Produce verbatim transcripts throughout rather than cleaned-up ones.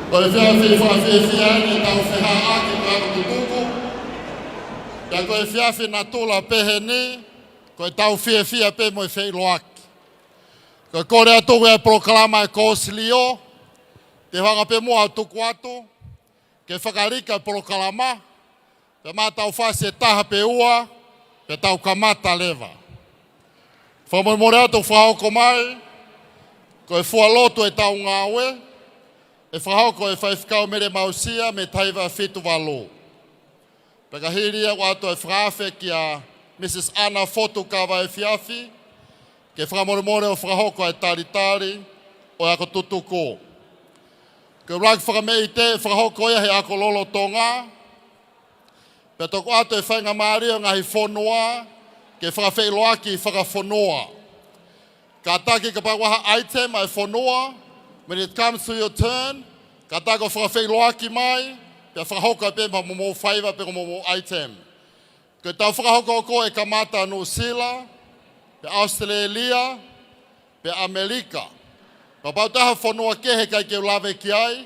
Ko e efiafi fakafiefia eni ʻetau fehaʻaki ko e ako tutuku. Pea ko e efiafi natula pehē ni, ko ʻetau fiefia pē mo e feʻiloaki. Ko e kole atu ko e polokalama ʻe Kosilio, te u hanga pē muʻa ʻo tuku atu, ke fakalika e polokalama, pea ma tau fasi ʻe taha pe ua, pea tau kamata leva. Fakamolemole atu fakahoko mai, ko e fua lotu ʻetau ngāue, ʻe fakahoko ʻe Faifekau Mele Mausia mei he taha hiva fitu valu. Pea ka hili ia ʻoku ʻoatu e fakaafe kia Mrs Ana Fotu Kava efiafi, ke fakamolemole ʻo fakahoko e talitali ʻo e ako tutuku. Ko e ʻuluaki fakameʻite ʻe fakahoko ia he ako lolotonga, pea toki ʻoatu e faingamālie ʻo e ngaahi fonua ke fakafeʻiloaki fakafonua. Kātaki kapau ʻoku ʻi ai ha item ʻa e fonua, when it comes to your turn, kātaki ʻo fakafeʻiloaki mai, pea fakahoko pē mo hoʻomou faiva pe ko hoʻomou item. Ko ʻetau fakahoko ko ē ʻe kamata Nuʻusila, pea ʻAositelēlia, pea ʻAmelika. Kapau ʻoku ʻi ai ha fonua kehe ʻikai ke u lave ki ai,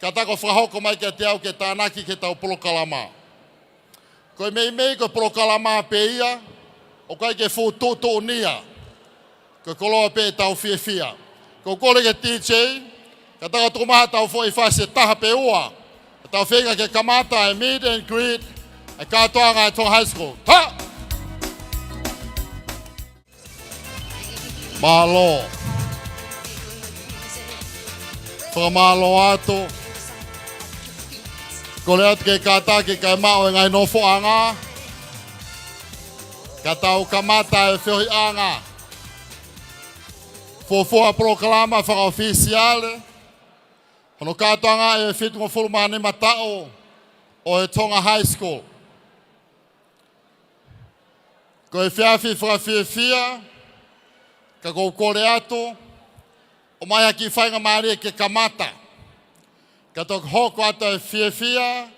kātaki ʻo fakahoko mai kiate au ke tānaki ki heʻetau polokalama. Ko e meimei ko e polokalama pē ia, ʻoku ʻikai ke fuʻu tuʻutuʻuni ia. Ko e koloa pē ʻetau fiefia. Ko e kole ki he DJ, kātaki ʻo tuku mai haʻatau foʻi fasi ʻe taha pe ua. Tau feinga ke kamata e meet and greet ʻa e kātoanga ʻa e Tonga High School. Ta! Mālō. Fakamālō atu. Kole atu ke kātaki kae maʻu e ngaahi nofoʻanga. Ka tau kamata e feohiʻanga. Fuofua polokalama fakaʻofisiale. Hono kātoanga e fitungofulu mā nima taʻu ʻo e Tonga High School. Ko e efiafi fakafiefia, ka ʻoku ou kole atu, ʻomai ha kiʻi faingamālie ke kamata. Ka toki hoko atu e fiefia,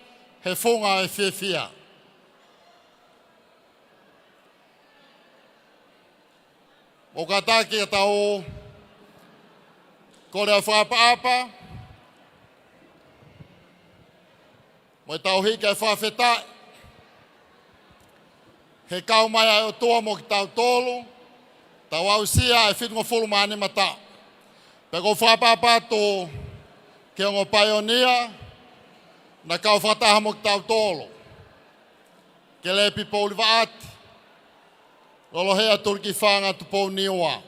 he funga e fiefia. Mou kātaki ʻo tau kole ʻa e fakaʻapaʻapa. Mo tau hiki ʻa e fakafetaʻi. He kau mai ʻa e ʻOtua mo kitautolu, tau aʻusia ʻa e fitungofulu mā nima taʻu. Pea ʻoku ou fakaʻapaʻapa atu ki he ongo paionia, naʻa nau kau fakataha mo kitautolu. Kelepi Poulivaʻati, Lolohea Tulikifanga Tupouniua.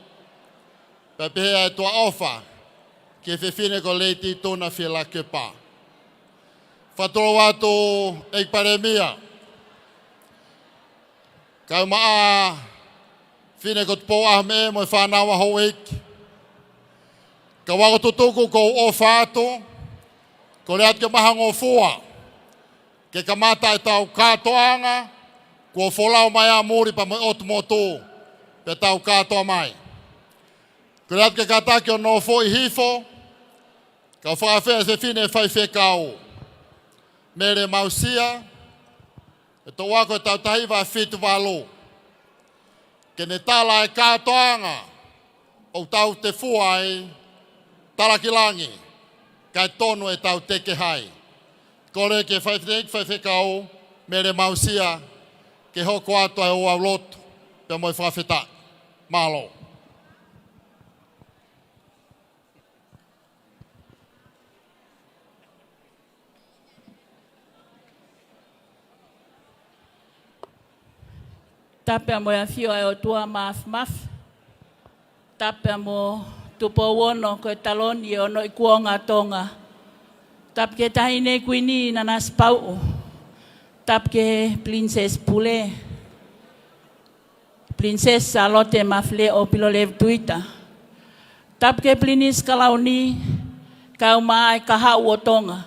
Pea pehē ʻa e tuʻa ʻofa ki he fefine ko Lady Tuna Fielakepa. Fakatulou atu ʻEiki Palēmia, kau mai ʻa e fefine ko Tupouʻaho Meʻe mo e fānau ʻa houʻeiki. Kau ako tutuku ʻoku ou ʻofa atu, kole atu ke maʻu ha ngofua ke kamata ʻetau kātoanga, kuo folau mai ʻa muli pea mo e ʻotu motu, pea tau kātoa mai. Kole atu ke kātaki ʻo nofoʻi hifo, kau fakaafeʻi ʻa e fefine faifekau, Mele Mausia, ʻe toʻu ako ʻetau taha hiva fitu valu. Ke ne tala e kātoanga ʻoku tau tefua ai, tala ki langi, kae tonu ʻetau teke hai. Kole ki he faifekau, Mele Mausia, ke hoko atu ʻa e ouau lotu, pea mo e fakafetaʻi. Mālō. Tapu mo e ʻafio ʻa e ʻOtua Māfimafi. Tapu mo Tupou Ono ko e Taloni ʻo e Onoi Kuonga Tonga. Tapu ki he Taʻahine Kuini Nanasipauʻu. Tapu ki he Princess Pule, Princess Sālote Mafileʻo Pilolevu Tuita. Tapu ki he Pilinisi Kalauni, kau mai ʻa e kahaʻu ʻo Tonga.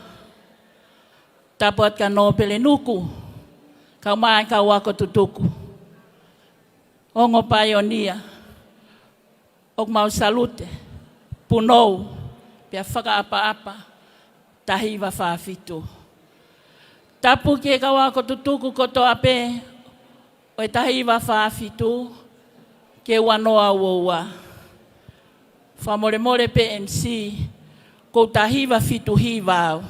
Tapu atu kia Nōpele Nuku, kau mai ʻa e kau ako tutuku. Ongo paionia, ʻoku mau salute, punou, pea fakaʻapaʻapa, taha hiva fā fitu. Tapu ki he kau ako tutuku kotoa pē ʻo e taha hiva fā fitu ki he ua noa ua ua. Fakamolemole pē M C, Ko u taha hiva fitu hiva au.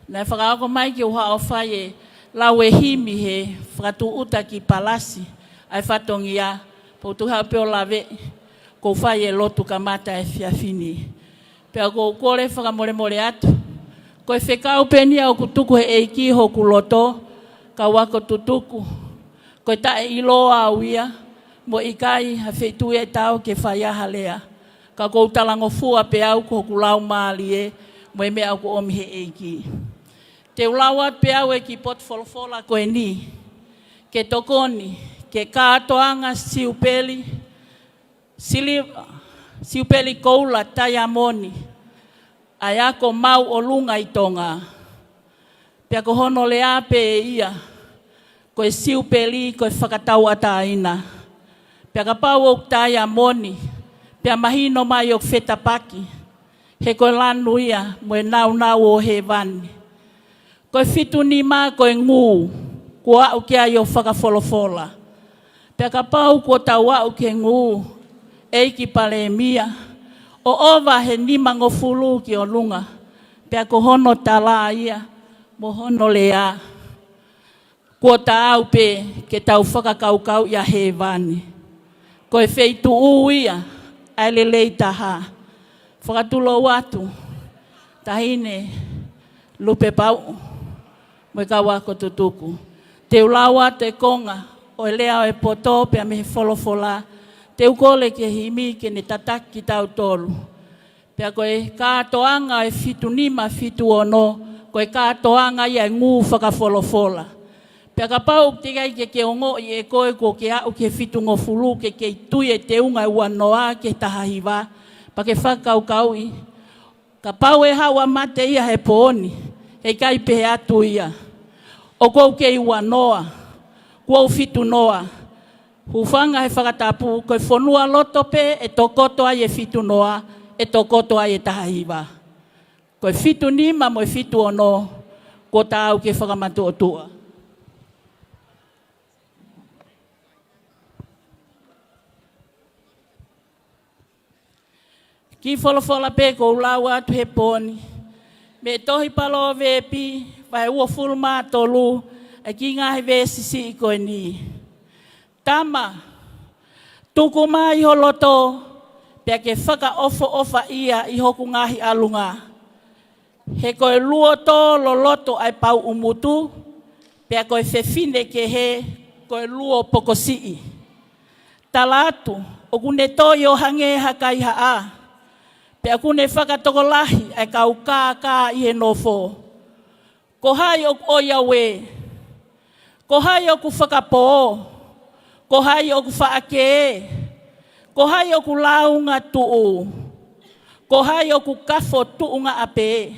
Naʻe fakaako mai ke u haʻu ʻo fai e lau e himi he fakatūʻuta ki palasi ʻa e fatongia, pea u tuʻu hau pē ʻo laveʻi, ko u fai e lotu kamata e efiafi ni. Pea ko u kole fakamolemole atu. Ko e fekau pē eni ia ʻoku tuku he ʻEiki hoku loto, kau ako tutuku. Ko e taʻeʻiloa au ia, mo e ʻikai ha feituʻu ia ʻe taau ke fai ai ha lea. Ka ko u talangofua pē au ko hoku laumālie, mo e meʻa ʻoku ʻomi he ʻEiki. Te u lau atu pē au e kiʻi potu folofola ko eni, ke tokoni, ke kātoanga siupeli, siliva, siupeli koula taiamoni, ʻa e ako māʻolunga ʻi Tonga. Pea ko hono lea pē ia, ko e siupeli, ko e fakatauʻatāina. Pea kapau ʻoku taiamoni, pea mahino mai ʻoku fetapaki, he ko e lanu ia, mo e nāunau ʻo hēvani. Ko e fitu nima ko e ngū, kuo aʻu ki ai ʻo fakafolofola. Pea kapau kuo tau aʻu ki he ngū, ʻEiki Palēmia, ʻo ʻova he nimangofulu ki ʻolunga, pea ko hono tala ia, mo hono lea, kuo taau pē ke tau fakakaukauʻi ʻa hēvani. Ko e feituʻu ia ʻa e lelei taha. Fakatulou atu, Taʻahine Lupepauʻu, mo e kau ako tutuku. Te u lau atu e konga ʻo e lea ʻo e poto pea mei he folofola, te u kole ki he himi ke ne tataki kitautolu. Pea ko e kātoanga e fitu nima fitu ono, ko e kātoanga ia e ngū fakafolofola. Pea kapau ʻoku teʻeki ai ke ke ongoʻi ʻe koe kuo ke aʻu ki he fitungofulu ke kei tui e teunga ʻe ua noa ki he taha hiva, pea ke fakakaukauʻi. Kapau ʻe haʻu ʻa mate ia he pō ni, heʻikai pehē atu ia. ʻOku ou kei ua noa, kuo u fitu noa. Hūfanga he fakatapu, ko e fonualoto pē ʻe tokoto ai e fitu noa, ʻe tokoto ai e taha hiva. Ko e fitu nima mo e fitu ono, kuo taau ke fakamatuʻotuʻa. Kiʻi folofola pē ko u lau atu he pō ni. Mei he tohi Palōveepi, vahe uofulu mā tolu, ʻa e kiʻi ngaahi veesi siʻi ko eni. Tama, tuku mai ho loto, pea ke fakaʻofoʻofa ia ʻi hoku ngaahi ʻalunga. He ko e luo tō loloto ʻa e pauʻu mutu, pea ko e fefine kehe, ko e luo pokosiʻi. Tala atu, ʻoku ne toi ʻo hangē ha kaihaʻa, pea ʻoku ne fakatokolahi ʻa e kau kākā ʻi he nofo. Ko hai ʻoku ʻoiauē? Ko hai ʻoku fakapō? Ko hai ʻoku faʻa kē? Ko hai ʻoku lāunga tuʻu? Ko hai ʻoku kafo tuʻunga ʻapē?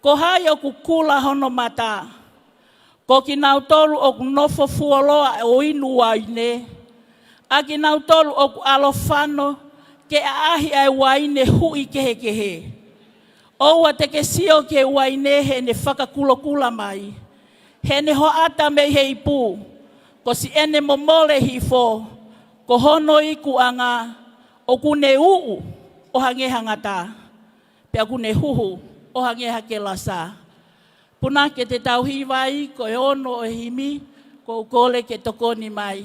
Ko hai ʻoku kula hono mata? Ko kinautolu ʻoku nofo fuoloa ʻo inu uaine, ʻa kinautolu ʻoku ʻalofano ke ʻaʻahi ʻa e uaine huʻi kehekehe. ʻOua te ke sio ki he uaine heʻene fakakulokula mai, heʻene hoʻata mei he ipu, ko siʻene momole hifo, ko hono ikuʻanga ʻoku ne uʻu ʻo hangē ha ngata, pea ʻoku ne huhu ʻo hangē ha kelasa. Punake te tau hiva ai, ko e ono ʻo e himi, ko u kole ke tokoni mai.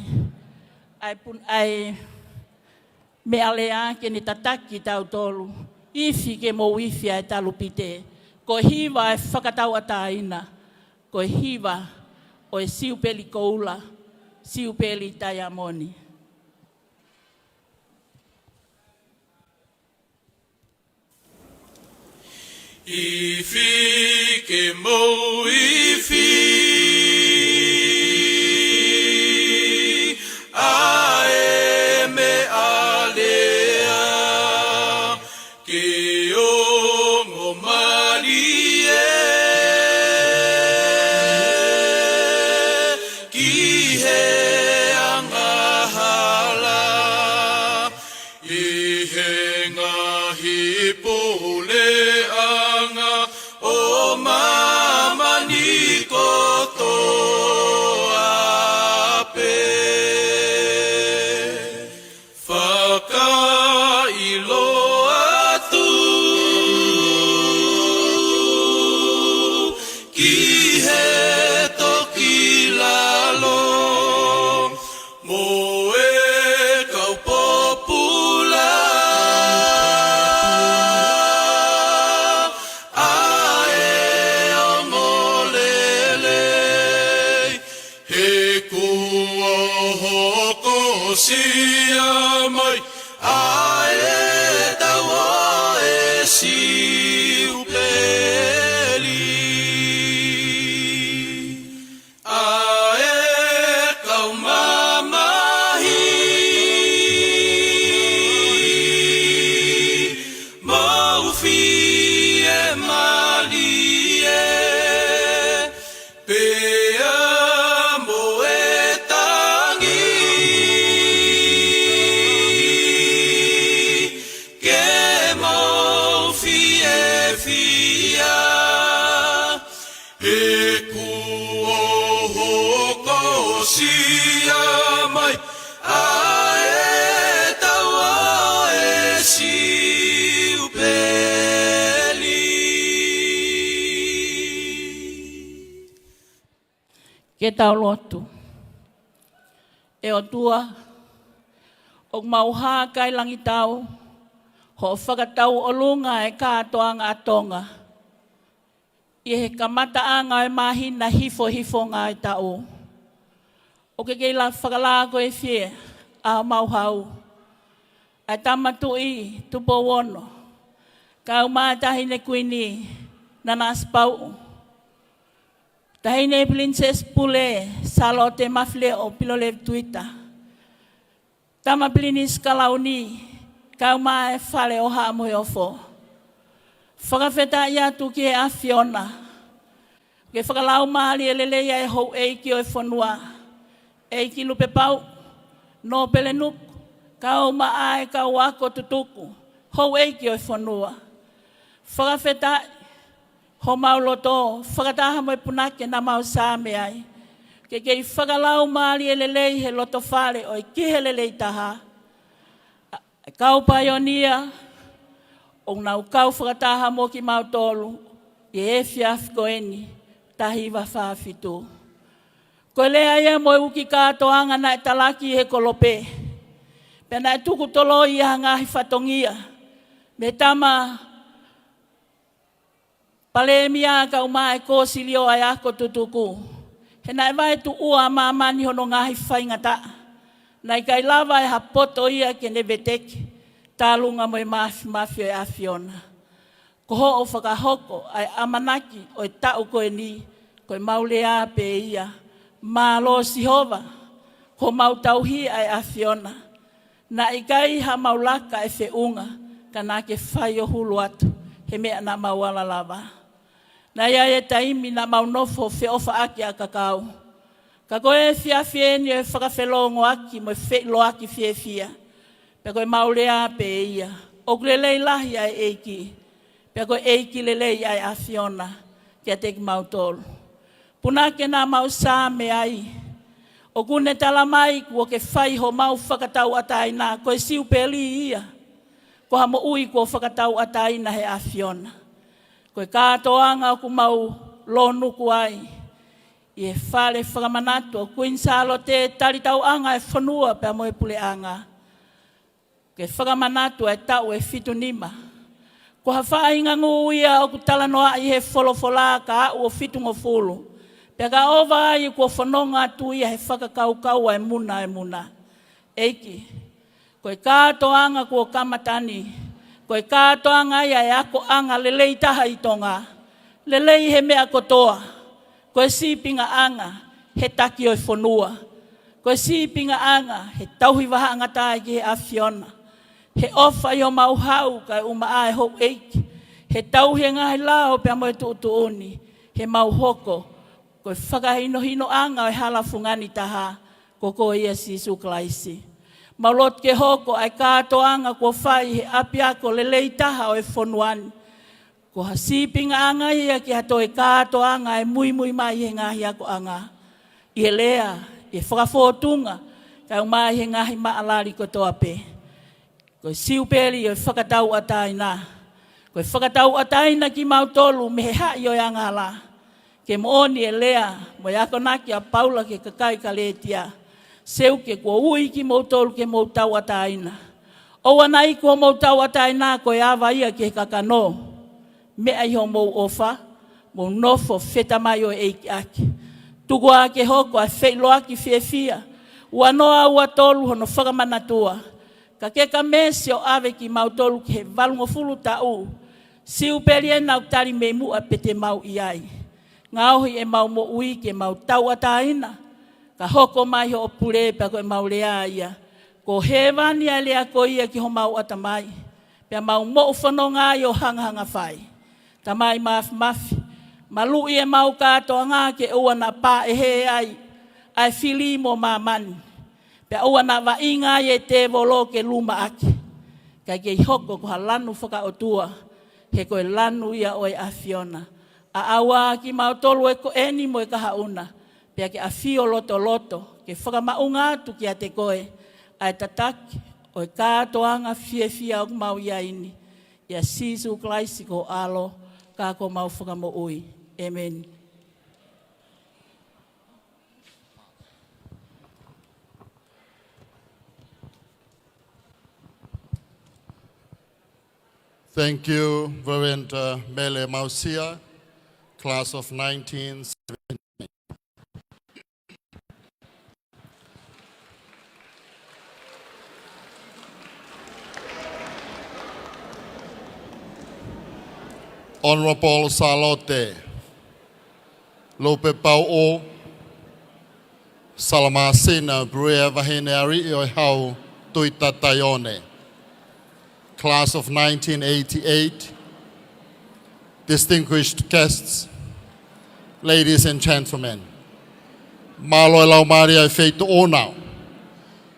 ʻA e pun-, ʻa e meʻalea ke ne tataki kitautolu. Ifi ke mou ifi ʻa e talupite. Ko e hiva ʻa e fakatauʻatāina. Ko e hiva ʻo e siupeli koula, siupeli taiamoni. Ifi ke mou ifi, ʻa e meʻalea ke ongo malie ki he angahala. ʻI he ngaahi puleʻanga ʻo māmani kotoa. Sia mai ʻa e tau ʻa e Siupeli. Ke tau lotu. ʻE ʻOtua, ʻoku mau hā kai langi tau, hoʻo fakatau ʻolunga e kātoanga ʻa Tonga. ʻI he kamataʻanga ʻo e māhina, hifo hifonga ʻo e taʻu. ʻOku ke kei la fakalākoifie ʻa homau hau, ʻa e Tama Tuʻi Tupou Ono, kae ʻumaʻā e Taʻahine Kuini Nanasipauʻu, Taʻahine Pilinisesi Pule Sālote Mafileʻo Pilolevu Tuita, Tama Pilinisi Kalauni, kae ʻumaʻā e Fale ʻo Haʻa Moheofo. Fakafetaʻi atu ki he ʻAfiona, ke fakalaumālie lelei ʻa e houʻeiki ʻo e fonua, ʻEiki Lupepauʻu Nōpele Nuku, kae ʻumaʻā e kau ako tutuku, houʻeiki ʻo e fonua. Fakafetaʻi homau loto, fakataha mo e punake naʻa mau saame ai, ke kei fakalaumālie lelei he loto fale ʻo e Kihelelei Taha. ʻA e kau paionia, ʻoku nau kau fakataha mo kimautolu ʻi he efiafi ko eni, taha hiva fā fitu. Ko e lea ia mo e uki kātoanga naʻe talaki he kolope, pea naʻe tuku toloi ʻa e ngaahi fatongia mei he Tama Palēmia kae ʻumaʻā e Kōsilio ʻa e Ako Tutuku. He naʻe vaetuʻua ʻa māmani ʻi hono ngaahi faingataʻa. Naʻe ʻikai lava ʻe ha poto ia ke ne veteki, tālunga mo e māfimafi ʻo e ʻAfiona. Ko hoʻo fakahoko ʻa e ʻamanaki ʻo e taʻu ko eni, ko ʻemau lea pē ia: Mālō Sihova, ko homau tauhi ʻa e ʻAfiona. Naʻe ʻikai haʻamau laka ʻi he feʻunga, ka naʻa ke fai ʻo hulu atu he meʻa naʻa mau ala lava. Naʻe ʻi ai e taimi naʻa mau nofo feʻofaʻaki ʻa e kakau. Ka ko e efiafi eni ʻo e fakafelongoaki mo e feʻiloaki fiefia. Pea ko ʻemau lea pē ia: ʻOku lelei lahi ʻa e ʻEiki, pea ko e ʻEiki lelei ʻa e ʻAfiona kiate kimautolu. Punake naʻa mau saame ai, ʻoku ne tala mai kuo ke fai homau fakatauʻatāina, ko e Siupeli ia, ko ha moʻui kuo fakatauʻatāina he ʻAfiona. Ko e kātoanga ʻoku mau lōnuku ai ʻi he fale fakamanatu ʻo Kuini Sālote, talitauʻanga e fonua pea mo e puleʻanga, ke fakamanatu ʻa e taʻu ʻe fitu nima. Ko ha faʻahinga ngū ia ʻoku talanoaʻi he folofola ka aʻu ʻo fitungofulu, pea ka ʻova ai kuo fononga atu ia he fakakaukau ʻa e muna ʻa e muna. ʻEiki, ko e kātoanga kuo kamata ni, ko e kātoanga ia ʻa e akoʻanga lelei taha ʻi Tonga. Lelei he meʻa kotoa. Ko e sīpingaʻanga he taki ʻo e fonua. Ko e sīpingaʻanga he tauhi vahaʻangatae ki he ʻAfiona. He ʻofa ʻi homau hau kae ʻumaʻā e houʻeiki. He tauhi e ngaahi lao pea mo e tuʻutuʻuni. He mau hoko ko e fakahinohinoʻanga ʻo e hala fungani taha, ko koe ia Sīsū Kalaisi. Mau lotu ke hoko ʻa e kātoanga kuo fai he ʻapiako lelei taha ʻo e fonua ni ko ha sīpingaʻanga ia ki ha toe kātoanga ʻe muimui mai he ngaahi akoʻanga, ʻi he lea, ʻi he fakafōtunga, kae ʻumaʻā he ngaahi maʻalali kotoa pē. Ko e Siupeli ʻo e fakatauʻatāina. Ko e fakatauʻatāina kimautolu mei he haʻi ʻo e angahala. Ke moʻoni e lea mo e akonaki ʻa Paula ki he kakai Kalētia: Seuke, kuo ui kimoutolu ke mou tauʻatāina. ʻOua naʻa iku homou tauʻatāina ko e ava ia ki he kakano. Meʻa ʻi hoʻomou ʻofa, mou nofo fetamai ʻo e ʻEiki ʻaki. Tuku ā ke hoko ʻa e feʻiloaki fiefia, ua noa ua tolu hono fakamanatua. Ka ke kamesi ʻo ʻave kimautolu ki he valungofulu taʻu. Siupeli ena ʻoku tali mei muʻa pea te mau ʻi ai. Ngaohi ʻemau moʻui ke mau tauʻatāina, ka hoko mai hoʻo pule pea ko ʻemau lea ia: Ko hēvani ʻa e lea ko ia ki homau ʻatamai, pea mau moʻu fononga ai ʻo hangahanga fai. Tamai Māfimafi, maluʻi ʻemau kātoanga ke ʻoua naʻa pāʻehē ai ʻa e fili mo māmani, pea ʻoua naʻa vaʻinga ai e tēvolo ke luma ʻaki. Kae kei hoko ko ha lanu fakaʻotua, he ko e lanu ia ʻo e ʻAfiona. ʻAʻau ā kimautolu ʻe ko eni mo e kahaʻu na, Pea ke ʻafio lotoloto, ke fakamaʻunga atu kiate koe ʻa e tataki ʻo e kātoanga fiefia ʻoku mau ʻi ai ni, ʻia Sīsū Kalaisi ko ho ʻAlo, ka ko homau Fakamoʻui. ʻĒmeni. Thank you, Reverend, uh, Mele Mausia, class of nineteen seventy. Honorable Sālote Lupepauʻu Salamasina Brea, Vahine Ariʻi ʻo e Hau Tuʻi Tataione, class of nineteen eighty-eight, distinguished guests, ladies and gentlemen. Mālō e laumālie ʻa e feituʻu na.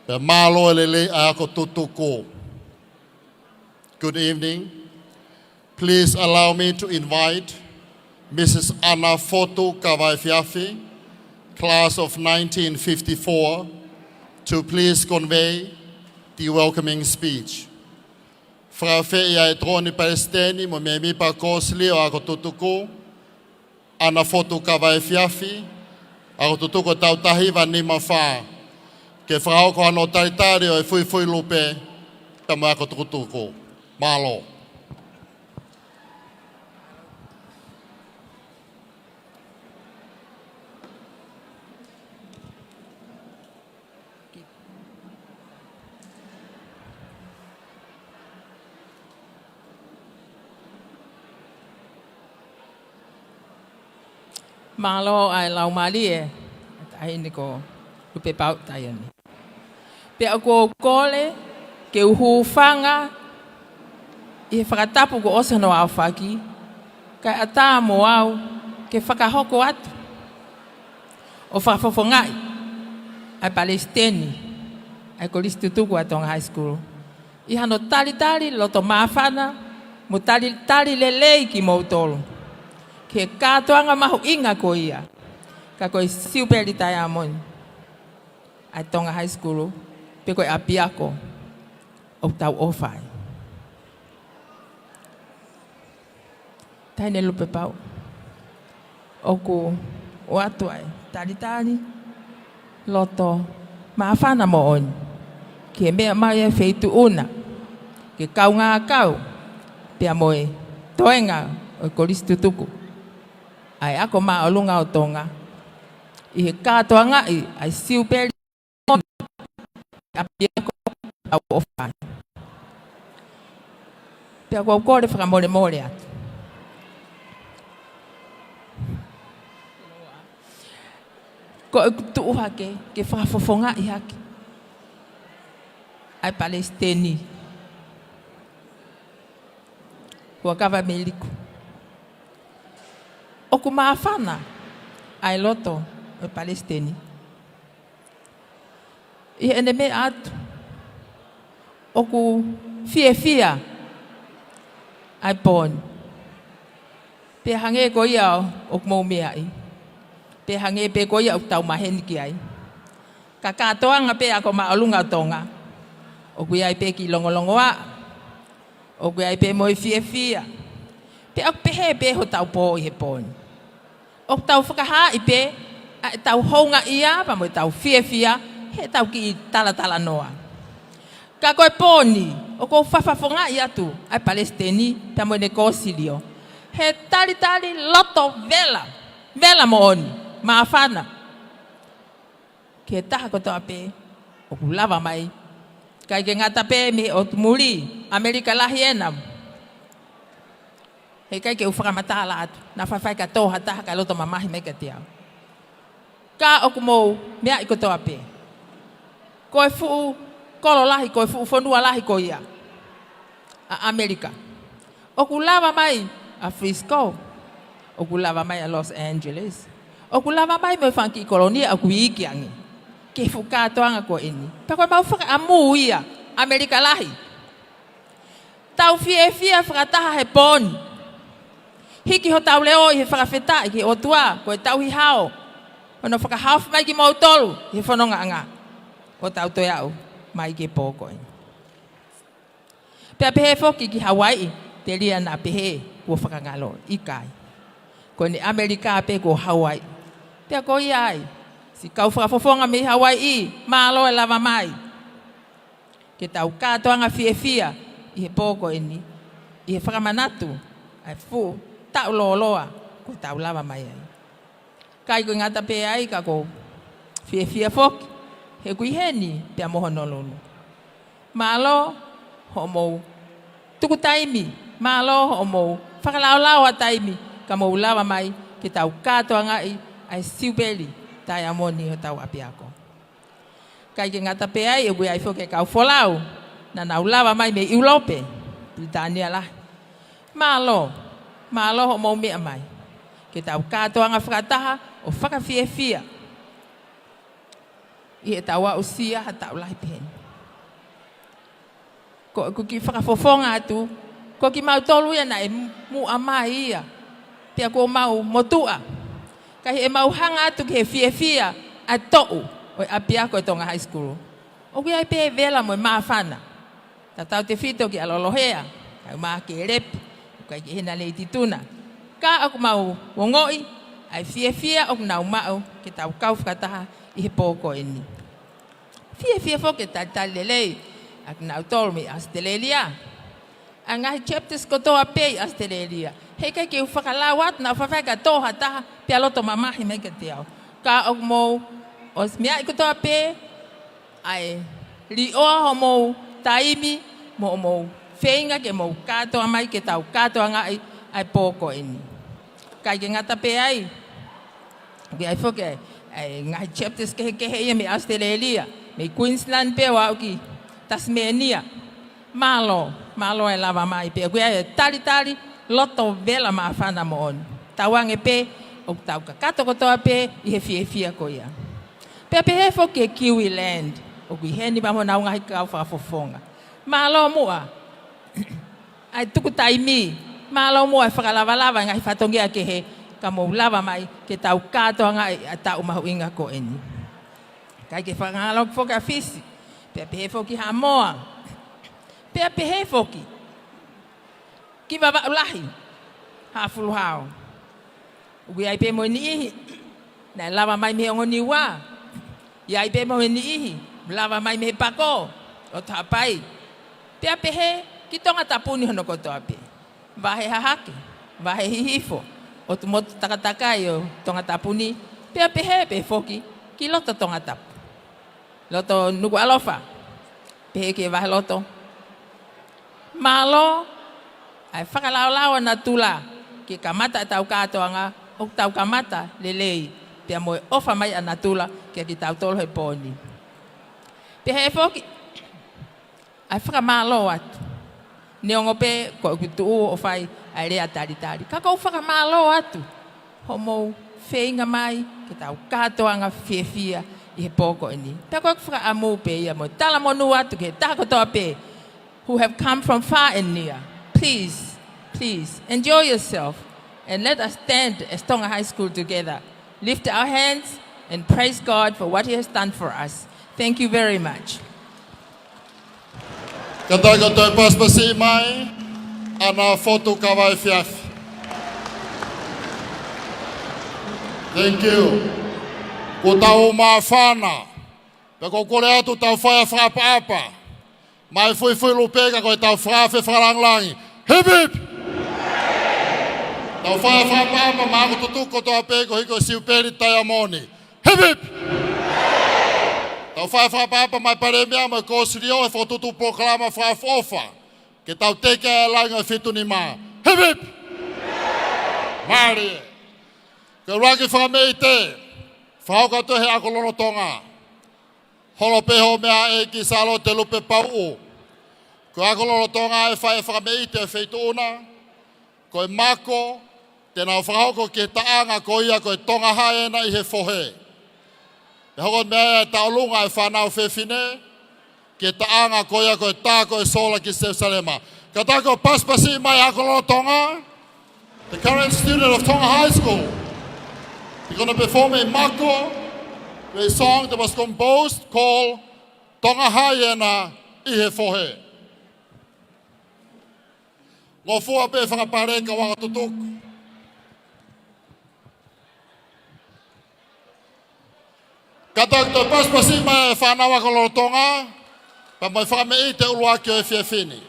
Pea mālō e lelei ʻa e ako tutuku. Good evening. Please allow me to invite Missus Ana Fotu Kavaefiafi, class of nineteen fifty-four, to please convey the welcoming speech. Fakaafeʻi ʻa e Tokoni Palesiteni mo e mēmipa kōsilio ako tutuku, Ana Fotu Kavaefiafi, ako tutuku tautahi hiva nima fā, ke fakahoko hano talitali ʻo e fuifui lupe pea mo e ako tutuku. Mālō. Mālō ʻa e laumālie ʻa e taʻahine ko Lupepauʻu Taione. Pea ʻoku ou kole ke u hūfanga ʻi he fakatapu kuo ʻosi hono aofaki, kae ʻatā mo au ke fakahoko atu ʻo fakafofongaʻi ʻa e Palesiteni ʻa e Kolisi Tutuku ʻa Tonga High School, ʻi hano talitali loto māfana mo talitali lelei kimoutolu ki he kātoanga mahuʻinga ko ia, ka ko e Siupeli Taiamoni ʻa e Tonga High School, pe ko e ʻapiako ʻoku tau ʻofa ai. Taʻahine Lupepauʻu, ʻoku ʻoatu ʻa e talitali loto māfana moʻoni ki he meʻa mai ʻa e feituʻu na ke kaungā kau pea mo e toenga ʻo e Kolisi Tutuku ʻa e Ako Māʻolunga ʻo Tonga ʻi he kātoangaʻi ʻa e Siupeli ʻapiako ʻoku tau ʻofa ai. Pea ʻoku ou kole fakamolemole atu. Ko ʻeku tuʻu hake ke fakafofongaʻi hake ʻa e Palesiteni, Huʻakavameiliku. ʻOku māfana ʻa e loto ʻo e Palesiteni ʻi heʻene meʻa atu ʻoku fiefia ʻa e pō ni. Pea hangē ko ia ʻoku mou meaʻi, pea hangē pē ko ia ʻoku tau maheni ki ai, ka kātoanga pē ako māʻolunga ʻo Tonga, ʻoku ʻi ai pē kiʻi longolongoaʻa, ʻoku ʻi ai pē mo e fiefia. Pea ʻoku pehē pē hotau pō ʻi he pō ni. ʻOku tau fakahaaʻi pē ʻa ʻetau houngaʻia pea mo ʻetau fiefia heʻetau kiʻi talatalanoa. Ka ko e pō ni, ʻoku ou fakafofongaʻi atu ʻa e Palesiteni pea mo ʻene kōsilio he talitali loto vela, vela moʻoni, māfana ki he taha kotoa pē ʻoku lava mai. ʻIkai ke ngata pē mei he ʻotu muli, ʻAmelika lahi ena. Heʻikai ke u fakamatala atu, naʻa faifai ka tō ha taha kae loto mamahi mai kiate au. Ka ʻoku mou meaʻi kotoa pē, ko e fuʻu kolo lahi, ko e fuʻu fonua lahi ko ia ʻa ʻAmelika. ʻOku lava mai ʻa Frisco, ʻoku lava mai ʻa Los Angeles, ʻoku lava mai mo e fanga kiʻi kolonia ʻoku iiki ange ki he fuʻu kātoanga ko eni. Pea ko ʻemau fakaʻamu ia, ʻAmelika lahi. Tau fiefia fakataha he pō ni. Hiki hotau leʻo ʻi he fakafetaʻi ki he ʻOtua, ko e tauhi hao. Hono fakahaofi mai kimoutolu ʻi he fonongaʻanga ʻo tau toe aʻu mai ki he pō ko eni. Pea pehē foki ki Hauaiʻi, telia naʻa pehē kuo fakangalo, ʻikai. Ko eni ʻAmelika pē ko Hauaiʻi. Pea ko ia ai, siʻi kau fakafofonga mei Hauaiʻi, mālō e lava mai ke tau kātoanga fiefia ʻi he pō ko eni, ʻi he fakamanatu ʻa e fuʻu taʻu lōloa kuo tau lava mai ai. ʻIkai ko e ngata pē ai ka ʻoku ou fiefia foki he ʻoku ʻi heni pea mo Honolulu. Mālō hoʻomou tuku taimi, mālō hoʻomou fakalaolao ʻa taimi ka mou lava mai ke tau kātoangaʻi ʻa e siupeli taiamoni hotau ʻapiako. ʻIkai ke ngata pē ai, ʻoku ʻi ai foki e kau folau naʻa nau lava mai mei ʻIulope, Pilitānia Lahi. Mālō, mālō hoʻomou meʻa mai ke tau kātoanga fakataha ʻo fakafiefia ʻi heʻetau aʻusia ha taʻu lahi peheni. Ko ʻeku kiʻi fakafofonga atu, ko kimautolu ia naʻe muʻa mai ia, pea kuo mau motuʻa. Ka ʻi heʻemau hanga atu ki he fiefia ʻa e toʻu ʻo e ʻapiako ʻe Tonga High School, ʻoku ʻi ai pē vela mo e māfana. Tautautefito kia Lolohea, kae ʻumaʻā kia Lepi, ʻoku ʻikai ke ʻi hena Leitituna. Ka ʻoku mau ongoʻi ʻa e fiefia ʻoku nau maʻu ke tau kau fakataha ʻi he pō ko eni. Fiefia foki e talitali lelei ʻa kinautolu mei ʻAositelēlia. ʻA e ngaahi chapters kotoa pē ʻi ʻAositelēlia. Heʻikai ke u fakalau atu naʻa faifai ka tō ha taha pea loto mamahi mai kiate au. Ka ʻoku mou ʻosi meaʻi kotoa pē ʻa e liʻoa hoʻomou taimi mo hoʻomou feinga ke mou kātoa mai ke tau kātoangaʻi ʻa e pō ko eni. ʻIkai ke ngata pē ai, ʻoku ʻi ai foki ʻa e ngaahi chapters kehekehe ia mei ʻAositelēlia, mei Queensland pē ʻo aʻu ki Tasmania. Mālō, mālō e lava mai pē. ʻOku ʻi ai e talitali loto vela māfana moʻoni. Tauange pē ʻoku tau kakato kotoa pē ʻi he fiefia ko ia. Pea pehē foki ki he Kiwi Land, ʻoku ʻi heni pea mo honau ngaahi kau fakafofonga. Mālō muʻa ʻa e tuku taimi, mālō muʻa e fakalavalava e ngaahi fatongia kehe ka mou lava mai ke tau kātoangaʻi ʻa e taʻu mahuʻinga ko eni. ʻIkai ke fakangalo foki ʻa Fisi, pea pehē foki Haʻamoa, pea pehē foki ki Vavaʻu Lahi, Haʻafuluhao. ʻOku ʻi ai pē mo e niʻihi naʻe lava mai mei he Ongo Niua. ʻI ai pē mo e niʻihi lava mai mei he Pako, ʻo Haʻapai. Pea pehē ki Tongatapu ni hono kotoa pē. Vahe Hahake, Vahe Hihifo, ʻOtu Motu Takatakai ʻo Tongatapu ni. Pea pehē pē foki ki loto Tongatapu, loto Nukuʻalofa, pehē ki he vahe loto. Mālō ʻa e fakalaolao ʻa natula ke kamata ʻetau kātoanga, ʻoku tau kamata lelei pea mo e ʻofa mai ʻa natula kia kitautolu he pō ni. Pehē foki ʻa e fakamālō atu. Neongo pē ko ʻeku tuʻu ʻo fai ʻa e lea talitali, ka ʻoku ou fakamālō atu hoʻomou feinga mai ke tau kātoanga fiefia ʻi he pō ko eni. Pea ko ʻeku fakaʻamu pē ia mo e talamonū atu ki he taha kotoa pē who have come from far and near. Please, please, enjoy yourself and let us stand as Tonga High School together. Lift our hands and praise God for what He has done for us. Thank you very much. Kātaki ʻo toe pasipasi mai ʻAna Fotu Kavaefiafi. Thank you. Kuo tau māfana. Pea ʻoku ou kole atu tau fai ʻa e fakaʻapaʻapa. Mai fuifui lupe ka ko ʻetau fakaafe fakalāngilangi. Hip hip! Tau fai ʻa e fakaʻapaʻapa maʻa e kau tutuku kotoa pē koeʻuhi ko e siupeli taiamoni. Hip hip! Tau fai ʻa e fakaʻapaʻapa maʻa e Palēmia mo e Kōsilio he fokotuʻutuʻu polokalama fakaʻofoʻofa ke tau teke ʻa e langi ʻo e fitu nima. Hip hip! Mālie. Ko e ʻuluaki fakameʻite, fakahoko atu ʻe he ako lolotonga. Holo pē hoʻo meʻa ʻEiki Sālote Lupe Pauʻu. Ko e ako lolotonga ʻe fai e fakameʻite ʻo e feituʻu na. Ko e mako te nau fakahoko ki he taʻanga ko ia ko e Tonga High ena ʻi he fohe. Pea hoko mai e tauʻolunga ʻa e fānau fefine ki he taʻanga ko ia ko e tā ko e sola ki Selusalema. Kātaki ʻo pasipasi mai ako lolotonga. The current student of Tonga High School, the Gonna perform a mako, a song that was composed called Tonga Hyena ʻi he Fohe. Ngofua pē fanga pale ka ʻoku tutuku. Kātaki toe pasipasi mai e fānau ako lolotonga, pea mo e fakameʻite ʻuluaki ʻo e efiafi ni.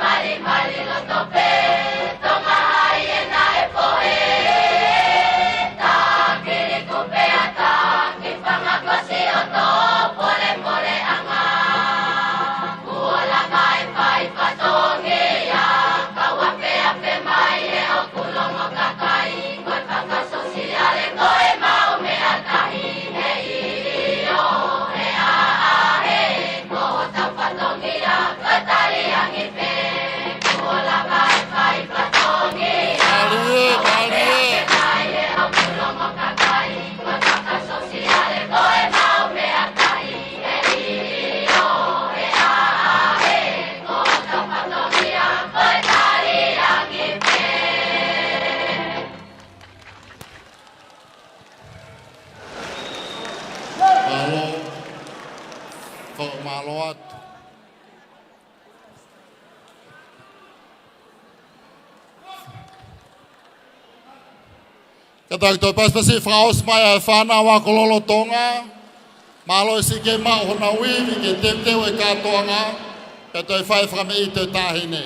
Mālie, mālie. Mālō, fakamālō atu. Kātaki toe pasipasi fakaʻosi mai ʻa e fānau ako lolotonga. Mālō e siʻi kei maʻu honau ivi ke teuteu e kātoanga, pea toe fai fakameʻite taʻahine.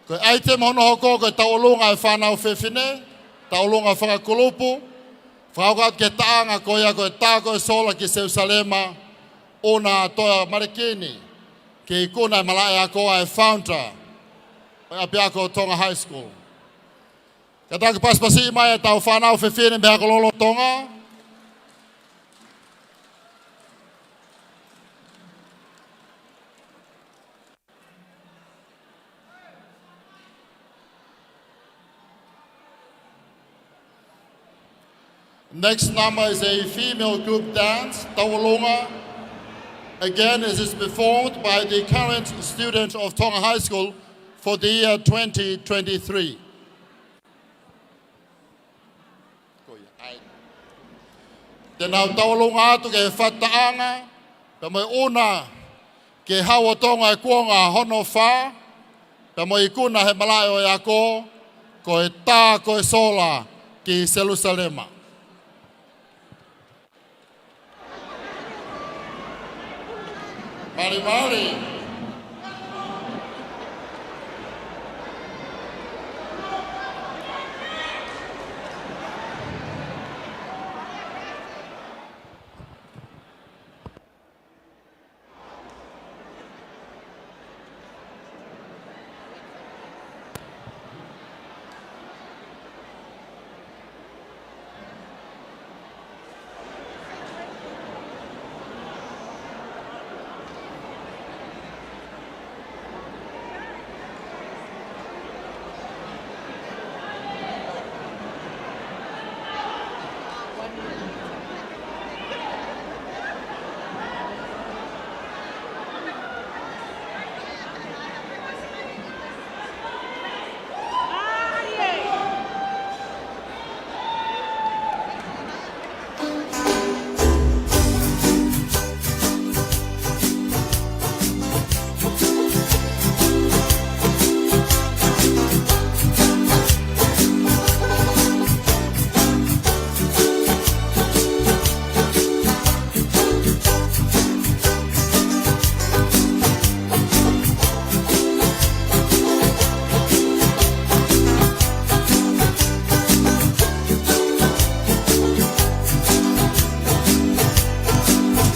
Ko e ʻaitemi hono hoko ko e tauʻolunga e fānau fefine, tauʻolunga fakakulupu, fakahoko atu ki he taʻanga ko ia ko e tā ko e sola ki Selusalema, ʻo na toe malekini ke ikuna e malaʻe ako ʻa e founder ʻo e ʻapiako Tonga High School. Kātaki pasipasi mai ʻetau fānau fefine mei he Ako Lolotonga. Next number is a female group dance, Tauʻolunga. Again, it is performed by the current student of Tonga High School for the year twenty twenty-three. Te nau tauʻolunga atu ki he fakataʻanga, pea mo e ʻuna ki he Hau ʻo Tonga ʻo e kuonga hono fā, pea mo e ikuna he malaʻe ʻo e ako, ko e Tā ko e Sola ki Selusalema. Malimali.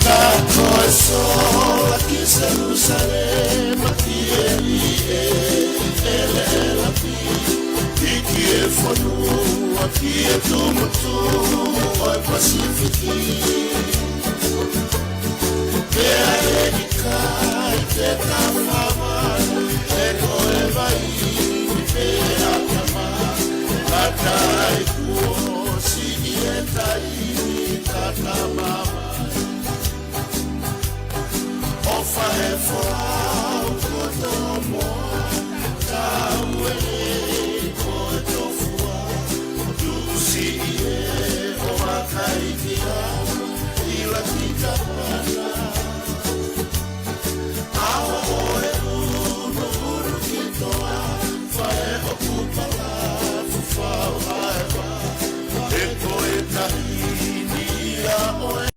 Tā ko e Sola ki Selusalema, ki he ʻEiki ʻe ʻeleʻela pē, hiki e fonua ki he tumutumu ʻo e Pasifiki. Pea ʻe ʻikai te ta fāvai, he ko e vai ni pē ʻa Tamai, kae kuo siʻi e taimi ka ta mavae. ʻOfa he folau ko Tomoa, tauele ko e tofuaʻa, tuʻusi ʻi he ʻoaka ʻi Tiana, ʻi Lakitapana. ʻAho ʻo e ʻunuʻunu ki Toa, fai ʻoku pala fufau haepa, he ko e taimi ia ʻo e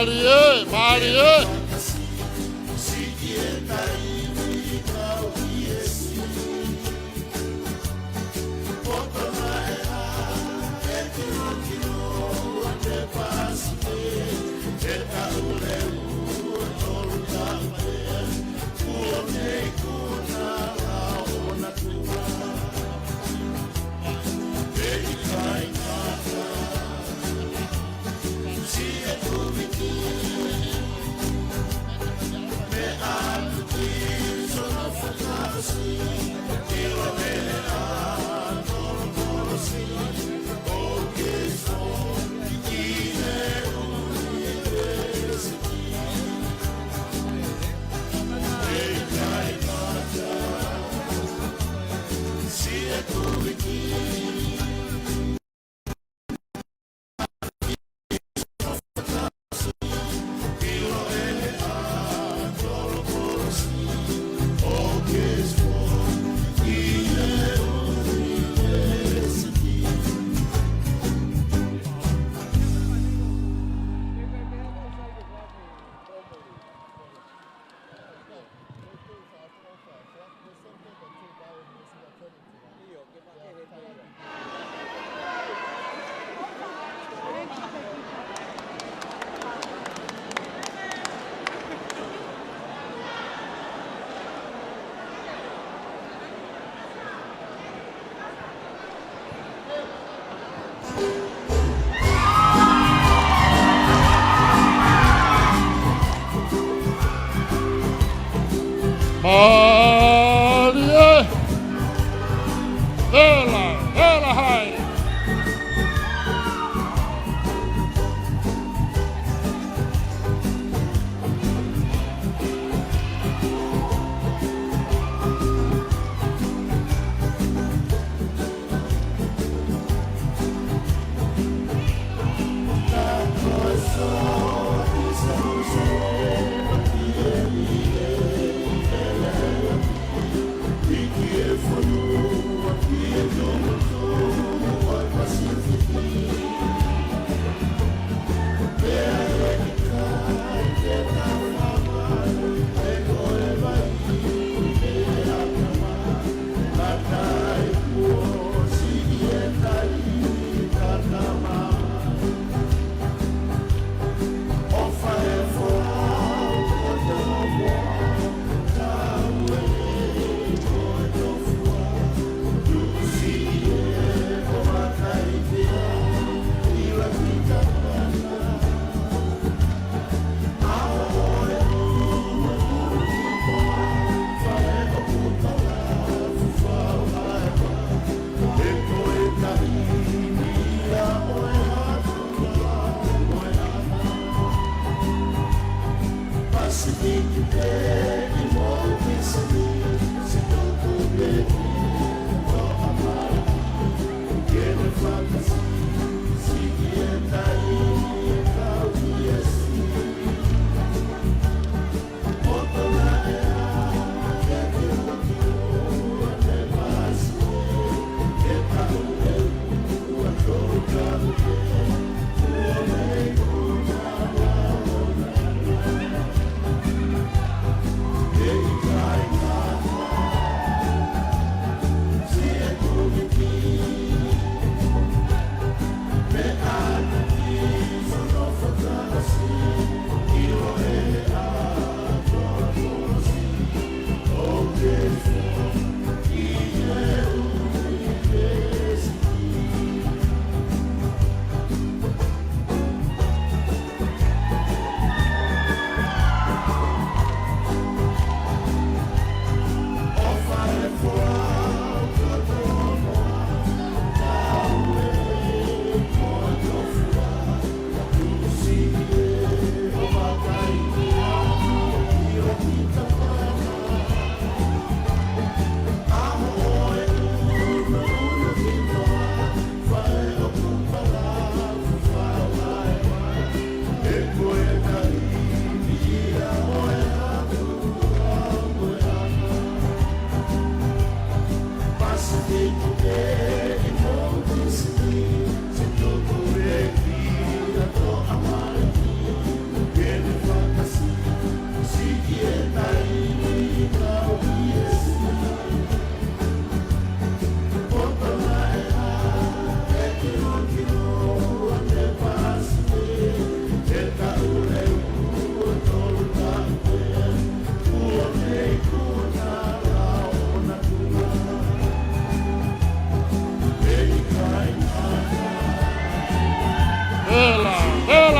Mālie, mālie. Mālie. Vela, vela hai.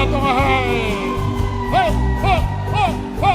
Tonga hai. Ho, ho, ho, ho.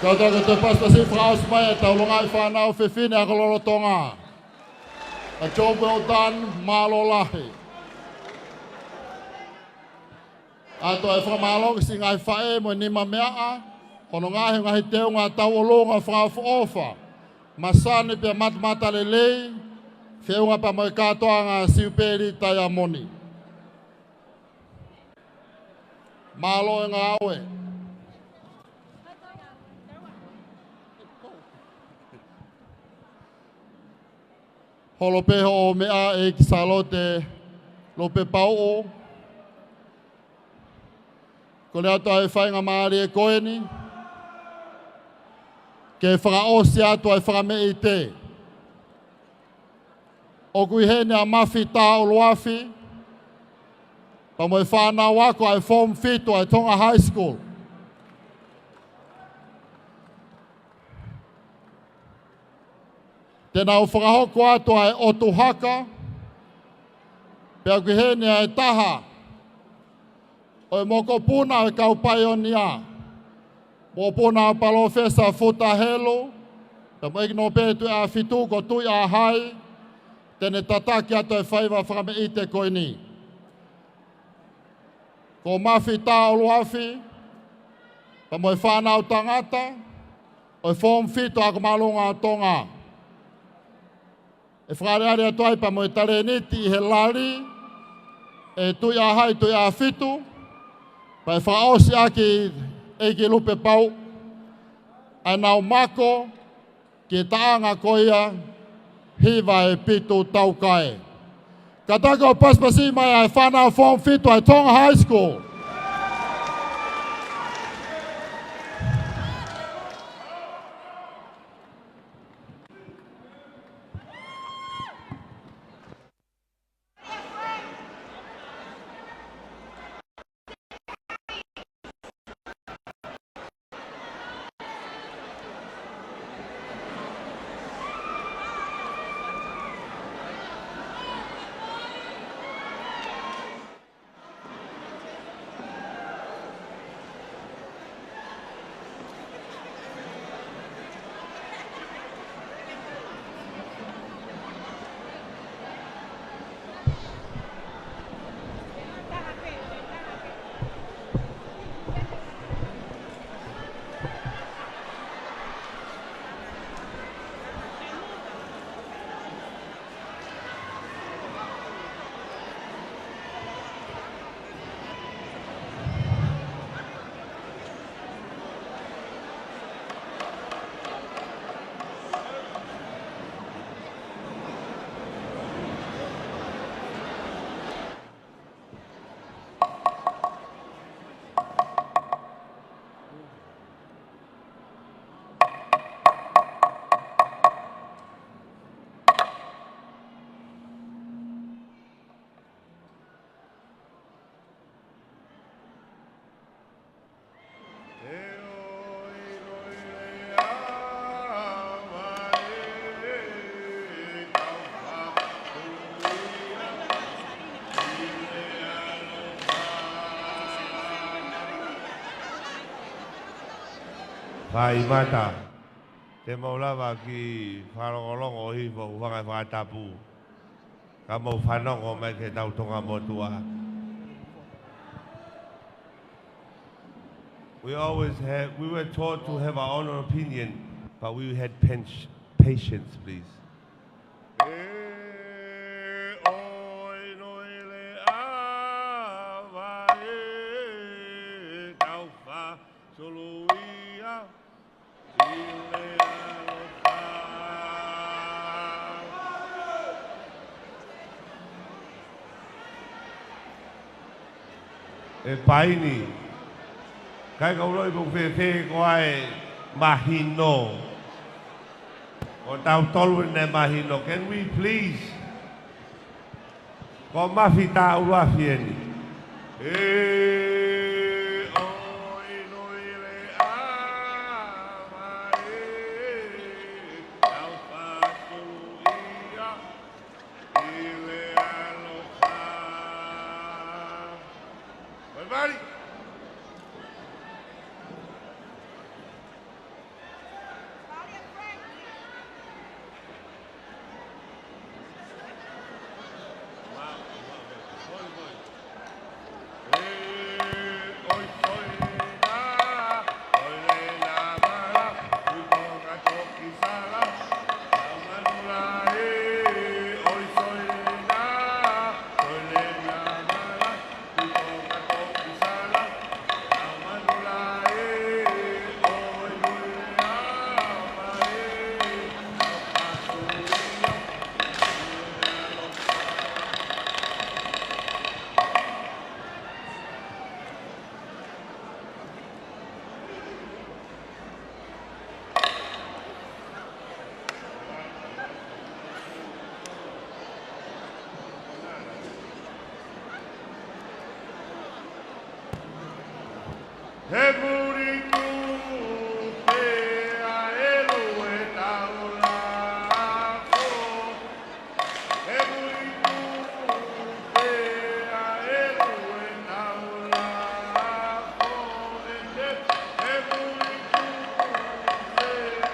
Kātaki atu e pasipasi fakaʻosi mai ʻetau longaʻi fānau fefine ako lolotonga. ʻA Job Welton, mālō lahi. ʻOatu e fakamālō ki he ngaahi faʻē mo e nimameaʻa, ko hono ngaahi, ngaahi teunga tauʻolunga fakaʻofoʻofa, masani pea matamatalelei, feʻunga pea mo e kātoanga Siupeli Taiamoni. Mālō e ngāue. Holo pē hoʻo meʻa ʻEiki Sālote Lupepauʻu. Kole atu ʻa e faingamālie ko eni ke fakaʻosi atu ʻa e fakameʻite. ʻOku ʻi heni ʻa Mafi Tā ʻUluafi, pea mo e fānau ako ʻa e Form fitu ʻa e Tonga High School. Te nau fakahoko atu ʻa e ʻotu haka, pea ʻoku ʻi heni ʻa e taha ʻo e mokopuna ʻo e kau paionia, mokopuna ʻa Palōfesa Futa Helu, pea mo e ʻEiki Nōpele Tuʻiʻāfitu ko Tuʻiʻāhai, te ne tataki atu e faiva fakameʻite ko eni. Ko Mafi Tā ʻUluafi, pea mo e fānau tangata ʻo e Form fitu Ako Māʻolunga ʻo Tonga. ʻE fakaʻaliʻali atu ai pea mo e talēniti ʻi he lali ʻe Tuʻiʻāhai Tuʻiʻāfitu, pea ʻe fakaʻosi ʻaki ʻEiki Lupepauʻu ʻa ʻenau mako ki he taʻanga ko ia hiva ʻe fitu taukae. Kātaki ʻo pasipasi mai ʻa e fānau Form fitu ʻa e Tonga High School. Fai mata. Te mou lava ke fakalongolongo hifo, hūfanga he fakatapu. Ka mou fanongo mai ki heʻetau Tonga Motuʻa. We always have, we were taught to have our own opinion, but we had pen-, patience, please. Suluʻia, ʻi le alofa. ʻE Paini, kai kau loi ko fēfē ko ʻai mahino. Ko tautolu ne mahino. Can we please? Ko Mafi Taʻuluafi eni. ʻE ʻoi noi le ʻa mai, tau fāsuluʻia, ʻi le alofa. Vai, vai. He muli tupe ʻa e lue taula. He muli tupe ʻa e lue taula. He muli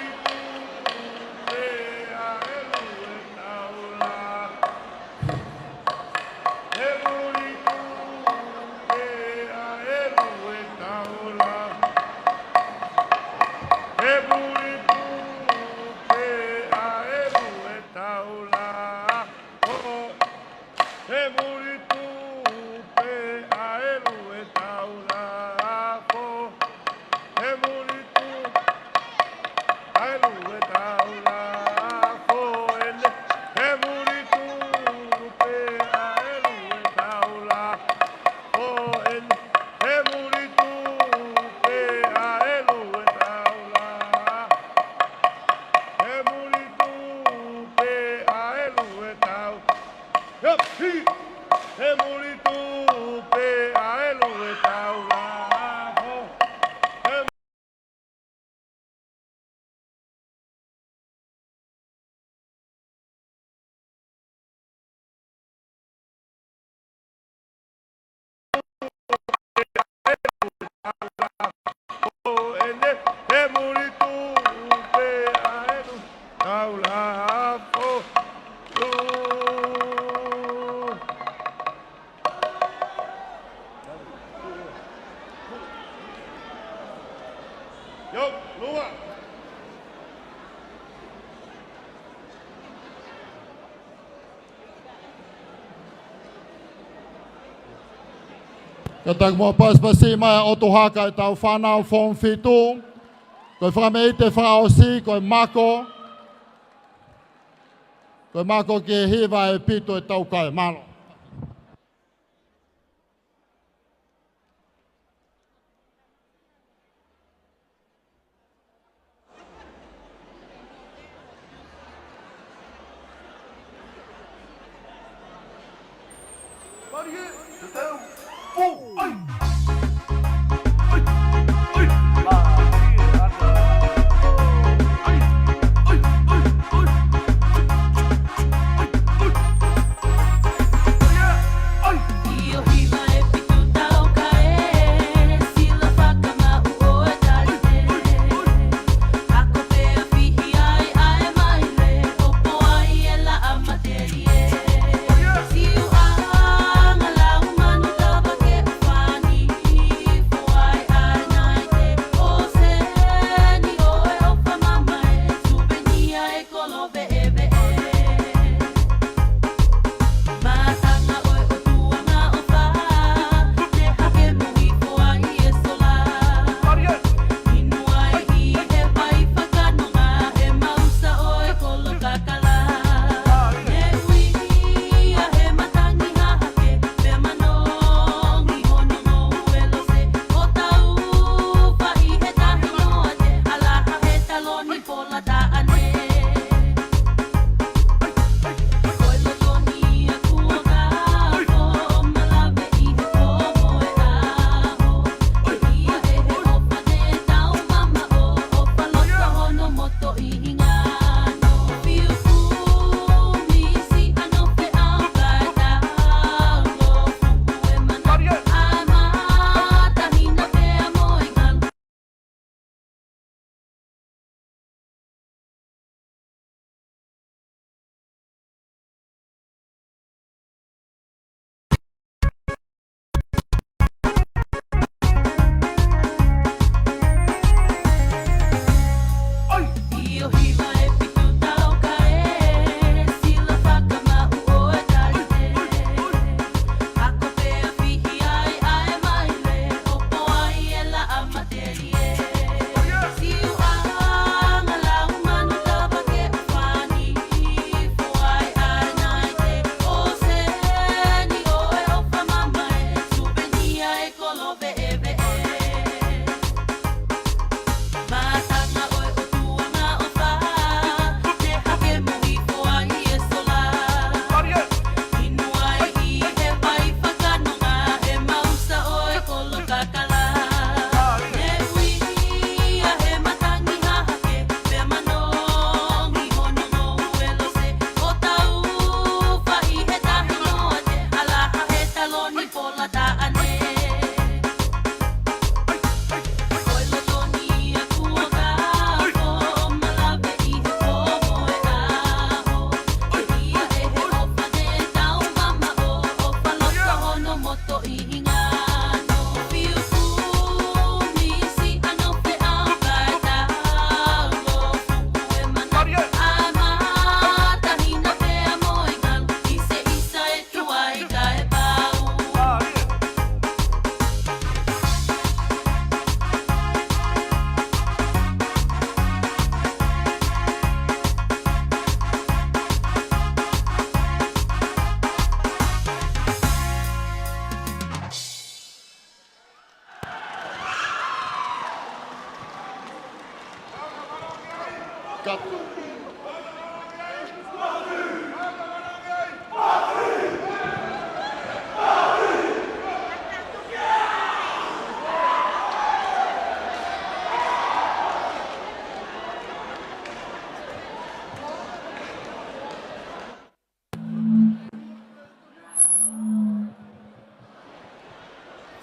tupe ʻa e lue taula. He muli tupe ʻa e lue taula fo. He muli tupe ʻa e lue taula fo eni. He muli tupe ʻa e lue taula fo eni. He muli tupe ʻa e lue taula. He muli tupe ʻa e lue taula. Yep, he, he muli tupe ʻa e lue taula. He Ka tau mo pasipasi mai ʻa ʻOtu Haka ʻetau fānau Form fitu. Ko e fakameʻite fakaʻosi, ko e mako. Ko e mako ki he hiva ʻe fitu ʻetau kai. Mālō.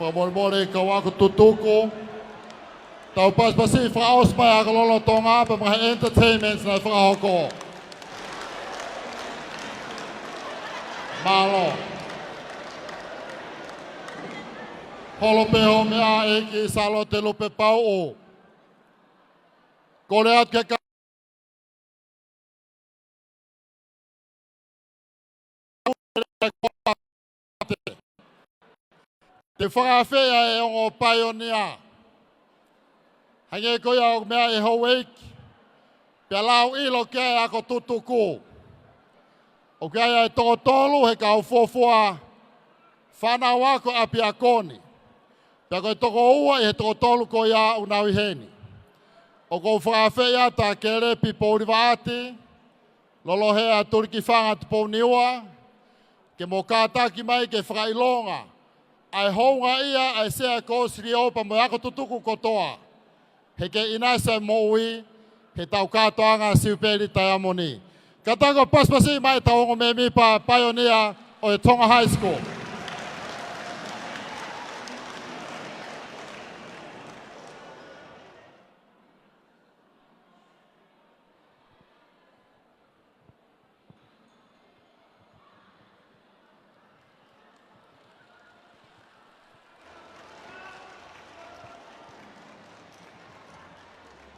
Fakamolemole kau ako tutuku. Tau pasipasi fakaʻosi mai ʻa e ako lolotonga pea mo e entertainments naʻe fakahoko. Mālō. Holo pē hoʻo meʻa ʻEiki Sālote Lupepauʻu. Kole atu ke ka- Te u fakaafeʻi ʻa e ongo paionia. Hangē ko ia ʻoku meʻa ʻi he houʻeiki. Pea lau ʻilo ki ai ʻa e ako tutuku. ʻOku ʻi ai ʻa e toko tolu he kau fuofua fānau ako ʻapiako ni. Pea ko e toko ua ʻi he toko tolu ko ia ʻoku nau ʻi heni. ʻOku ou fakaafeʻi atu ʻa Kelepi Poulivaʻati, Lolohea Tulikifanga Tupouniua, ke mo kātaki mai ke fakaʻilonga ʻa e houngaʻia ʻa e Sea Kōsilio pea mo e ako tutuku kotoa. He kei ʻinasi ʻa e moʻui, heʻetau kātoanga Siupeli Taiamoni. Kātaki ʻo pasipasi mai ʻetau ongo mēmipa paionia ʻo e Tonga High School.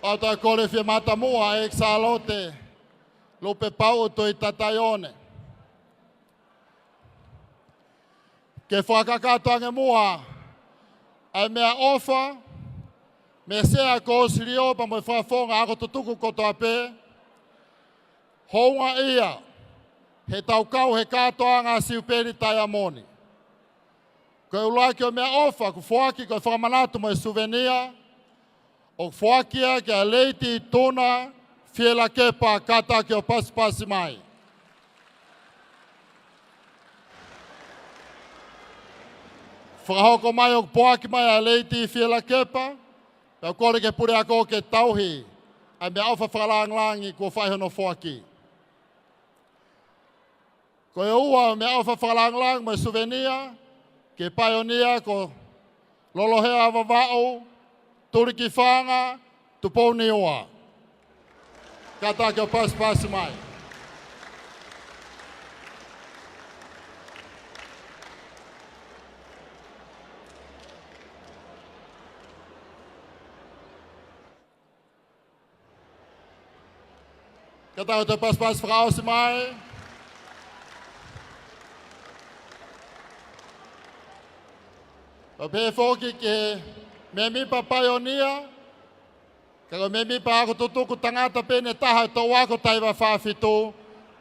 ʻOku ou kole fiematamuʻa ʻEiki Sālote Lupepauʻu Tuʻitataione ke fakakakato ange muʻa ʻa e meʻaʻofa mei he Sea Kōsilio pea mo e fakafofonga ako tutuku kotoa pē, houngaʻia heʻetau kau he kātoanga Siupeli Taiamoni. Ko e ʻuluaki ʻo e meʻaʻofa kuo foaki ko e fakamanatu mo e suvenia, ʻoku foaki ia kia Lady Tuna Fielakepa, kātaki ʻo pasipasi mai. Fakahoko mai ʻoku poaki mai ʻa Lady Fielakepa, pea u kole ki he puleako ke tauhi ʻa e meʻaʻofa fakalāngilangi kuo fai hono foaki. Ko e ua ʻo e meʻaʻofa fakalāngilangi mo e suvenia ki he paionia ko Lolohea Vavaʻu Tulikifanga Tupouniua. Kātaki ʻo pasipasi mai. Kātaki ʻo pasipasi fakaʻosi mai. ʻO pehē foki ki he mēmipa paionia, ka ko e mēmipa ako tutuku tangata pē ʻe taha ʻo e Toʻu Ako Taha Hiva Fā Fitu,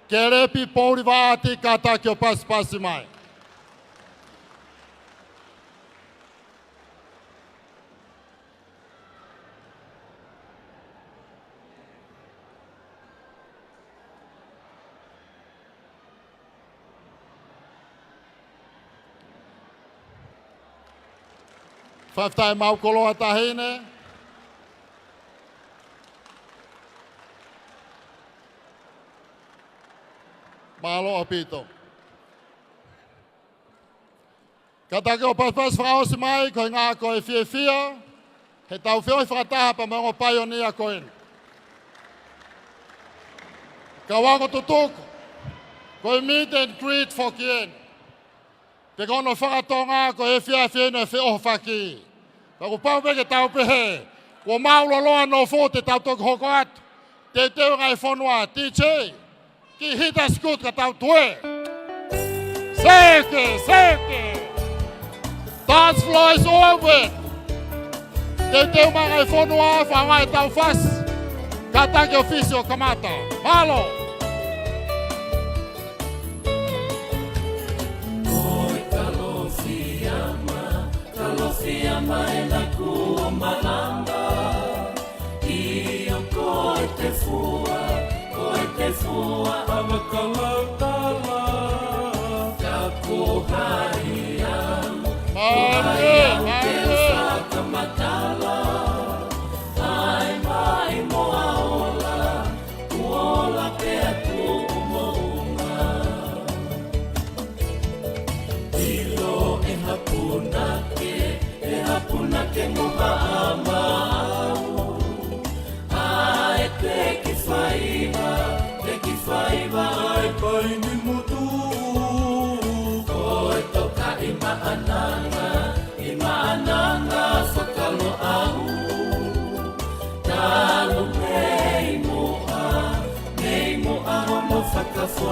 Kelepi Poulivaʻati, kātaki ʻo pasipasi mai. Fakafetaʻi mo e koloa taʻahine. Mālō ʻaupito. Kātaki ʻo pasipasi fakaʻosi mai, ko e ʻuhinga ko e fiefia heʻetau feohi fakataha pea mo e ongo paionia ko eni. Kau ako tutuku, ko e meet and greet foki eni. Pe ko hono faka-Tonga ko e efiafi eni ʻo e feʻohofaki. Ka kuo pau pē ke tau pehē, kuo mālōlō ʻa e nofo, te tau toki hoko atu. Teuteu e ngaahi fonua, D J, kiʻi hit us good ka tau tue. Seke, seke. Dance floor is open. Teuteu mai e ngaahi fonua, fanga e tau fasi. Kātaki ʻo fisi ʻo kamata. Mālō. Ko e Kalofiama, Kalofiama ʻena kuo malanga. ʻIo ko e tefua, ko e tefua ʻa Vakalautala. Ka ko hai au, ko hai au ke u fakamatala. ʻAi mai mo ola, kuo ola pē ʻa tuʻu moʻunga. ʻIlo ʻe ha puna ke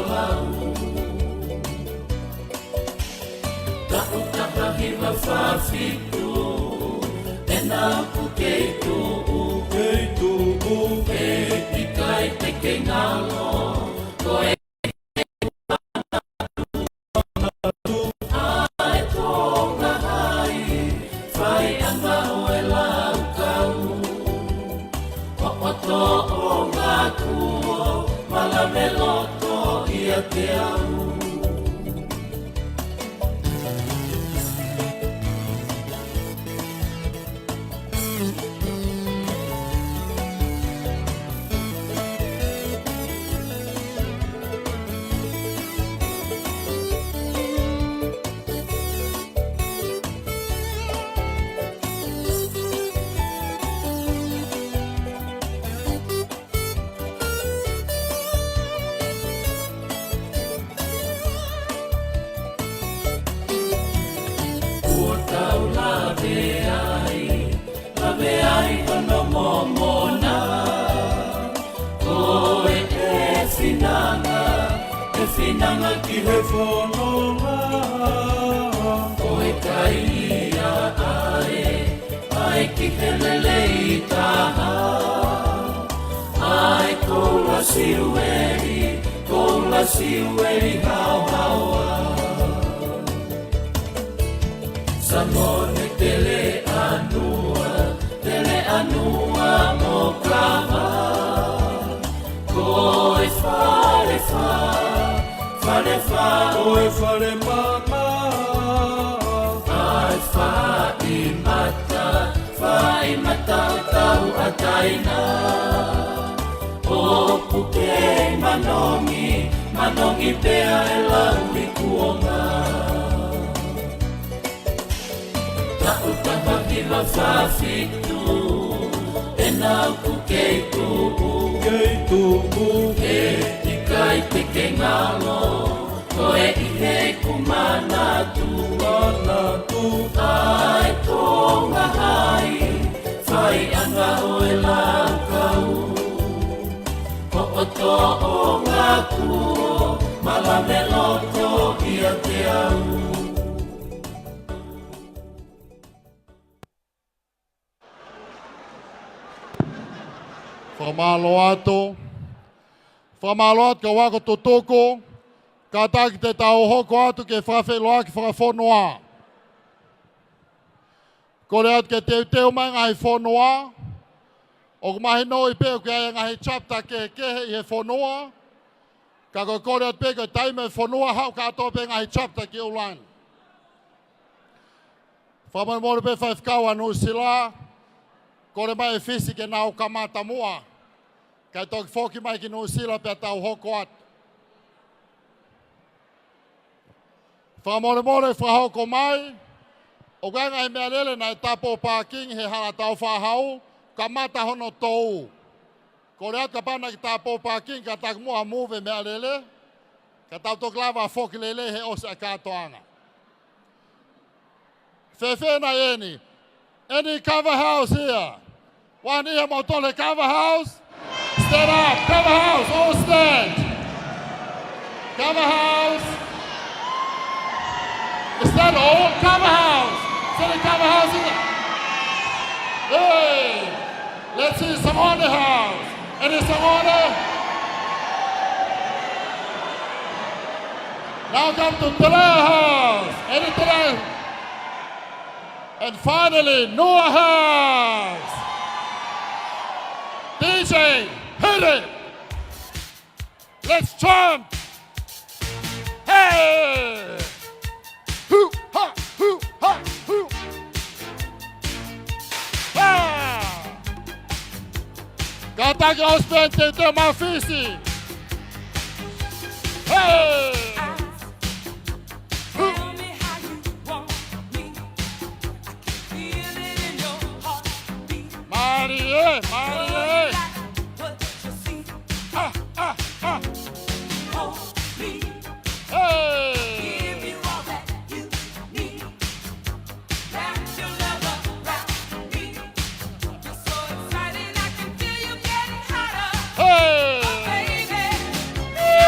lau. Taʻu taha hiva fā fitu, ʻena ʻoku kei tuʻu, kei tuʻu, he ʻikai te ke ngalo, ko e ʻa e Tonga hai, faiʻanga ʻo e laukau. ʻOku tōʻonga kuo malave loto ʻiate au. Kuo tau lave ai, lave ai hono momona. Ko e, e finanga, e finanga ki he fononga. Ko e kai ia ʻae, ʻae ki he lelei taha. ʻAi koula siueli, koula siueli haohaoa. Sangone Teleʻanua, Teleʻanua mo Kava. Ko e fale fā, fale fā, ko e fale mama. ʻAi fai mata, fai mata ʻo tauʻatāina. ʻOku kei manongi, manongi pea e lau i kuonga. Taʻu taha hiva fā fitu, ʻena ʻoku kei tuʻu, kei tuʻu, he ʻikai te ke ngalo, ko e ʻi heʻeku manatu, manatu, ʻa e Tonga hai, faiʻanga ʻo e laukau. ʻOku tōʻonga kuo malave loto ʻiate au. Fakamālō atu. Fakamālō atu kau ako tutuku. Kātaki te tau hoko atu ki he fakafeʻiloaki fakafonua. Kole atu ke teuteu mai ngaahi fonua. ʻOku mahinoʻi pē ʻoku ʻi ai e ngaahi chapter kehekehe ʻi he fonua. Ka ko e kole atu pē ko e taimi e fonua haʻu kātoa pē ngaahi chapter ki ʻUluaki. Fakamolemole pē faifekau ʻa Nuʻusila, kole mai ʻe Fisi ke nau kamata muʻa. Kae toki foki mai ki Nuʻusila pea tau hoko atu. Fakamolemole fakahoko mai, ʻoku ʻi ai e ngaahi meʻalele naʻe tāpō parking he hala Tāufaʻāhau, kamata hono tou. Kole atu kapau naʻa ke tāpō parking kātaki muʻa move meʻalele, ka tau toki lava foki lelei he ʻosi ʻa e kātoanga. Fēfē nai eni? Any Kava House here? One here, mo tole Kava House? Stand up, Kava House, all stand. Kava House. Is that all? Kava House. Is that a Kava House here? Hey, let's see Sangone House. Any Sangone? Now come to Telea House. Any Telea? And finally, Nua House. D J, hit it. Let's jump. Hey! Hoo ha, hoo ha, hoo. Ha! Kātaki ʻo spend te te mafisi. Hey! Hoo! Mālie, mālie. Ah, ah, ah. Hey! Hey!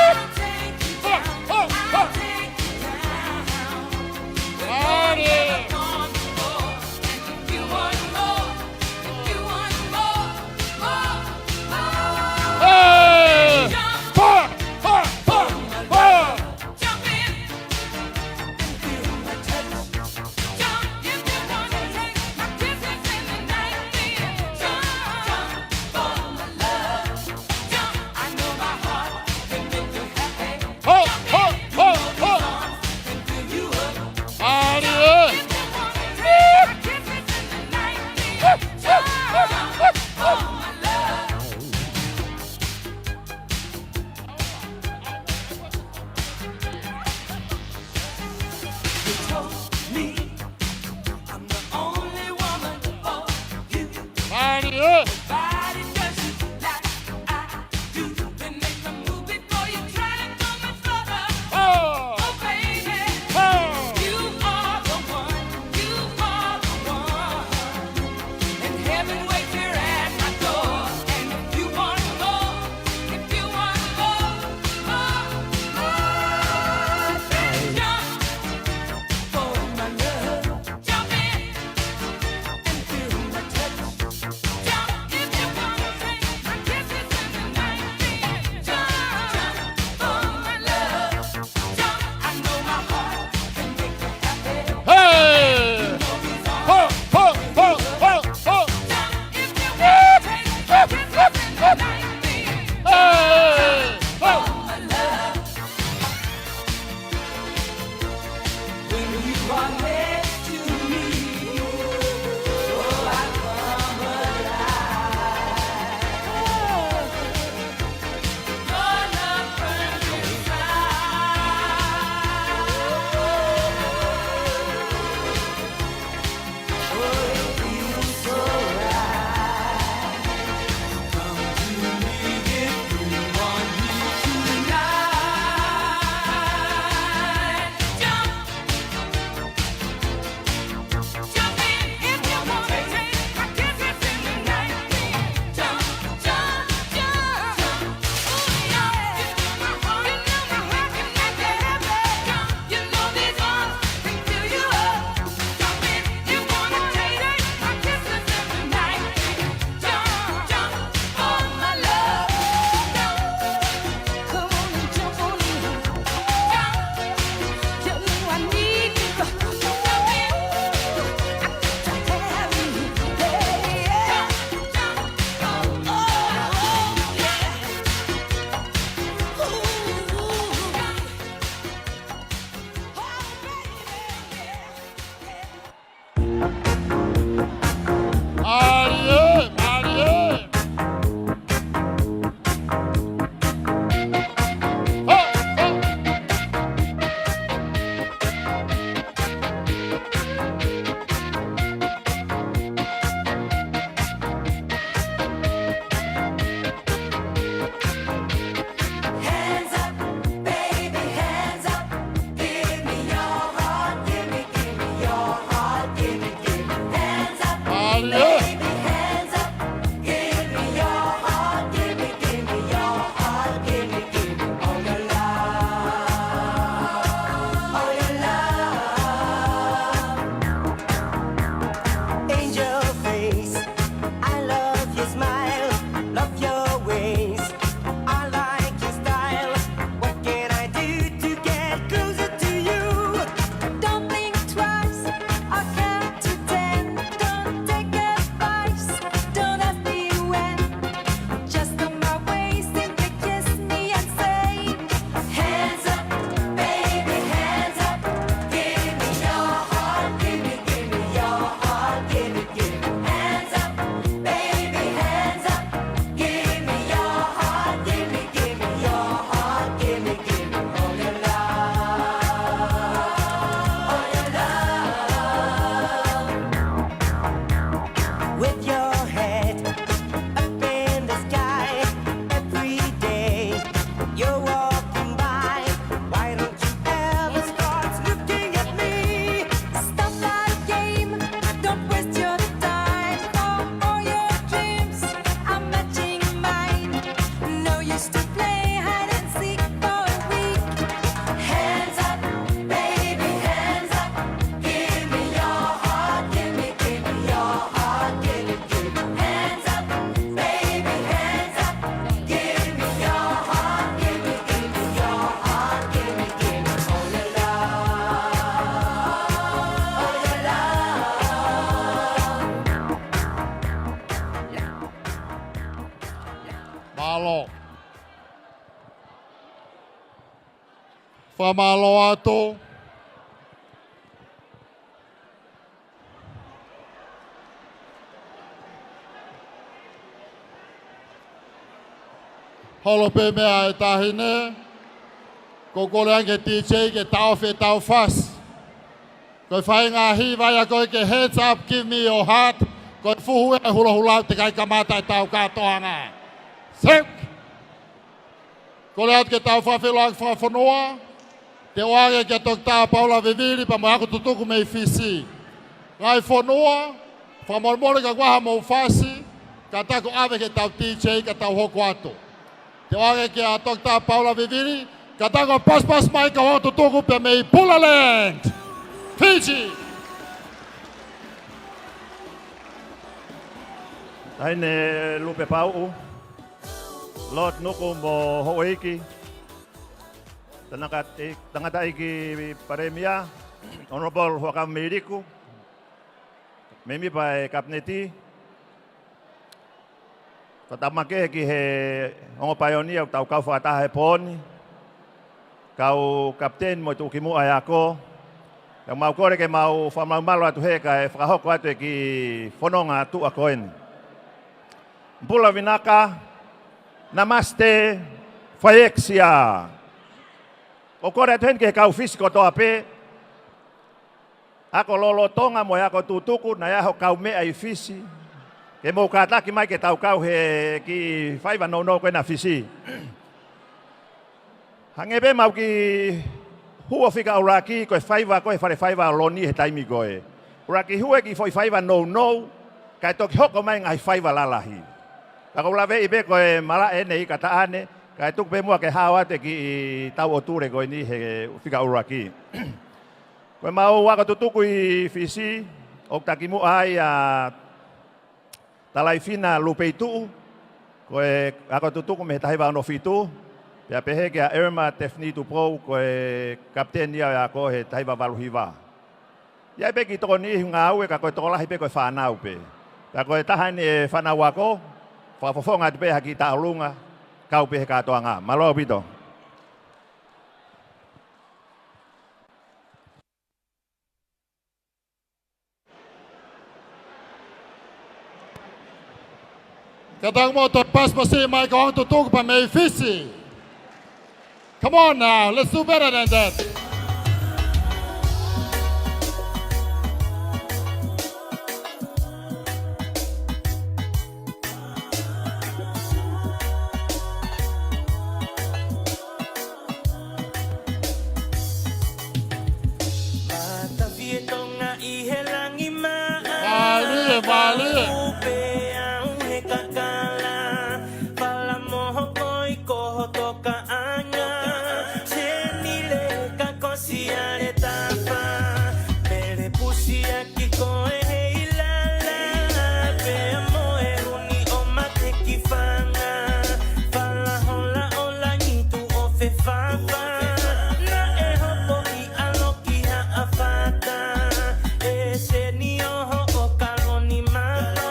Mālie, mālie. Ho, ho. Hands up, baby, hands up. Give me your heart, give me, give me your heart, give me, give me. Hands up, baby, hands up. Give me your heart, give me, give me your heart, give me, give me all your love, all your love. Angel face, I love your smile, love your ways. I like your style. What can I do to get closer to you? Don't think twice, I'll count to ten. Don't take advice, don't ask me when. Just on my way, simply kiss me and say, hands up, baby, hands up. Give me your heart, give me, give me your heart, give me, give me. Hands up, baby, hands up. Give me your heart, give me, give me your heart, give me, give me all your love, all your love. With your head up in the sky, every day you're walking by. Why don't you ever start looking at me? Stop that game, don't waste your time. For all your dreams are matching mine. No use to play hide and seek for a week. Hands up, baby, hands up. Give me your heart, give me, give me your heart, give me, give me. Hands up, baby, hands up. Give me your heart, give me, give me your heart, give me, give me all your love, all your love. Mālō. Fakamālō atu. Holo pē meʻa ʻe taha eni. Ko e kole ange ki he D J ke taʻofi ʻetau fasi. Ko e faʻahinga hiva ia ko ē ki he Hands Up, Give Me Your Heart. Ko e fuhu ia ʻa e hulahulau te kai kamata ʻetau kātoanga. Seuk! Kole atu ke tau fakafeʻiloaki fakafonua, te u ʻoange kia Toketā Paula Vivili pea mo e ako tutuku mei Fisi. Ngaahi fonua, fakamolemole ka ʻoku ʻi ai haʻamou fasi, kātaki ʻo ʻave ki heʻetau D J ka tau hoko atu. Te u ʻoange kia Toketā Paula Vivili, kātaki ʻo pasipasi mai ki he ako tutuku pea mei Bula Land, Fisi. Taʻahine Lupe Pauʻu, Lord Nuku mo houʻeiki, tangata-, tangataʻeiki Palēmia, Honourable Huʻakavameiliku, mēmipa ʻo e Kapineti, fakatapu makehe ki he ongo paionia ʻoku tau kau fakataha he pō ni, kau kapiteni mo e tuʻukimuʻa ʻo e ako, ka mau kole ke mau fakamalumalu atu hē kae fakahoko atu e kiʻi fononga tuʻa ko eni. Pula vinaka, namaste, faieksiā. ʻOku kole atu heni ki he kau Fisi kotoa pē, ako lolotonga mo e ako tutuku, naʻa ʻi ai hoʻo kaumeʻa ʻi Fisi, ke mou kātaki mai ke tau kau he kiʻi faiva nounou ko ena Fisi. Hangē pē ʻemau kiʻi hū ʻo fika ʻuluaki, ko e faiva ko ē he fale faiva ʻo Loni he taimi ko ē. ʻUluaki hū e kiʻi foʻi faiva nounou, kae toki hoko mai ngaahi faiva lalahi. Ka ʻoku ou laveʻi pē ko e malaʻe eni ʻi Kataʻane, kae tuku pē muʻa ke hao atu e kiʻi tau ʻo Tule ko eni he fika ʻuluaki. Ko ʻemau ako tutuku ʻi Fisi, ʻoku takimuʻa ai ʻa Talaifina Lupeituʻu, ko e ako tutuku mei he taha hiva ono fitu, pea pehē kia Irma Tefini Tupou, ko e kapiteni ia ʻo e ako he taha hiva valu hiva. ʻI ai pē kiʻi tokoni ʻi he ngāue ka ko e tokolahi pē ko e fānau pē. Pea ko e taha eni e fānau ako, fakafofonga atu pē ha kiʻi tauʻolunga, kau pē he kātoanga. Mālō ʻaupito. Kātaki muʻa ʻo toe pasipasi mai e kau aka tutuku pea mei Fisi. Come on now, let's do better than that. Mālie, mālie. Pea au he kakala, fala moho koi ko ho tokaʻanga. Senile ka kosi ale tafa, pele pusi aki koe he ilala. Pea mo e uni ʻo mate ki fanga, fala hola ʻo langi tuʻo fefafa. Naʻe hopo ʻi ʻalo ki haʻa fata, ʻe seni ʻo hoʻo kaloni mama.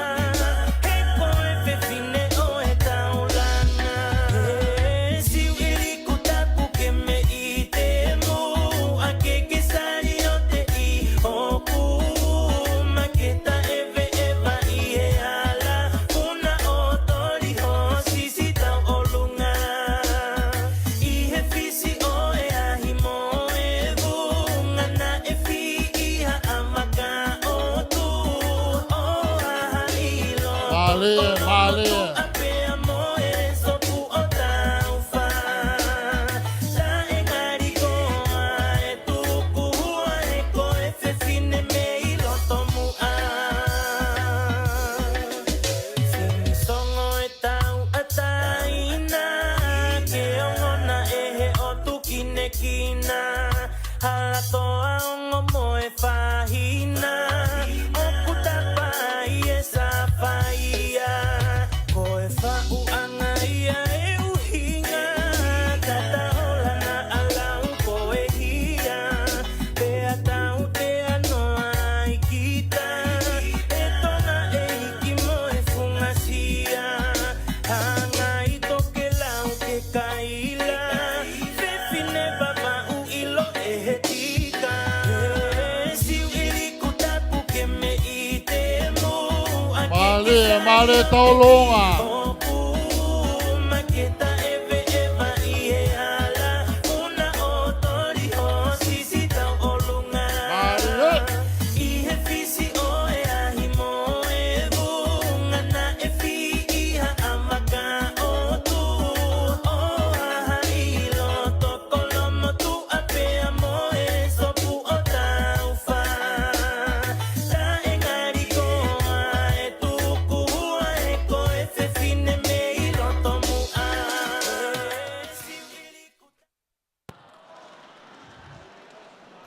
He ko e fefine ʻo e taulanga. He siu ʻi liku tapu ke me ʻi te muʻa ke ke sali ʻo te ʻi hoku ma ke taʻeveʻeva ʻi he ala. Puna ʻo toli ho sisi tauʻolunga. ʻI he Fisi ʻo e ahi mo e vunga naʻe fiʻi haʻa maka ʻo tu ʻo hahaʻi loto. Mālie, mālie. Pea mo e sopu ʻo taufa. Taʻe ngali koa e tuku hua he ko e fefine mei loto muʻa. Semi songo e tauʻatāina, ke ongona ʻe he ʻotu kinekina. Hala toa ongo mo e fahina, ʻoku tapa ai e safaia. Ko e faʻuʻanga ia e ʻuhinga, tata hola naʻa lau ko e hia. Pea tautea noa ai kita, ʻe Tonga ʻeiki mo e fungasia. Hanga ʻi tokelau ke kaila, fefine Vavaʻu ʻilo ʻe he tika. Siu ʻi liku tapu ke me ʻi te muʻa ke Mālie, mālie tauʻolunga. Mālie.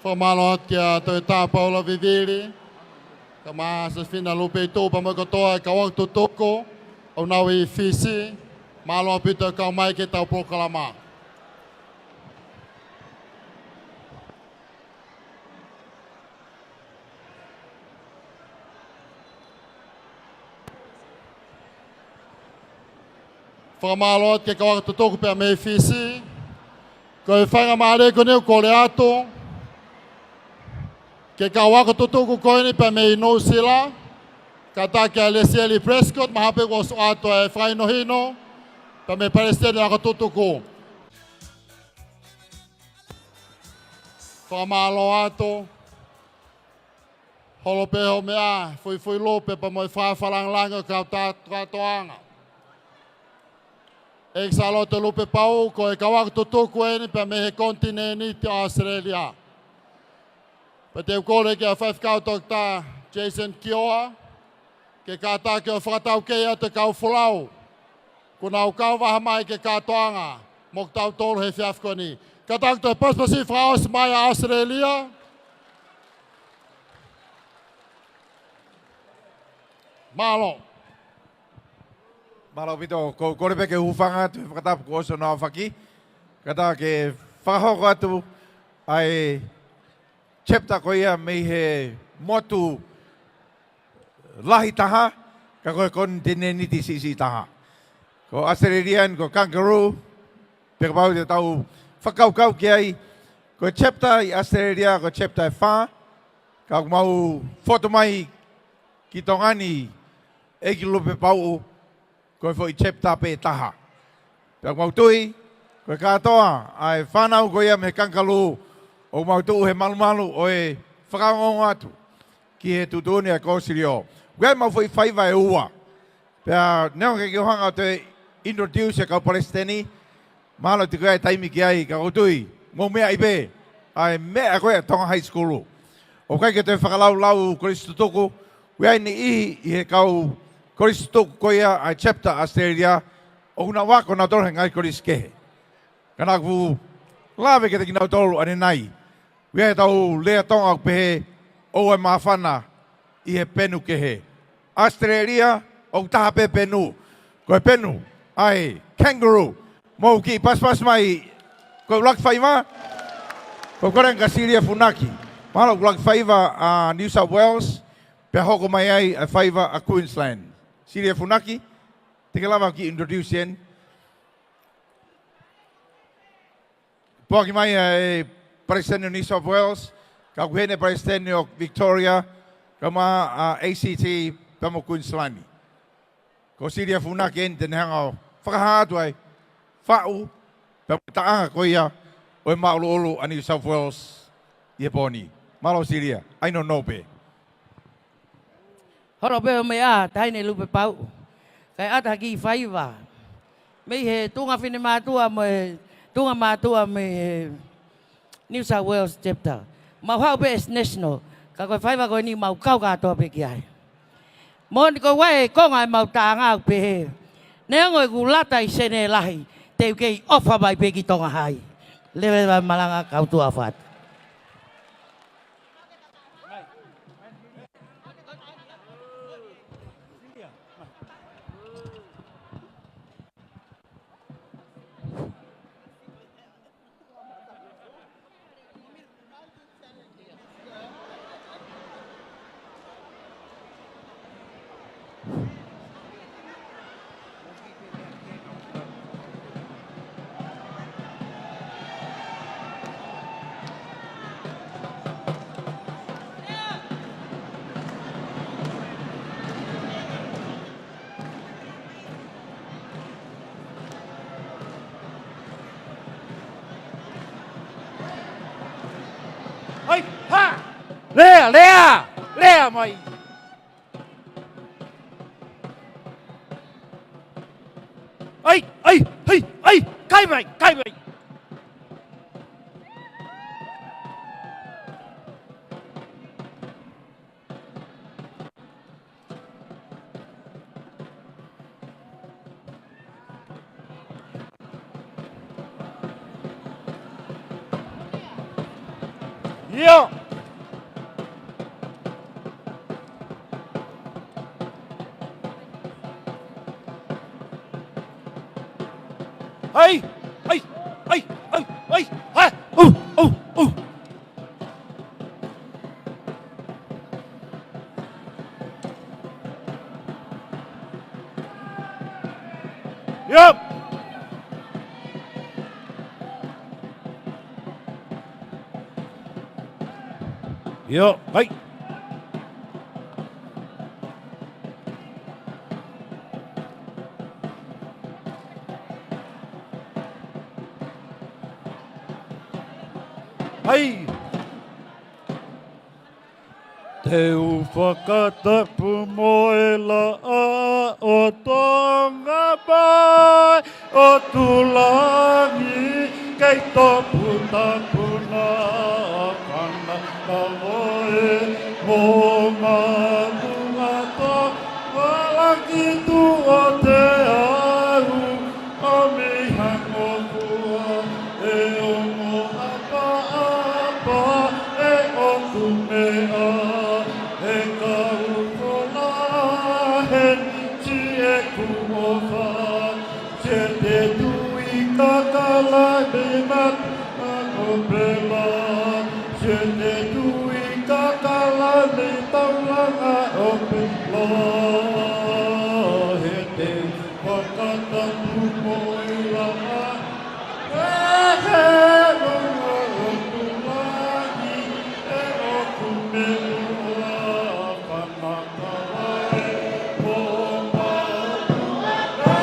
Fakamālō atu kia Toita Paula Vivili, kae ʻumaʻā Sefina Lupe Itu pea mo e kotoa e kau aka tutuku ʻoku nau ʻi Fisi. Mālō ʻaupito e kau mai ki heʻetau polokalama. Fakamālō atu ki he kau aka tutuku pea mei Fisi. Ko e faingamālie ko eni ʻoku kole atu ki he kau aka tutuku ko eni pea mei Nuʻusila, kātaki ʻa Lesieli Prescott, mahalo pē kuo ʻosi ʻoatu e fakahinohino, pea mei he palesiteni ʻo e aka tutuku. Fakamālō atu. Holo pē hoʻo meʻa, fuifui lupe pea mo e fakafakalāngilangi ʻo e kau tā-, kātoanga. ʻEiki Sālote Lupepauʻu, ko e kau aka tutuku eni pea mei he konitinēniti ʻo ʻAositelēlia. Pea te u kole ki he Faifekau Toketā Jason Kioa, ke kātaki ʻo fakataukei atu e kau folau kuo nau kau vaha mai ki he kātoanga mo kitautolu he efiafi ko eni. Kātaki toe pasipasi fakaʻosi mai ʻa ʻAositelēlia. Mālō. Mālō ʻaupito, ko, kole pē ke u hūfanga atu he fakatapu kuo ʻosi hono aofaki. Kātaki ke fakahoko atu ʻa e chapter ko ia mei he motu lahi taha, ka ko e konitinēniti siʻisiʻi taha. Ko ʻAositelēlia eni ko e kangaroo, pea kapau te tau fakakaukau ki ai, ko e chapter ʻi ʻAositelēlia, ko e chapter ʻe fā, ka ʻoku mau fotu mai ki Tonga ni, ʻEiki Lupepauʻu, ko e foʻi chapter pē ʻe taha. Pea ʻoku mau tui, ko e kātoa ʻa e fānau ko ia mei he Kangaroo, ʻoku mau tuʻu he malumalu ʻo e fakaongoongo atu ki he tuʻutuʻuni ʻa e kōsilio. ʻOku ʻi ai ʻemau foʻi faiva ʻe ua. Pea neongo ʻikai ke u hanga ʻo toe introduce e kau palesiteni, mahalo ʻe tiko ai e taimi ki ai, ka ʻoku ou tui, mou meaʻi pē ʻa e meʻa ko ia ʻa Tonga High School. ʻOku ʻikai ke toe fakalaulau kolisi tutuku, ʻoku ʻi ai e niʻihi ʻi he kau kolisi tutuku ko ia ʻa e chapter Australia, ʻoku nau ako nautolu he ngaahi kolisi kehe. Ka naʻa ku lave kiate kinautolu ʻanenai. ʻOku ʻi ai ʻetau lea Tonga ʻoku pehē, ʻoua ʻe māfana ʻi he penu kehe. Australia, ʻoku taha pē penu. Ko e penu ʻa e kangaroo. Mou kiʻi pasipasi mai, ko e ʻuluaki faiva, ko e kole ange kia Silia Funaki. Mahalo ko e ʻuluaki faiva ʻa New South Wales, pea hoko mai ai ʻa e faiva ʻa Queensland. Silia Funaki, te ke lava kiʻi introduce eni. Poaki mai ʻa e Palesiteni ʻo New South Wales, ka ʻoku ʻi heni e Palesiteni ʻo Victoria, kae ʻumaʻā ʻa e A C T pea mo Queensland. Ko Silia Funaki eni te ne hanga ʻo fakahā atu ʻa e faʻu pea mo e taʻanga ko ia ʻo e māʻuluʻulu ʻa New South Wales ʻi he pō ni. Mālō Silia, ʻai nounou pē. Holo pē ʻo meʻa, Taʻahine Lupepauʻu. Kae ʻata ha kiʻi faiva mei he tuʻunga finemātuʻa mo e tuʻunga mātuʻa mei he New South Wales chapter. Mau haʻu pē as national, ka ko e faiva ko eni mau kau kātoa pē ki ai. Moʻoni ko e konga ʻemau taʻanga ʻoku pehē, neongo ʻeku lata ʻi Senē Lahi, te u kei ʻofa mai pē ki Tonga High. Leva e malanga, kau tuʻa ʻofa atu. ʻAi, hā! Lea, lea! Lea mai! ʻAi, ʻai, hei, ʻai! Kai mai, kai mai! ʻIo. ʻAi, ʻai, ʻai, ʻai, ʻai, hā, ʻū, ʻū, ʻū. Yep. Yep. Hai. Hai. Te u fakatapu mo e laʻā ʻo Tonga mai ʻo tulangi, kei toputapu na ʻa Kanataloa mo Manuʻa, Tonga laki tuʻo te au. ʻA mei ha ngofua ʻe ongo ʻapaʻapa ʻe ʻoku meʻa he kau kola heni ki heʻeku ʻofa. Siʻete tui kakala mei mata ʻo pela. Siʻete tui kakala mei taulanga ʻo pela. He te Fakatapu mo e laʻā, ʻe he nonga ʻo tulangi, ʻe ʻoku meʻa ʻa Kanataloa mo Manuʻa, ʻe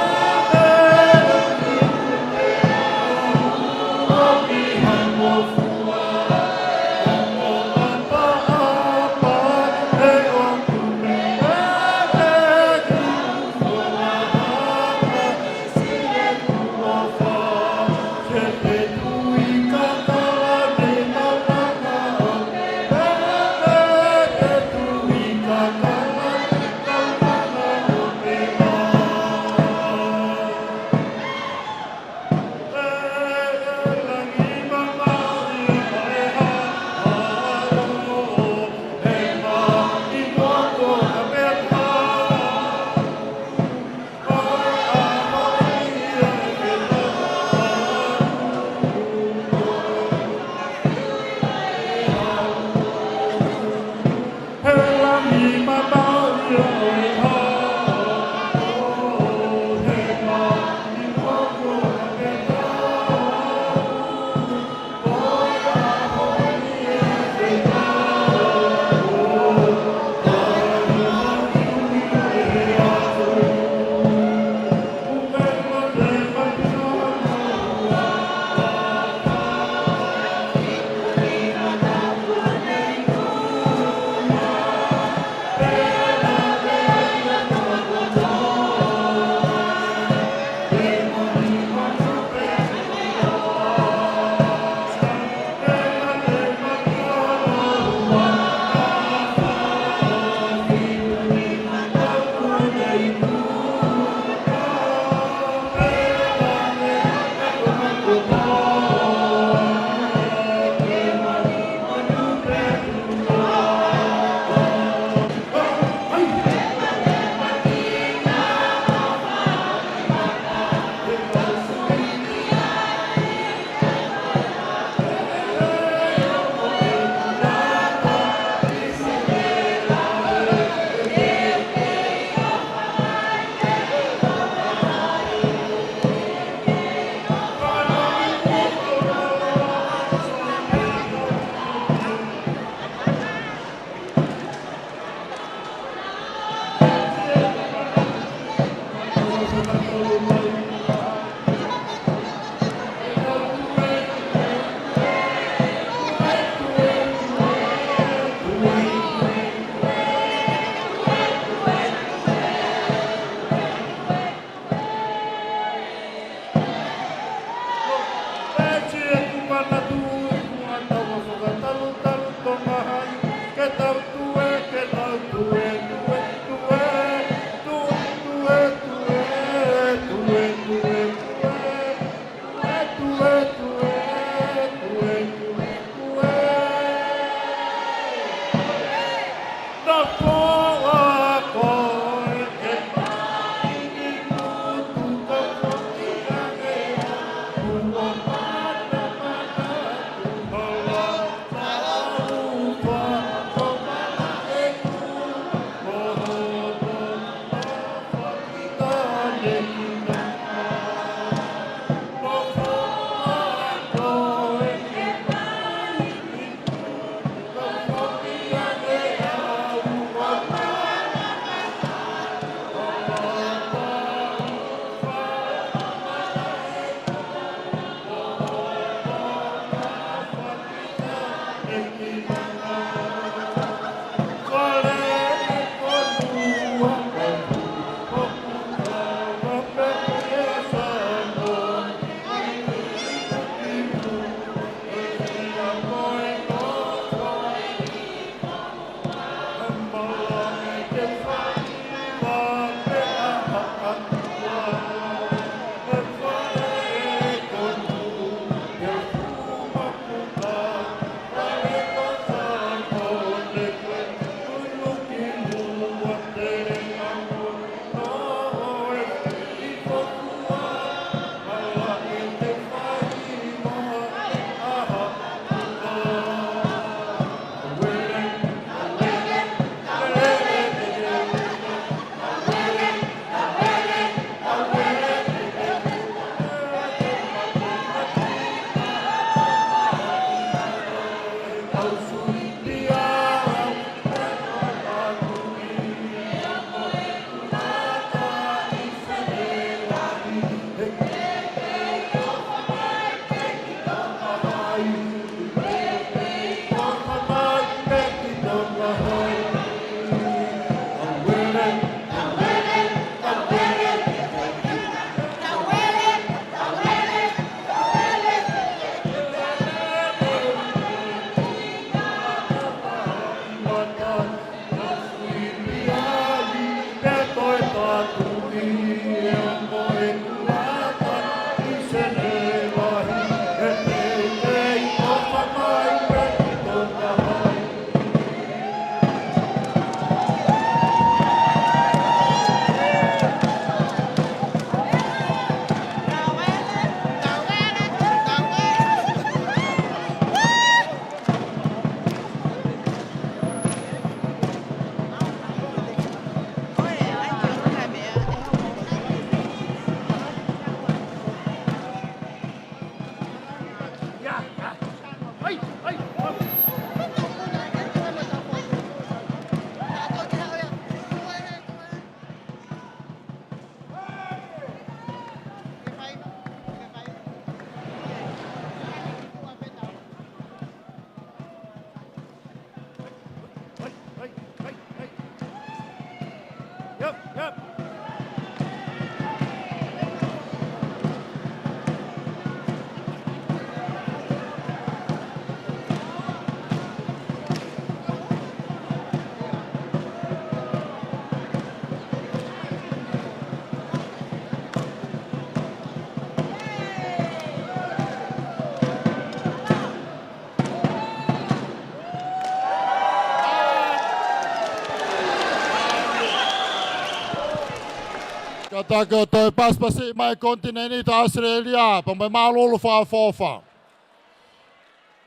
Kātaki ʻo toe pasipasi mai konitinēniti ʻo ʻAositelēlia, pea mo e mālōlō fakaʻofoʻofa.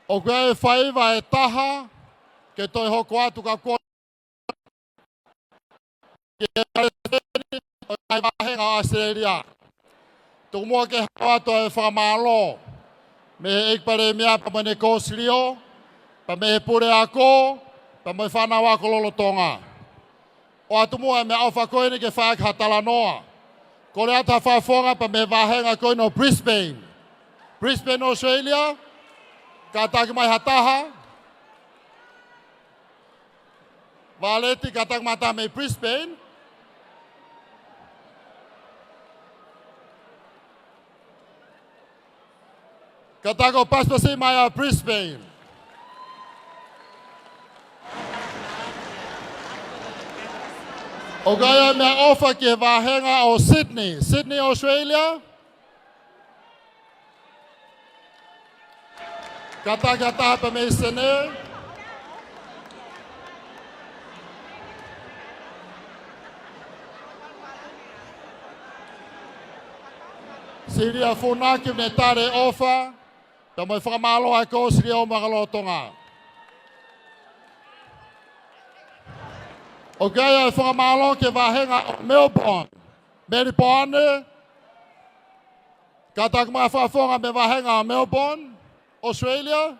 ʻOku ʻi ai e faiva ʻe taha ke toe hoko atu ka kuo ki he palesiteni ʻo e ngaahi vāhenga ʻo ʻAositelēlia. Tuku muʻa ke hoko atu e fakamālō mei he ʻEiki Palēmia pea mo ʻEne Kōsilio, pea mei he puleako, pea mo e fānau ako lolotonga. ʻOatu muʻa e meʻaʻofa ko eni ke fai ʻaki ha talanoa. Kole atu ha fakafofonga pea mei he vāhenga ko eni ʻo Brisbane. Brisbane, Australia. Kātaki mai ha taha. Vāleti, kātaki mai ha taha mei Brisbane. Kātaki ʻo pasipasi mai ʻa Brisbane. ʻOku ʻi ai e meʻaʻofa ki he vāhenga ʻo Sydney. Sydney, Australia. Kātaki ha taha pea mei Senē. Silia Funaki, ne tale ʻofa, pea mo e fakamālō ʻa e Kōsilio mo e ako lolotonga. ʻOku ʻi ai e fakamālō ki he vāhenga ʻo Melbourne. Meli Poane, kātaki mai ha fakafofonga mei he vāhenga ʻo Melbourne, Australia.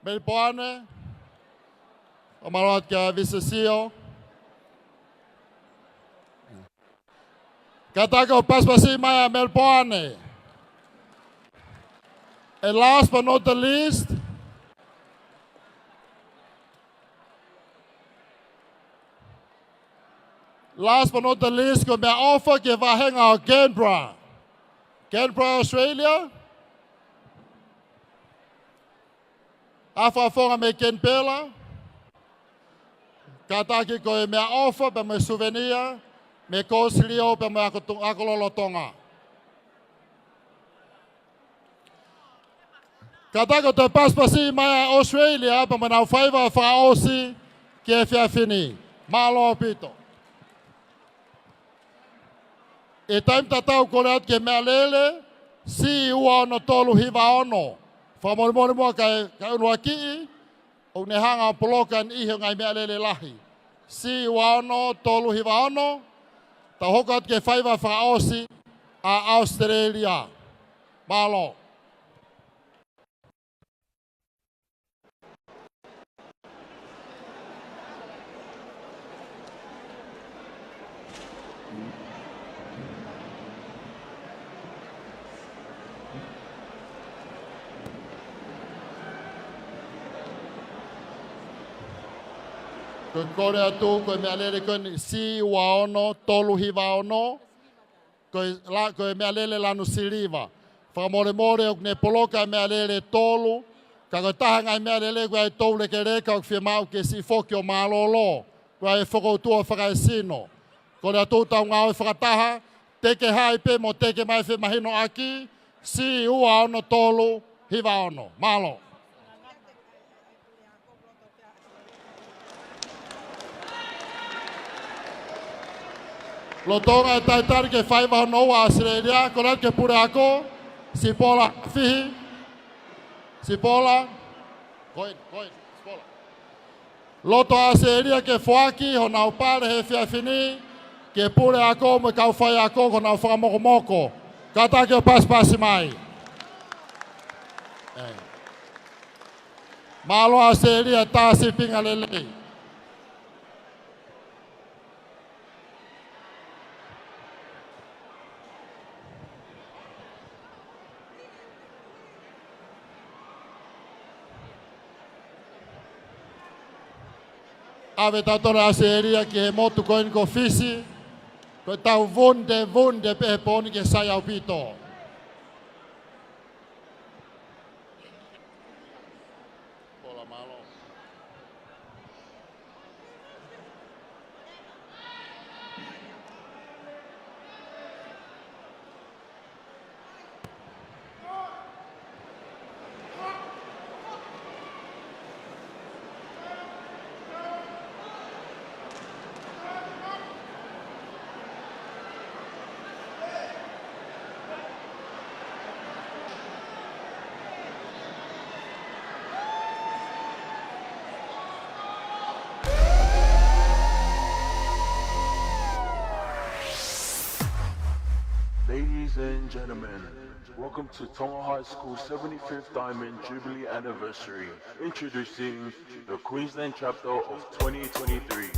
Meli Poane, fakamālō atu kia Visesio. Kātaki ʻo pasipasi mai ʻa Melipoane. And last but not the least, last but not the least, ko e meʻaʻofa ki he vāhenga ʻo Canberra. Canberra, Australia. ʻA e fakafofonga mei Kenipela. Kātaki ko e meʻaʻofa pea mo e suvenia mei he Kosilio pea mo e ako to-, ako lolotonga. Kātaki ʻo toe pasipasi mai ʻa Australia pea mo ʻenau faiva fakaʻosi ki he efiafi ni. Mālō ʻaupito. ʻI he taimi tatau kole atu ki he meʻalele, C ua ono tolu hiva ono. Fakamolemole muʻa kae, kae ʻuluaki, ʻoku ne hanga ʻo poloka e niʻihi ʻo e ngaahi meʻalele lahi. C ua ono tolu hiva ono, tau hoko atu ki he faiva fakaʻosi ʻa Australia. Mālō. Ko e kole atu, ko e meʻalele ko eni C ua ono tolu hiva ono. Ko e la-, ko e meʻalele lanu siliva. Fakamolemole ʻoku ne poloka e meʻalele ʻe tolu. Ka ko e taha e ngaahi meʻalele ko ia ʻe tolu lekeleka ʻoku fiemaʻu ke siʻi foki ʻo mālōlō. Ko ia ʻe fokoutua fakaesino. Kole atu tau ngāue fakataha, teke hai pē mo teke mai femahinoʻaki, C ua ono tolu hiva ono. Mālō. Lolotonga e talitali ki he faiva hono ua ʻa Australia, kole atu ki he puleako, Sipola Fihi, Sipola, ko eni, ko eni, Sipola. Loto ʻa Australia ke foaki honau pale he efiafi ni, ki he puleako mo e kau faiako ko honau fakamokomoko. Kātaki ʻo pasipasi mai. ʻE. Mālō Australia, tā sīpinga lelei. ʻAve tautolu ʻa Australia ki he motu ko eni ko Fisi. Ko e tau vunde, vunde pē he pō ni ke sai ʻaupito. Pola mālō. Ladies and gentlemen, welcome to Tonga High School seventy-fifth Diamond Jubilee Anniversary. Introducing the Queensland chapter of twenty twenty-three.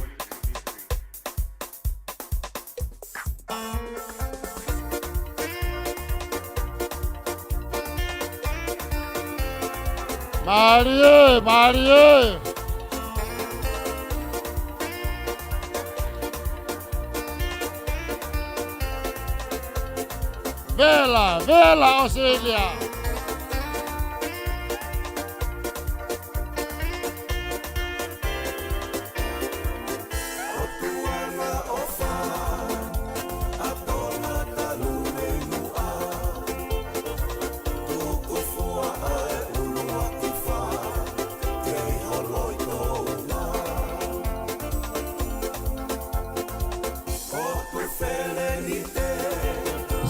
Mālie, mālie. Vela, vela Australia.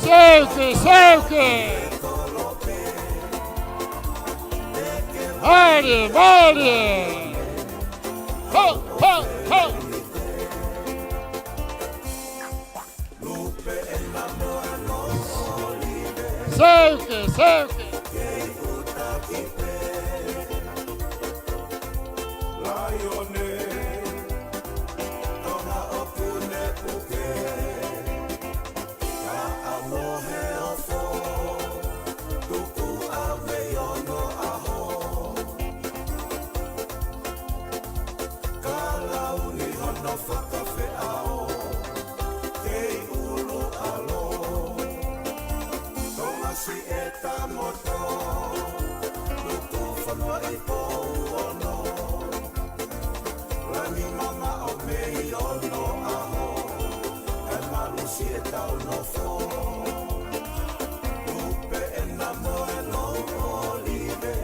Seuke, seuke. Mālie, mālie. Ho, ho, ho. Seuke, seuke. Tamoto, Tutufonua ʻi Pouono, langi mamaʻo mei Onoʻaho, ʻe malusi ʻetau nofo. Tupe ʻena mo e lou ʻolive,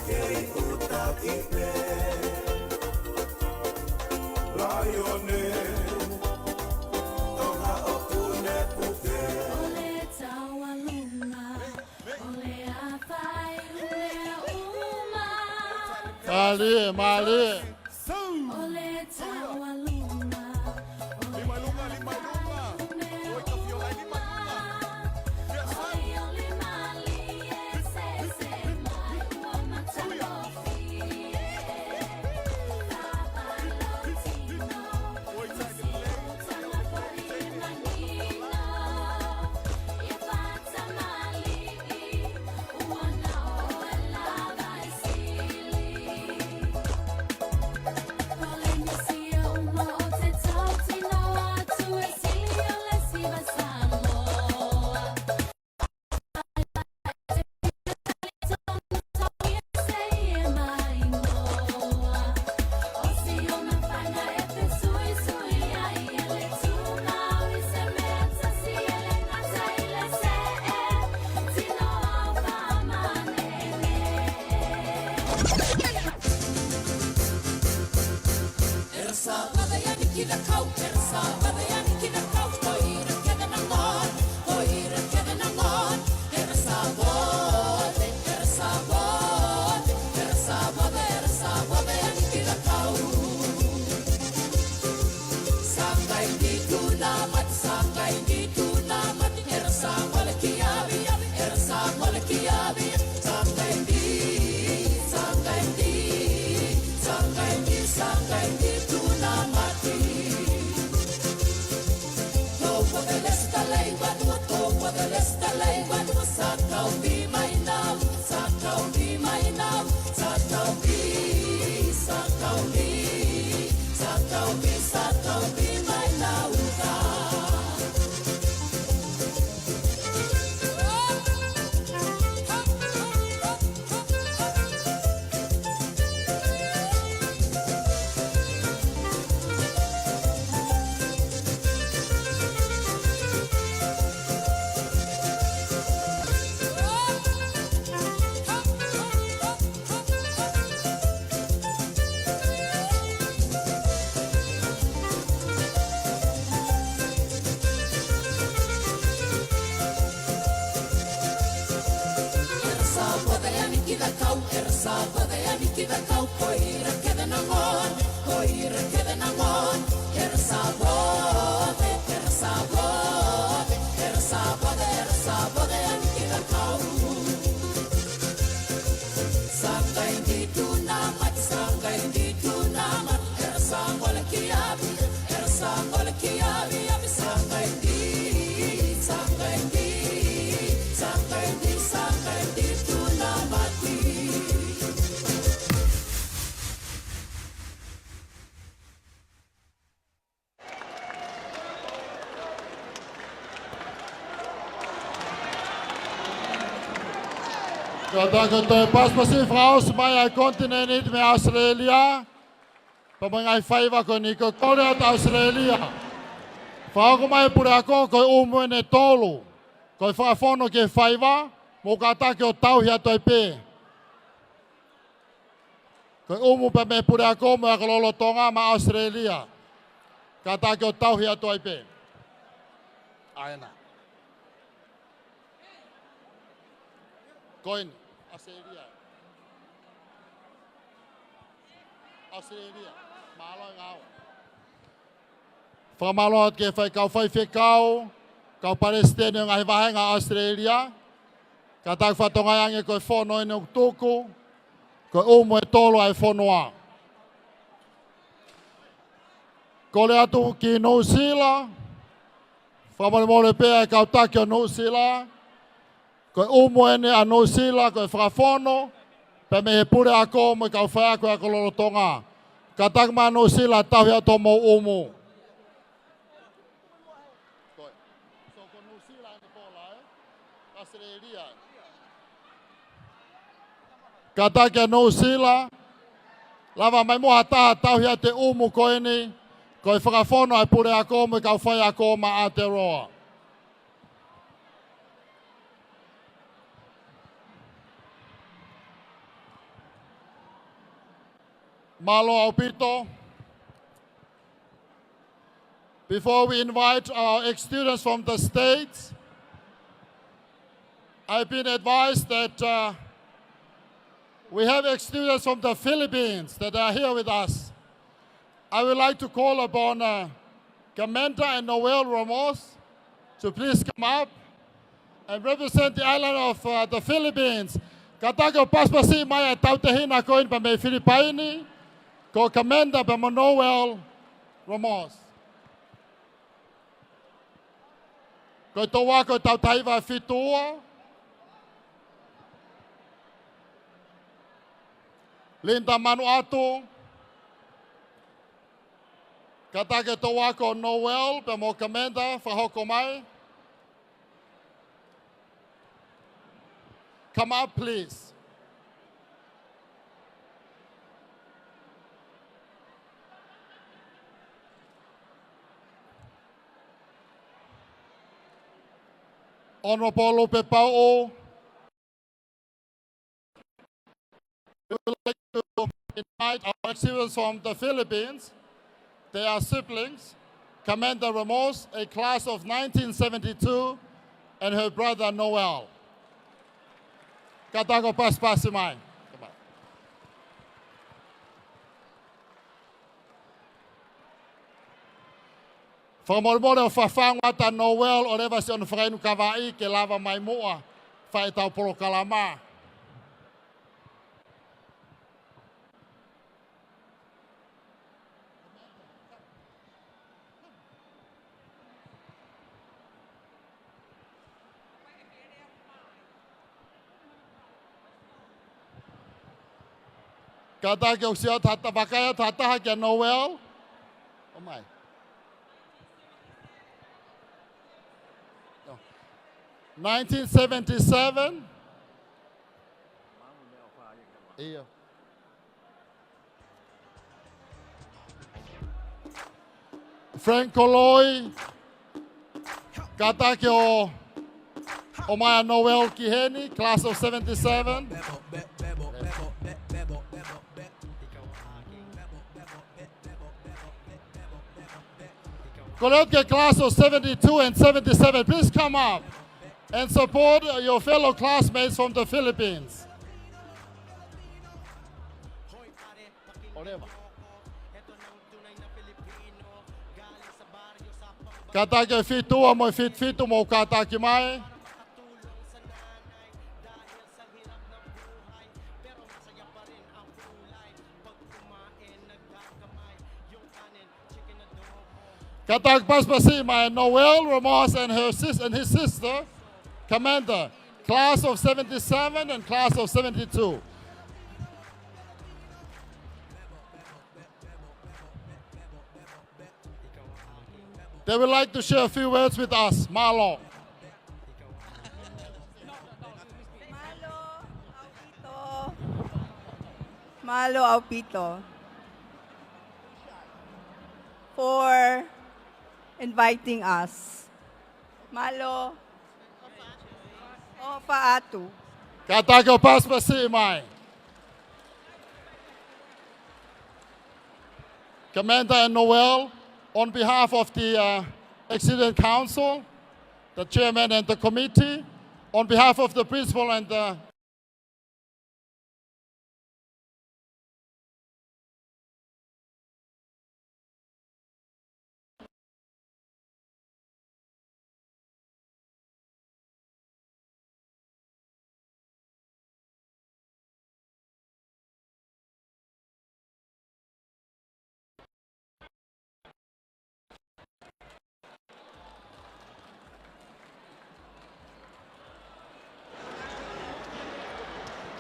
kei ʻuta ki pē. Laione, Tonga ʻoku ne puke. ʻO le taualuma, ʻo le afai ʻumeʻuma. Mālie, mālie. ʻO le taualuma, ʻo le afai ʻumeʻuma. Kātaki ʻo toe pasipasi fakaʻosi mai ʻa e konitinēniti mei ʻAositelēlia, pea mo e ngaahi faiva ko eni. Ko e kole atu ʻa ʻAositelēlia, fakahoko mai e puleako ko e ʻumu ʻeni ʻe tolu, ko e fakafono ki he faiva, mou kātaki ʻo tauhi atu ai pē. Ko e ʻumu pē mei he puleako mo e ako lolotonga maʻa ʻAositelēlia. Kātaki ʻo tauhi atu ai pē. ʻA ena. Ko eni, ʻAositelēlia. ʻAositelēlia. Mālō e ngāue. Fakamālō atu ki he faifekau, kau palesiteni ʻo e ngaahi vāhenga ʻo ʻAositelēlia. Kātaki fakatokangaʻi ange ko e fono ʻeni ʻoku tuku, ko e ʻumu ʻe tolu ʻa e fonua. Kole atu ki Nuʻusila, fakamolemole pē ʻa e kau taki ʻo Nuʻusila, ko e ʻumu ʻeni ʻa Nuʻusila, ko e fakafono pē mei he puleako mo e kau faiako ʻo e ako lolotonga. Kātaki maʻa Nuʻusila tauhi atu hoʻomou ʻumu. Ko e, so ko Nuʻusila ʻeni ko ē, ē? ʻAositelēlia. Kātaki ʻa Nuʻusila, lava mai muʻa ha taha tauhi ʻa e ʻumu ko eni, ko e fakafono ʻa e puleako mo e kau faiako maʻa Aotearoa. Mālō ʻaupito. Before we invite our ex-students from the States, I've been advised that, uh, we have ex-students from the Philippines that are here with us. I would like to call upon, uh, Commander and Noel Ramos to please come up and represent the island of, uh, the Philippines. Kātaki ʻo pasipasi mai ʻa e tautehina ko eni pea mei Filipaini, ko Commander pea mo Noel Ramos. Ko e touako ʻo e tautau hiva fitu ua, Linda Manuʻatu. Kātaki e touako ʻo Noel pea mo Commander fakahoko mai. Come up, please. Honorable Lupepauʻu. We would like to invite our students from the Philippines. They are siblings. Commander Ramos, a class of nineteen seventy-two, and her brother Noel. Kātaki ʻo pasipasi mai. Fakamolemole ʻo fafangu atu ʻa Noel ʻo leva siʻono fakainu kavai ke lava mai muʻa fai ʻetau polokalama. Kātaki ʻo sio atu ha taha, vakai atu ha taha kia Noel. Oh my. Nineteen seventy-seven. ʻIo. Frank Koloi, kātaki ʻo, ʻomai ʻa Noel ki heni, class of seventy-seven. Ko e class of seventy-two and seventy-seven, please come up and support your fellow classmates from the Philippines. ʻOleva. Kātaki e fitu ua mo e fitu fitu mou kātaki mai. Kātaki pasipasi mai Noel Ramos and her sis-, and his sister, Commander, class of seventy-seven and class of seventy-two. They would like to share a few words with us. Mālō. Mālō ʻaupito. Mālō ʻaupito for inviting us. Mālō. ʻOfa atu. Kātaki ʻo pasipasi mai. Commander and Noel, on behalf of the, uh, Ex-Student Council, the chairman and the committee, on behalf of the principal and the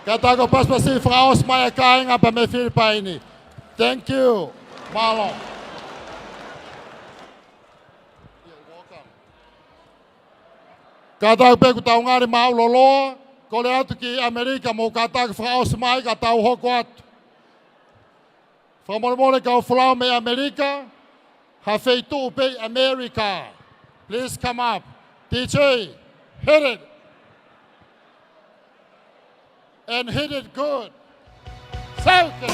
Kātaki ʻo pasipasi fakaʻosi mai e kāinga pea mei Filipaini. Thank you. Mālō. Kātaki pē kuo tau ngali maʻu loloa, kole atu ki ʻAmelika mou kātaki fakaʻosi mai ka tau hoko atu. Fakamolemole kau folau mei ʻAmelika, ha feituʻu pē ʻi ʻAmelika. Please come up. D J, hit it. And hit it good. Soak it.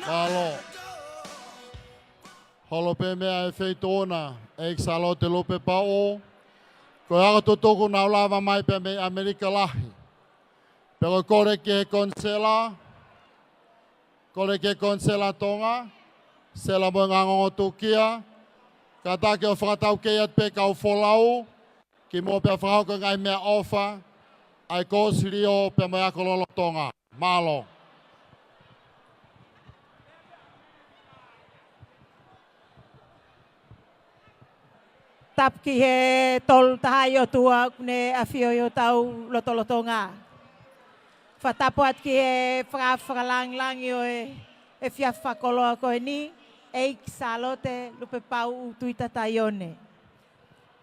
Mālō. Holo pē meʻa e feituʻu na, ʻEiki Sālote Lupepauʻu. Ko e ako tutuku naʻa ku lava mai pē mei ʻAmelika Lahi. Pea ko e kole ki he konisela, kole ki he konisela Tonga, sela mo e ngangongo tukia, kātaki ʻo fakataukei atu pē kau folau, kimuʻa pea fakahoko e ngaahi meʻaʻofa ʻa e kōsilio pea mo e ako lolotonga. Mālō. Tapu ki he Tolu Tahaʻi ʻOtua ʻoku ne ʻafio ʻi hotau lotolotonga. Fakatapu atu ki he faka-, fakalāngilangi ʻo e, e efiafi fakakoloa ko eni, ʻEiki Sālote Lupepauʻu Tuʻitataione.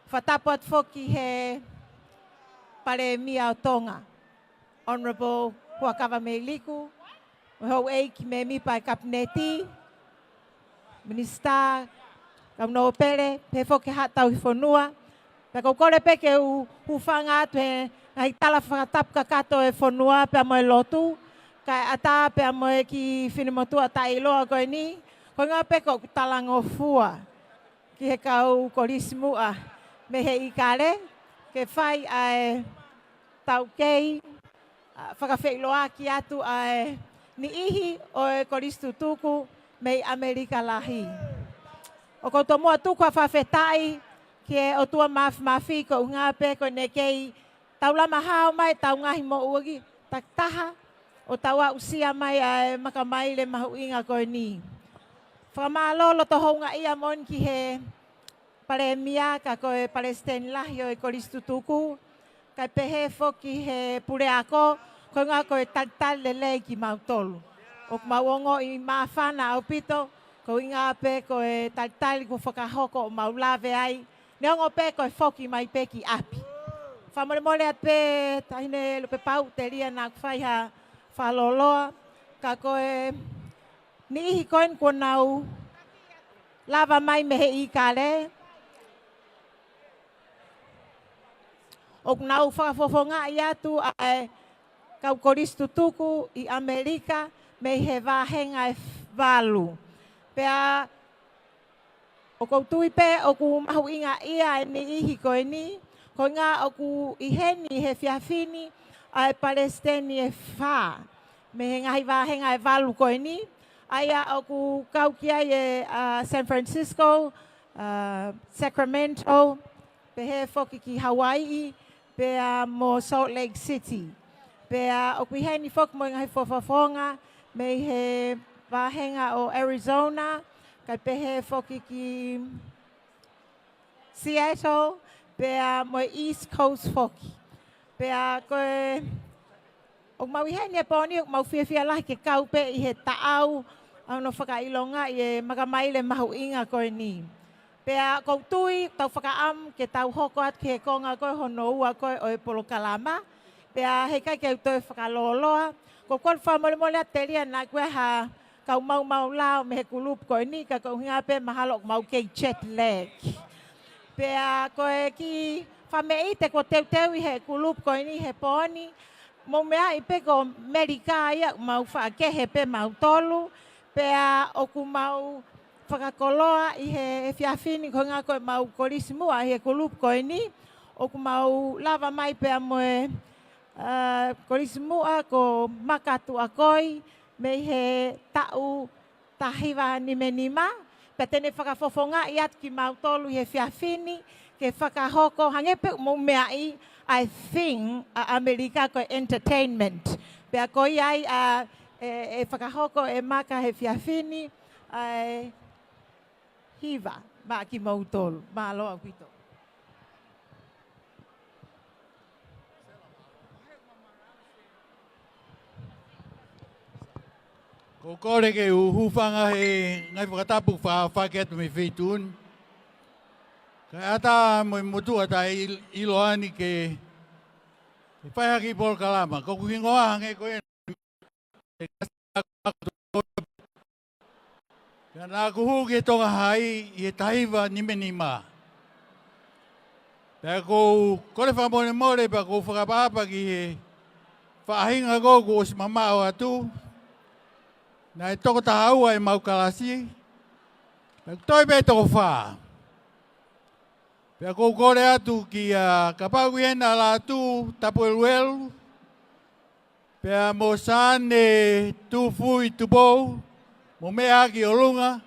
Fakatapu atu foki he Palēmia ʻo Tonga, Honourable Huʻakavameiliku, mo e houʻeiki mēmipa e Kapineti, Minisitā, Kau Nōpele, pehē foki haʻa tauhi fonua. Pea ʻoku ou kole pē ke u hūfanga atu he ngaahi tala fakatapu kakato e fonua pea mo e lotu, kae ʻatā pea mo e kiʻi finemotuʻa taʻeʻiloa ko eni, ko e ʻuhinga pē ʻoku ou talangofua ki he kau kolisi muʻa mei he ʻIkale, ke fai ʻa e taukei, ʻa, fakafeʻiloaki atu ʻa e niʻihi ʻo e kolisi tutuku mei ʻAmelika Lahi. ʻOku ou tomuʻa tuku ha fakafetaʻi ki he ʻOtua Māfimafi ko e ʻuhinga pē ko ʻene kei taulama hao mai ʻetau ngaahi moʻui takitaha, ʻo tau aʻusia mai ʻa e makamaile mahuʻinga ko eni. Fakamālō loto houngaʻia moʻoni ki he Palēmia ka ko e Palesiteni Lahi ʻo e kolisi tutuku, kae pehē foki he puleako, ko e ʻuhinga ko e talitali lelei kimautolu. ʻOku mau ongoʻi māfana ʻaupito, ko e ʻuhinga pē ko e talitali kuo fakahoko ʻo mau lave ai, neongo pē ko e foki mai pē ki ʻapi. Fakamolemole atu pē Taʻahine Lupepauʻu telia naʻa ku fai ha fakalōloa, ka ko e niʻihi ko eni kuo nau lava mai mei he ʻīkale. ʻOku nau fakafofongaʻi atu ʻa e kau kolisi tutuku ʻi ʻAmelika mei he vāhenga ʻe valu. Pea ʻoku ou tui pē ʻoku mahuʻinga ia e niʻihi ko eni, koeʻuhinga ʻoku ʻi heni he efiafi ni ʻa e palesiteni ʻe fā mei he ngaahi vāhenga ʻe valu ko eni, ʻa ia ʻoku kau ki ai e, ʻa, San Francisco, ʻa, Sacramento, pehē foki ki Hawaii, pea mo Salt Lake City. Pea ʻoku ʻi heni foki mo e ngaahi fakafofonga mei he vāhenga ʻo Arizona, kae pehē foki ki Seattle, pea mo e East Coast foki. Pea ko e ʻoku mau ʻi heni he pō ni, ʻoku mau fiefia lahi ke kau pē ʻi he taʻau ʻa hono fakaʻilongaʻi e makamaile mahuʻinga ko eni. Pea ʻoku ou tui, tau fakaʻamu ke tau hoko atu ki he konga ko ē hono ua ko ē ʻo e polokalama. Pea heʻikai ke u toe fakalōloa, ʻoku ou kole fakamolemole atu telia naʻa ʻoku ʻi ai ha kau maumau lao mei he kulupu ko eni, ka koeʻuhinga pē mahalo ʻoku mau kei jet lag. Pea ko e kiʻi fakameʻite kuo teuteu ʻi he kulupu ko eni he pō ni, mou meaʻi pē ko Melika ia ʻoku mau faʻa kehe pē mautolu, pea ʻoku mau fakakoloa ʻi he efiafi ni koeʻuhinga ko ʻemau kolisi muʻa ʻi he kulupu ko eni, ʻoku mau lava mai pea mo e, ʻa, kolisi muʻa ko Maka Tuʻakoi mei he taʻu taha hiva nima nima, pea te ne fakafofongaʻi atu kimautolu ʻi he efiafi ni ke fakahoko, hangē pē ʻoku mou meaʻi ʻa e thing ʻa ʻAmelika ko e entertainment. Pea ko ia ai ʻa e, ʻe fakahoko ʻe Maka he efiafi ni ʻa e hiva maʻa kimoutolu. Mālō ʻaupito. ʻOku ou kole ke u hūfanga he ngaahi fakatapu faʻa fake atu mei he feituʻu ni. Kae ʻatā mo e motuʻa taʻe ʻil-, ʻiloa ni ke, ke fai ha kiʻi polokalama. Ko hoku hingoa hangē ko ia. Pea naʻa ku hū ki he Tonga Hai ʻi he taha hiva nima nima. Pea ʻoku ou kole fakamolemole, pea ʻoku ou fakaʻapaʻapa ki he faʻahinga ko ē kuo ʻosi mamaʻo atu. Naʻe toko taha ua ʻemau kalasi. Pea ʻoku toe pē toko fā. Pea ʻoku ou kole atu kia Kapau ʻi hena Lātū Tapueluelu, pea mo Sane Tufui Tupou, mo Meʻa ki ʻolunga,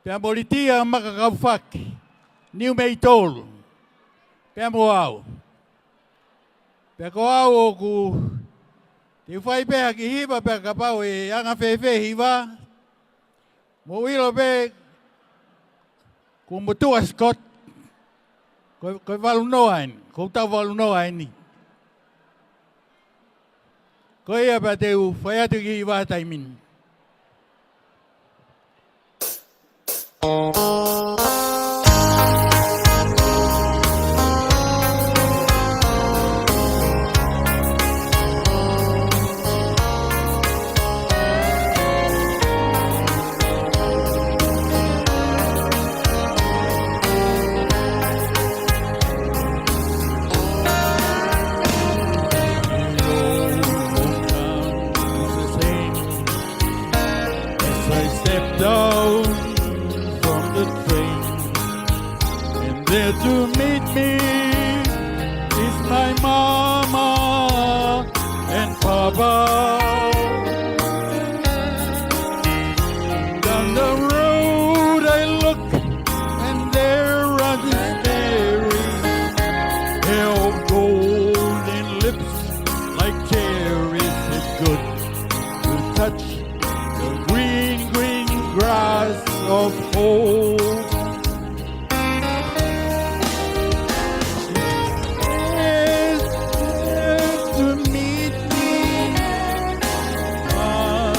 pea mo Litia Makakaufaki, Niumeitolu, pea mo au. Pea ko au ʻoku te u fai pē ha kiʻi hiva pea kapau ʻe anga fēfē hiva. Mou ʻilo pē, ko e motuʻa Scott, ko, ko e valu noa eni, ko e taʻu valu noa eni. Ko ia pea te u fai atu ki he vahaʻa taimi ni. As I step down from the train, and there to meet me is my mama and papa. Down the road I look, and there runs Mary, her golden lips like cherries. It's good to touch the green, green grass of home. It's good to meet me, Mom,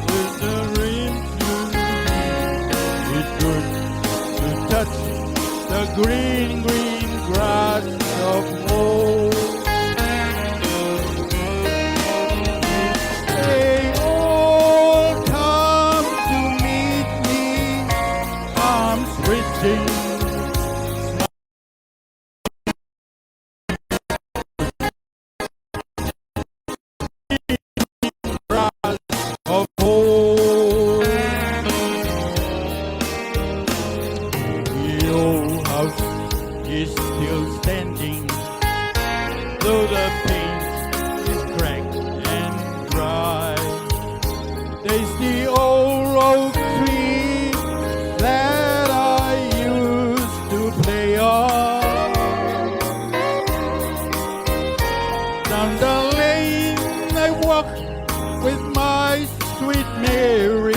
with the dreams you need. It's good to touch the green, green grass of home. They all come to meet me is still standing, though the paint is cracked and dry. There's the old oak tree that I used to play on. Down the lane I walk with my sweet Mary,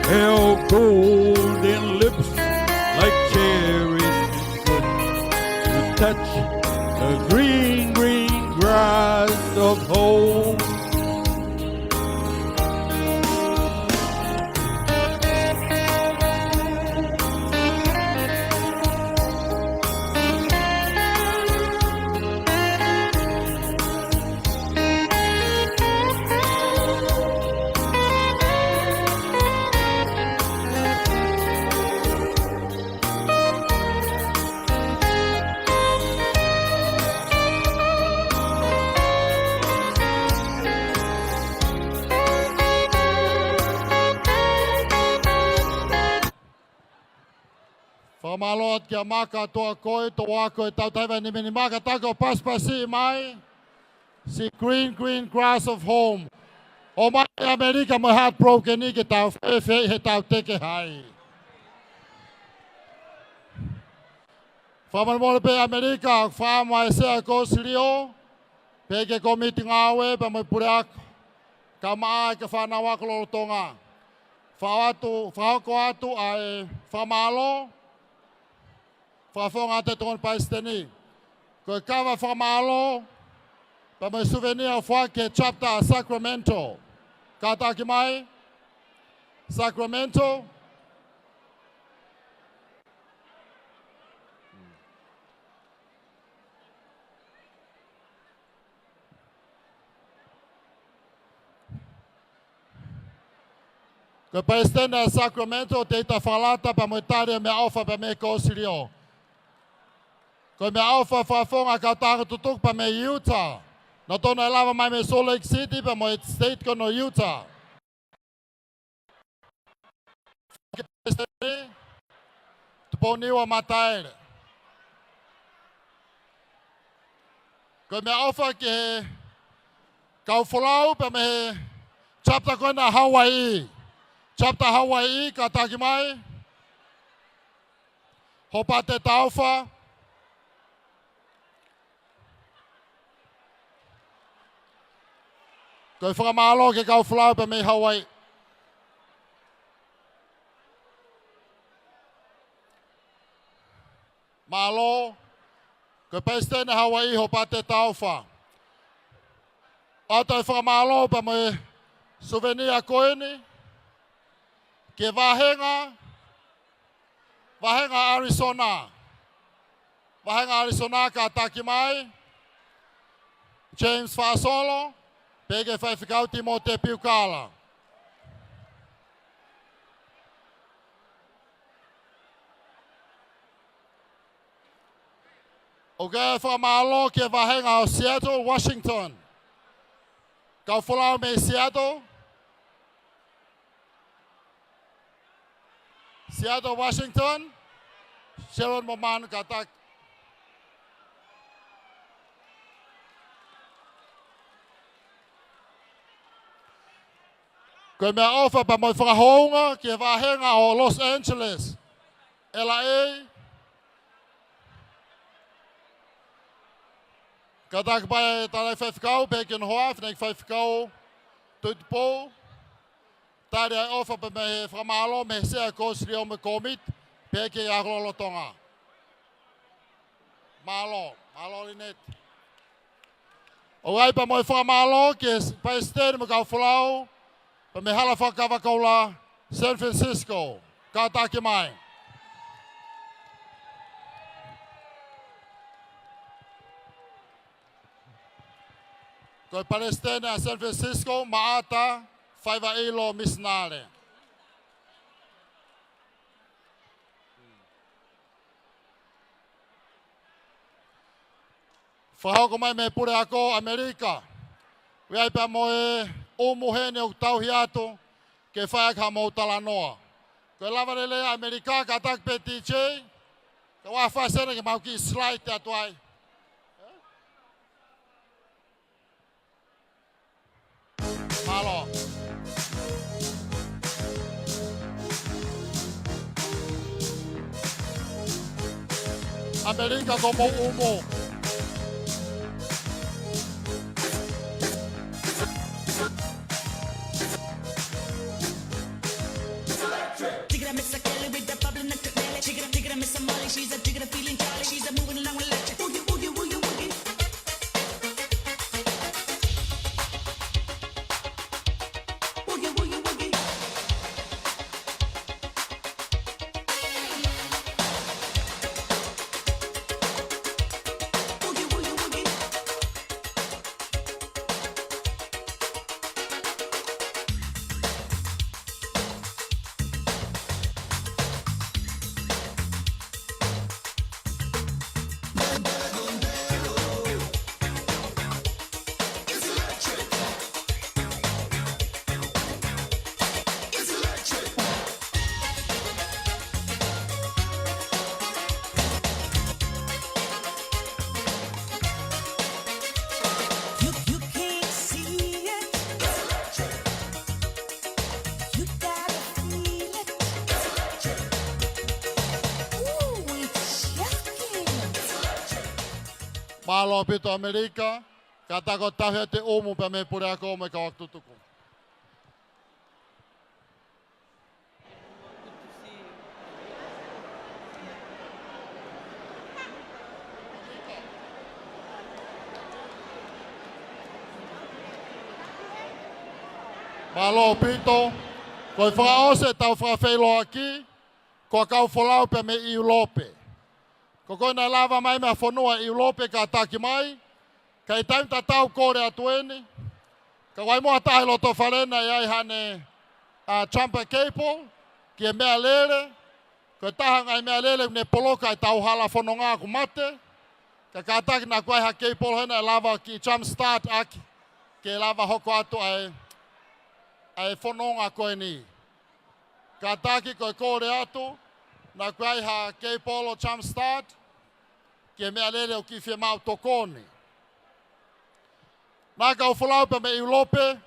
her golden lips like cherries. It's good to touch the green, green grass of home. Fakamālō atu kia Maka, toa ko ē, toa ko ē, tau taiva ni meni Maka, taki ʻo pasipasi mai. Sea green, green grass of home. ʻOmai ʻe ʻAmelika mo e Heartbroken ni ke tau fēfē he tau teke hai. Fakamolemole pē ʻAmelika, fakaʻamu ʻa e Sea Kōsilio, pehē ki he kōmiti ngāue pea mo e puleako, kae ʻumaʻā e kau fānau ako lolotonga. Fakahoko atu, fakahoko atu ʻa e fakamālō, fakafofonga atu e Tokoni Palesiteni. Ko e kava fakamālō pea mo e souvenir ʻoku foaki ki he Chapter Sacramento. Kātaki mai, Sacramento. Ko e Palesiteni ʻa Sacramento, Teita Fakalata, pea mo e tali e meʻaʻofa pea mei he Kōsilio. Ko e meʻaʻofa fakafofonga ki he kau tākanga tutuku pea mei Utah. Nau tonu e lava mai mei Salt Lake City pea mo e state ko eni ʻo Utah. Tupou Niua Mataele. Ko e meʻaʻofa ki he kau folau pea mei he chapter ko ena Hawaii. Chapter Hawaii, kātaki mai. Hoʻo pātē tāufa. Ko e fakamālō ki he kau folau pea mei Hawaii. Mālō. Ko e Palesiteni Hawaii, hoʻo pātē tāufa. ʻOatu e fakamālō pea mo e souvenir ko eni ki he vāhenga, vāhenga Arizona. Vāhenga Arizona, kātaki mai. James Faʻasolo, pehē ki he Faifekau Timote Piukala. ʻOku ʻi ai e fakamālō ki he vāhenga ʻo Seattle, Washington. Kau folau mei Seattle. Seattle, Washington. Sharon mo Manu, kātaki. Ko e meʻaʻofa pea mo e fakahounga ki he vāhenga ʻo Los Angeles, L A. Kātaki mai e tangataʻeiki faifekau, pehē ki hono hoa, fineʻeiki faifekau Tuʻitupou. Tali ʻa e ʻofa pea mo e fakamālō mei he Sea Kōsilio mo e kōmiti, pehē ki he ako lolotonga. Mālō, mālō Lineti. ʻOku ʻi ai pea mo e fakamālō ki he Palesiteni mo e kau folau, pea mei he Hala Fakakava Koula, San Francisco. Kātaki mai. Ko e Palesiteni ʻa San Francisco, Maʻata Faivaʻilo Misinale. Fakahoko mai mei he puleako ʻAmelika. ʻOku ʻi ai pea mo e ʻū mohe ni ʻoku tauhi atu ke fai ʻaki haʻamou talanoa. Ko e lava lelei ʻa ʻAmelika, kātaki pē D J. ʻa fai sena ke mau kiʻi slide atu ai. Mālō. ʻAmelika ko homou ʻumu. Jigga, Miss Kelly with the bubbling and the belly. Jigga, jigga, Miss Molly, she's a jigga, feeling jolly. She's a moving along with legend. Oogie, oogie, oogie, oogie. Oogie, oogie, oogie. Oogie, oogie, oogie. You, you can't see it. You gotta feel it. Ooh, it's shocking. Mālō ʻaupito ʻAmelika, kātaki ʻo tauhi atu e ʻumu pea mei he puleako mo e kau ako tutuku. Mālō ʻaupito. Ko e fakaʻosi ʻetau fakafeʻiloaki, ko e kau folau pea mei ʻIulope. Ko koe naʻe lava mai mei he fonua ʻIulope kātaki mai, ka ʻi he taimi tatau kole atu eni, ka ʻoku ʻi ai mo ha taha ʻi loto fale naʻe ʻi ai haʻane, ʻa, jumper cable, ki he meʻalele, ko e taha e ngaahi meʻalele ʻoku ne poloka ʻetau hala fononga ʻoku mate, ka kātaki naʻa ʻoku ʻi ai ha cable hena ʻe lava ke jump start ʻaki, ke lava hoko atu ʻa e, ʻa e fononga ko eni. Kātaki ko e kole atu, naʻa ʻoku ʻi ai ha cable ʻo jump start, ki he meʻalele ʻoku kiʻi fiemaʻu tokoni. Naʻa kau folau pea mei ʻIulope.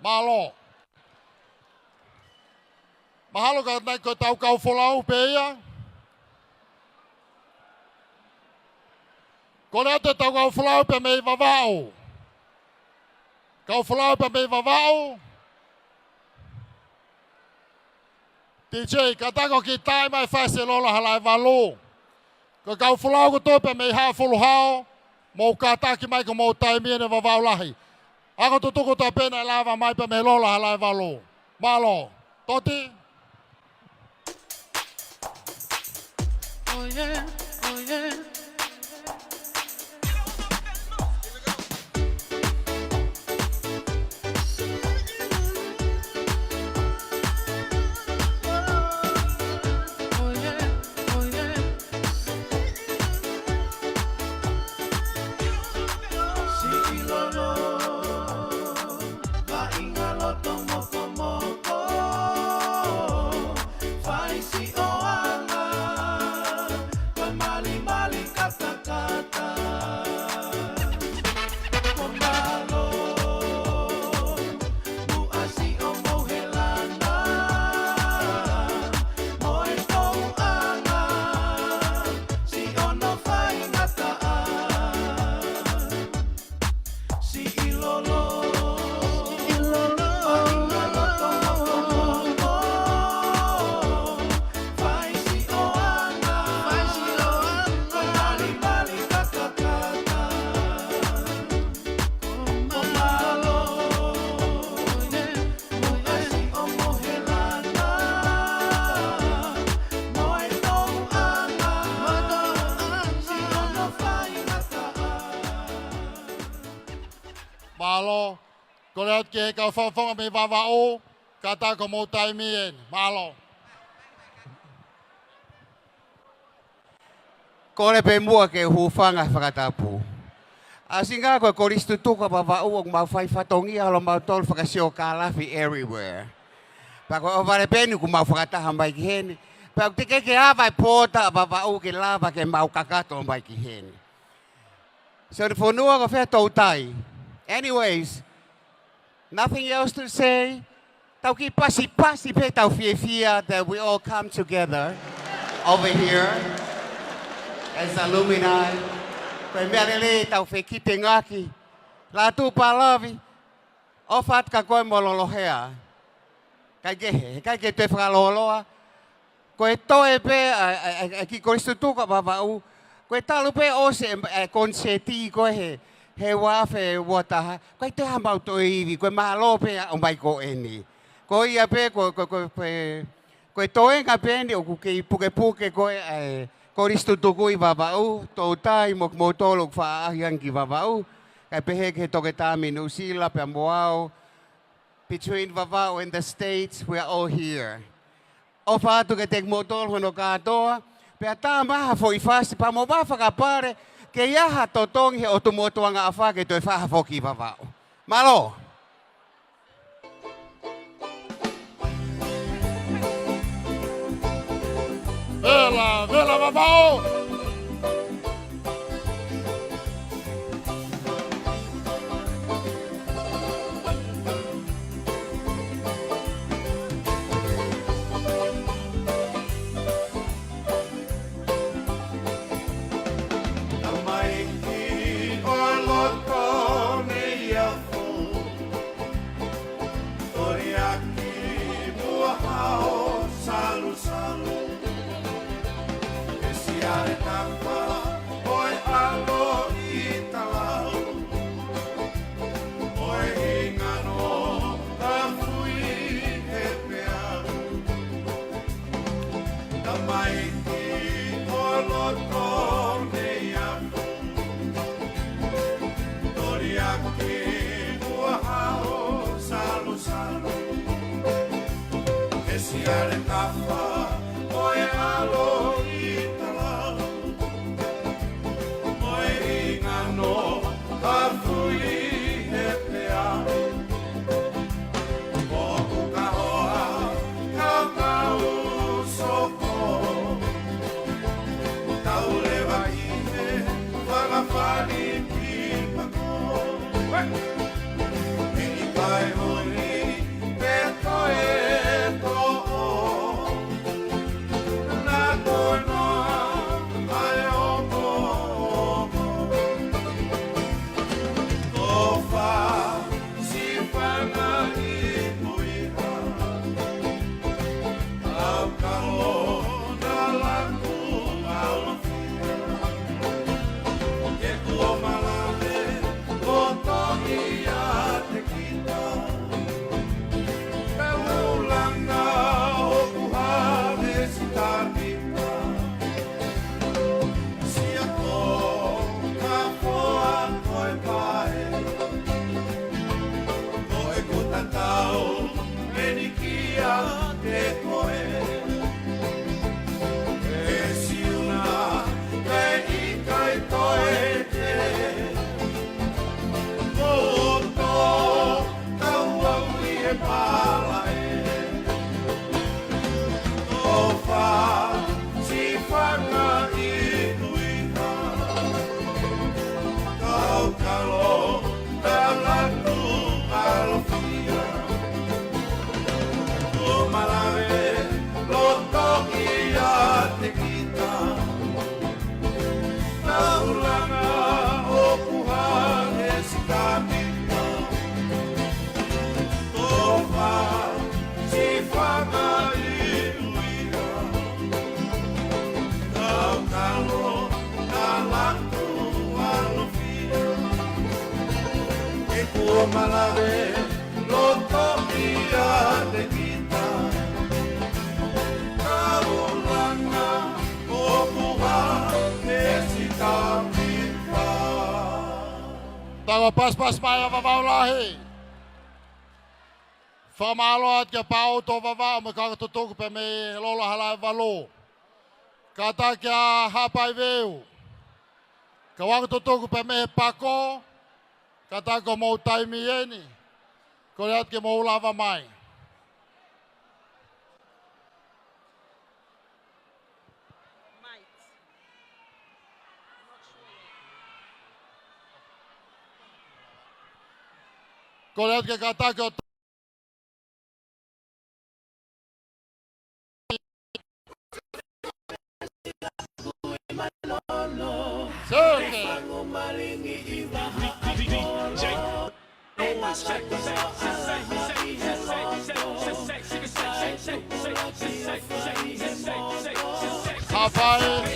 Mālō. Mahalo ka naʻe ko ʻetau kau folau pē ia. Kole atu ʻetau kau folau pea mei Vavaʻu. Kau folau pea mei Vavaʻu. DJ, kātaki ʻo kiʻi taaʻi mai fasi e Lola Halaevalu. Ko e kau folau kotoa pea mei Haʻafuluhao, mou kātaki mai ko homou taimi eni Vavaʻu lahi. Ako tutuku kotoa pē naʻe lava mai pea mei Lola Halaevalu. Mālō. Toti. Oh yeah, oh yeah. Mālō. Kole atu ki he kau fakafofonga mei Vavaʻu, kātaki ko homou taimi eni. Mālō. Kole pē muʻa ke u hūfanga he fakatapu. ʻAsi ngā ko e Kolisi Tutuku ʻa Vavaʻu ʻoku mau fai fatongia ʻa lomautolu fakasiokālafi everywhere. Pea ko e ʻohovale pē eni ʻoku mau fakataha mai ki heni. Pea ʻoku teʻeki ke ava e pōta ʻa Vavaʻu ke lava ke mau kakato mai ki heni. So, ʻi he fonua ko fē ʻa Toutai? Anyways, nothing else to say. Tau kiʻi pasipasi pē ʻetau fiefia that we all come together over here as alumni. Ko e meʻa lelei ʻetau fekitengaki. Lātū Palavi, ʻofa atu kia koe mo Lolohea. Kaikehe, heʻikai ke toe fakalōloa. Ko e toe pē ʻa, ʻa, ʻa, ʻa e kiʻi Kolisi Tutuku ʻa Vavaʻu. Ko e talu pē ʻosi e, e konisēti ko ē he, he ua afe ua taha. ʻIkai toe ʻi ai haʻamau toe ivi, ko e mālō pē ʻa e ʻomai ko eni. Ko ia pē, ko, ko, ko, ko e, ko e toenga pē eni ʻoku kei pukepuke ko ē ʻa e Kolisi Tutuku ʻi Vavaʻu, Toutai mo kimoutolu ʻoku faʻa ʻaʻahi ange ki Vavaʻu. Kae pehē ki he Toketā mei Nuʻusila pea mo au, between Vavaʻu and the States, we are all here. ʻOfa atu kiate kimoutolu hono kātoa, pea tā mai ha foʻi fasi pea mo ha fakapale, ke ʻi ai ha totongi he ʻotu motu ʻa Ngaahi ʻAfā ke toe fai ha foki ʻi Vavaʻu. Mālō. Vela, vela Vavaʻu. Tamaiki ʻo loto mei ʻafu, Koriaki Muahao Salusalu, ʻe Siale Tapa ʻo e ʻAlo ʻi Talau, ʻo e Hingano ʻa Fui he Peau. Tamaiki ʻo loto mei ʻafu, Koriaki Muahao Salusalu, ʻe Siale Tapa ʻo e ʻAlo ʻi Talau, ʻo e Hingano ʻa Fui he Peau. ʻOku ka hoa ka kau soko, tau leva ʻi he fanga fali ki pako. Miki kai holi pe toe toʻo. Na kono ai o ko. Tofa si fanga i muiha. Au ka o na laku au fia. Ke kuo malave o toki a te kita. Kaulanga ʻoku hale si tamita. Sia ko ka koa ko e pae. Ko e kutatau meni kia te koe. E siuna ke ʻikai toe te. Moto kau au ʻi he pala e. Tofa si fanga i tuiha. Kau kalo, kala tu alofia. Kuo malave loto kia te kita. Taulanga ʻoku hale si tamita. Tofa si fanga i tuiha. Kau kalo, kala tu alofia. Ke kuo malave loto kia te kita. Taulanga ʻoku hale si tamita. Tau paspas mai ʻa Vavaʻu lahi. Fakamālō atu kia Pāuto Vavaʻu mo e kau tutuku pē mei Lolo Halaevalu. Kātaki ʻa Haʻapai Veu. Kau ako tutuku pē mei he pako, kātaki ko hoʻomou taimi ʻeni. Kole atu ke mou lava mai. Kole atu ke kātaki ʻo Hapai.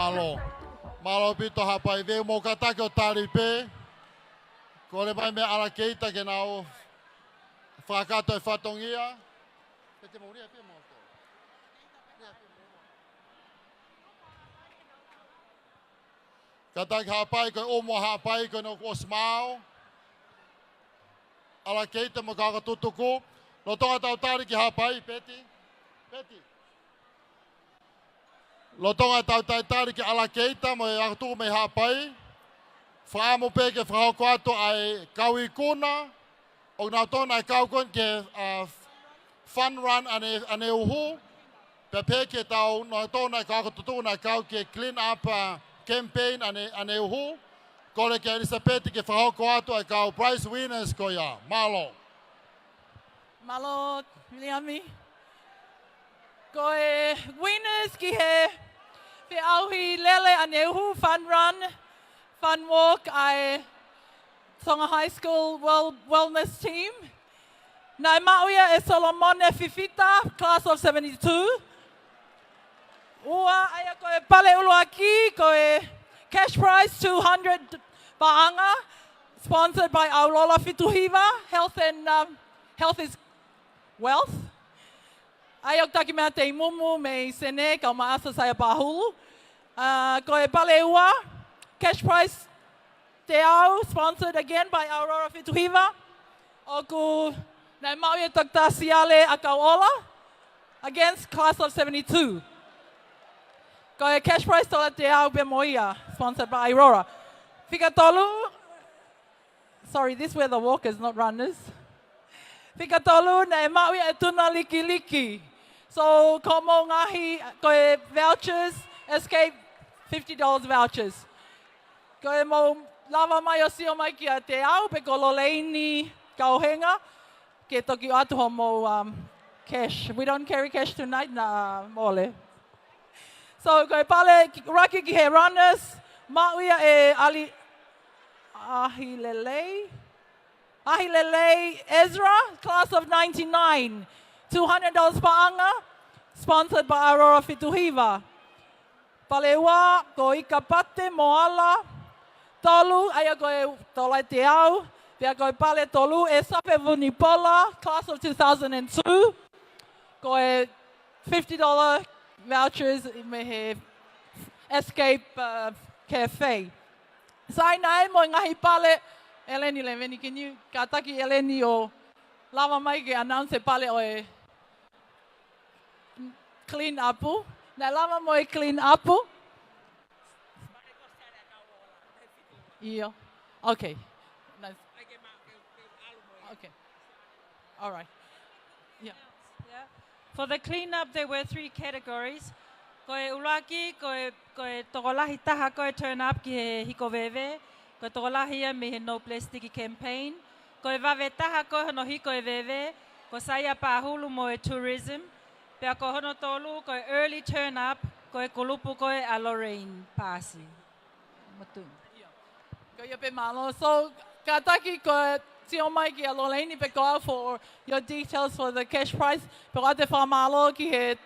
Mālō. Mālō ʻaupito Haʻapai. Veu mo kātaki ʻo tali pē. Kole mai mei ʻAlakeita ke nau fakakakato e fatongia. Kātaki Haʻapai, ko e ʻumu ʻa Haʻapai, ko ʻene ʻosi maau. ʻAlakeita mo e kau ako tutuku. Lolotonga ʻetau tali ki Haʻapai, Peti. Peti. Lolotonga ʻetau talitali ki ʻAlakeita mo e ako tutuku mei Haʻapai. Fakaʻamu pē ke fakahoko atu ʻa e kau ikuna. ʻOku nau tonu ʻa e kau ikuna ke, ʻa, fun run ʻane, ʻaneuhu. Pea pehē ki he tau, nau tonu ʻa e kau ako tutuku naʻe kau ki he clean up, ʻa, campaign ʻane, ʻaneuhu. Kole kia ʻElisapeti ke fakahoko atu ʻa e kau prize winners ko ia. Mālō. Mālō, Viliami. Ko e winners ki he feʻauhi lele ʻaneuhu, fun run, fun walk ʻa e Tonga High School Well-, Wellness Team. Naʻe maʻu ia ʻe Solomone Fifita, class of seventy-two. Ua, ʻa ia ko e pale ʻuluaki, ko e cash prize two hundred paʻanga, sponsored by ʻAulola Fitu Hiva, Health and, um, Health is Wealth. ʻA ia ʻoku taki mai ʻa Teimumu mei Senē, kau Maʻasa Saia Pahulu. Uh, ko e pale ua, cash prize teau, sponsored again by ʻAulola Fitu Hiva. ʻOku naʻe maʻu ia ʻe Toketā Siale ʻAkauʻola against class of seventy-two. Ko e cash prize tola teau pē mo ia, sponsored by ʻAulola. Fika tolu, sorry, this where the walkers, not runners. Fika tolu, naʻe maʻu ia ʻe Tuna Likiliki. So, ko hoʻomou ngaahi, ko e vouchers, Escape fifty dollars vouchers. Ko e mou lava mai ʻo sio mai kia Teau pe ko Loleini Kauhenga, ke toki ʻoatu hoʻomou, um, cash. We don't carry cash tonight, naʻa mole. So, ko e pale ki-, ʻuluaki ki he runners, maʻu ia ʻe ʻAli-, ʻAhilelei. ʻAhilelei Ezra, class of ninety-nine. Two hundred dollars paʻanga, sponsored by ʻAulola Fitu Hiva. Pale ua, ko Ikapate Moala. Tolu, ʻa ia ko e tola teau. Pea ko e pale tolu, ʻe Safe Vunipola, class of two thousand and two. Ko e fifty dollar vouchers mei he Escape, uh, Cafe. Sai, naʻe ʻi ai mo e ngaahi pale, Eleni Leveni, can you, kātaki Eleni ʻo lava mai ke announce e pale ʻo e clean up. Naʻe lava mo e clean up. ʻIo. Okay. Nice. Okay. All right. Yeah. Yeah. For the clean up, there were three categories. Ko e ʻuluaki, ko e, ko e tokolahi taha ko ē turn up ki he hiko veve. Ko e tokolahi ia mei he No Plastic campaign. Ko e vave taha ko ē hono hiko e veve, ko Saia Pahulu mo e tourism. Pea ko hono tolu, ko e early turn up, ko e kulupu ko ē ʻa Lorraine Pasi. Motu. Ko ia pē, mālō. So, kātaki ke sio mai kia Loleini pe ko au for your details for the cash prize. Pea ʻoatu e fakamālō ki he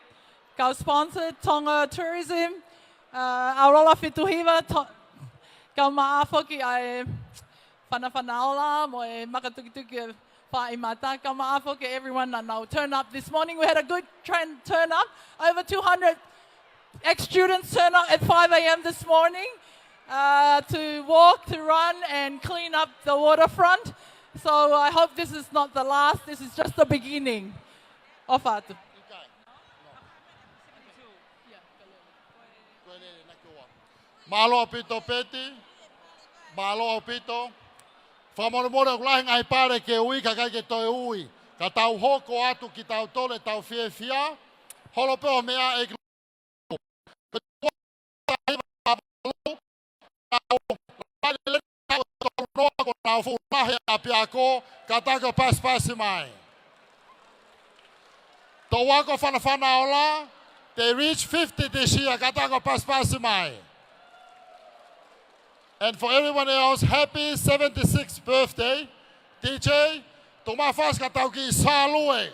kau sponsor, Tonga Tourism, uh, ʻAulola Fitu Hiva, to-, kau maʻa foki ʻa e Fanafana Ola mo e Makatukituki ʻa e Faʻahi Mata, kau maʻa foki everyone naʻa nau turn up this morning. We had a good turn, turn up, over two hundred ex-students turn up at five A M this morning, uh, to walk, to run and clean up the waterfront. So I hope this is not the last, this is just the beginning. ʻOfa atu. Mālō ʻaupito Peti. Mālō ʻaupito. Fakamolemole ʻoku lahi e ngaahi pale ke ui, ka ʻikai ke toe ui. Ka tau hoko atu kitautolu ʻetau fiefia. Holo pē ʻo meʻa ʻEiki. Ko e tau noa ko ʻenau fuʻu lahi ʻapiako, kātaki ʻo pasipasi mai. Tau ako Fanafana Ola, they reach fifty this year, kātaki ʻo pasipasi mai. And for everyone else, happy seventy-sixth birthday. D J, tuku mai e fasi ka tau kiʻi sālue.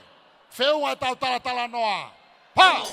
Feʻunga ʻetau talatalanoa. Pau!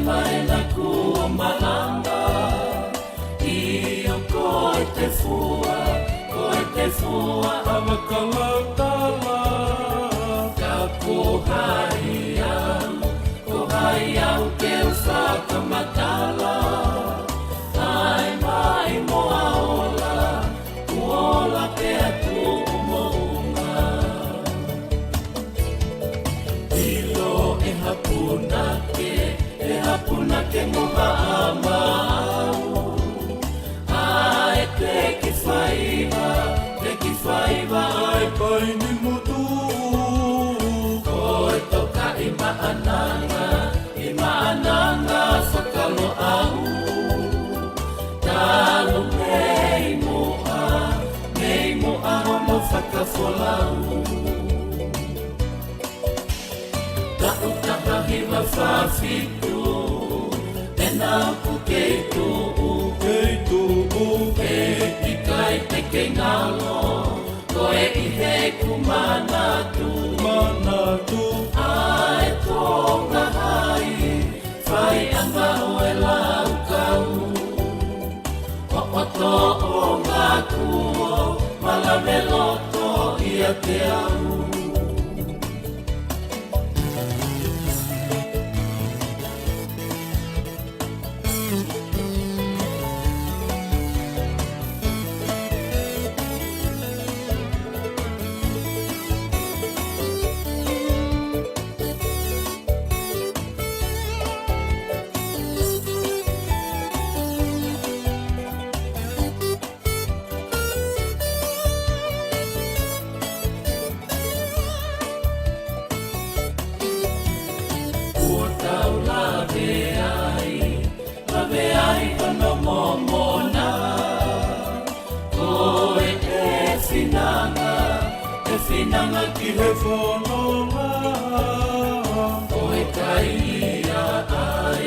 Mai na kuo malanga, ʻio ko e tefua, ko e tefua ʻa Vakalautala. Ka ko hai au, ko hai au ke u fakamatala, ʻa e maʻimoa ola, kuo ola pē ʻa Tuʻumoʻunga. ʻIlo ʻe ha punake, ʻe ha punake mo ha ʻamau, ʻa e teki faiva, teki faiva ʻa e Paini Motu. Ko e toka ʻi Maʻananga, ʻi Maʻananga Fakaloʻau. Talu mei muʻa, mei muʻa hono fakafolau. Taʻu taha hiva fā fitu, pea naʻa ku kei tuʻu, kei tuʻu, pea ʻikai te ke ngalo, ko e ʻi heʻeku manatu, manatu, ʻa e Tonga Hai, faiʻanga ʻo e laukau. ʻOku tōʻonga kuo malave loto ʻiate au. Kuo tau lave ai, lave ai hono momona. Ko e finanga, e finanga ki he fononga. Ko e kai ia ʻa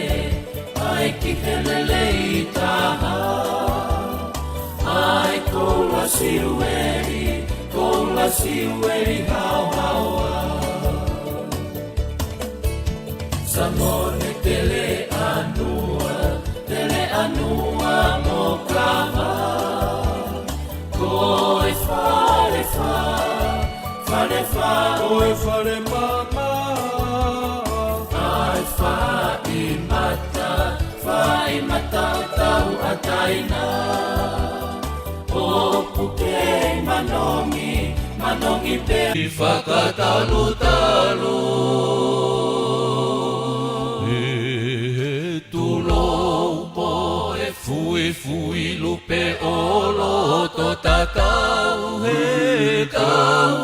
e, ʻa e ki he lelei taha. ʻA e koula siueli, koula siueli haohaoa. Sangone Teleʻanua, Teleʻanua mo Kava. Ko e Falefā, Falefā, ko e Falemama. ʻA e Faimata, Faimata ʻo Tauʻatāina. ʻOku kei manongi, manongi pē ʻi fakatalutalu. ʻI he tulou mo e fuifui lupe ʻo loto tatau he kau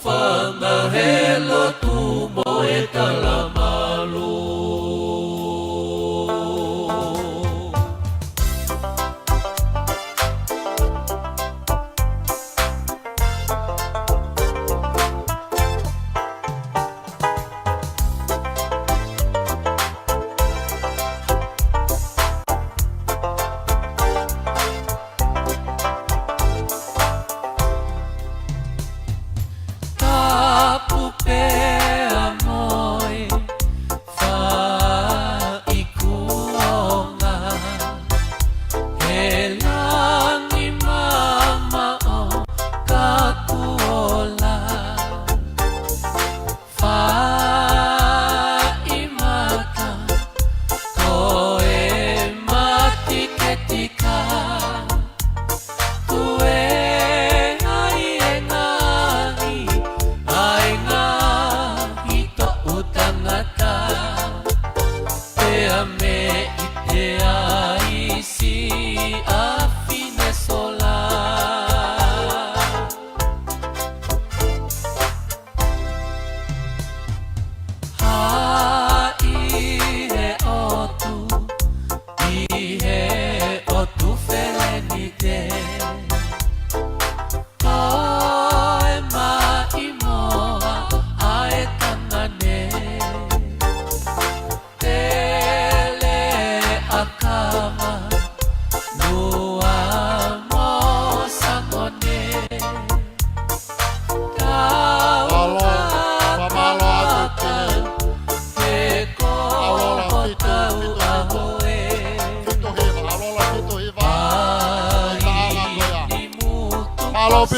fanga he lotu mo e talamalu. Tapu pea mo e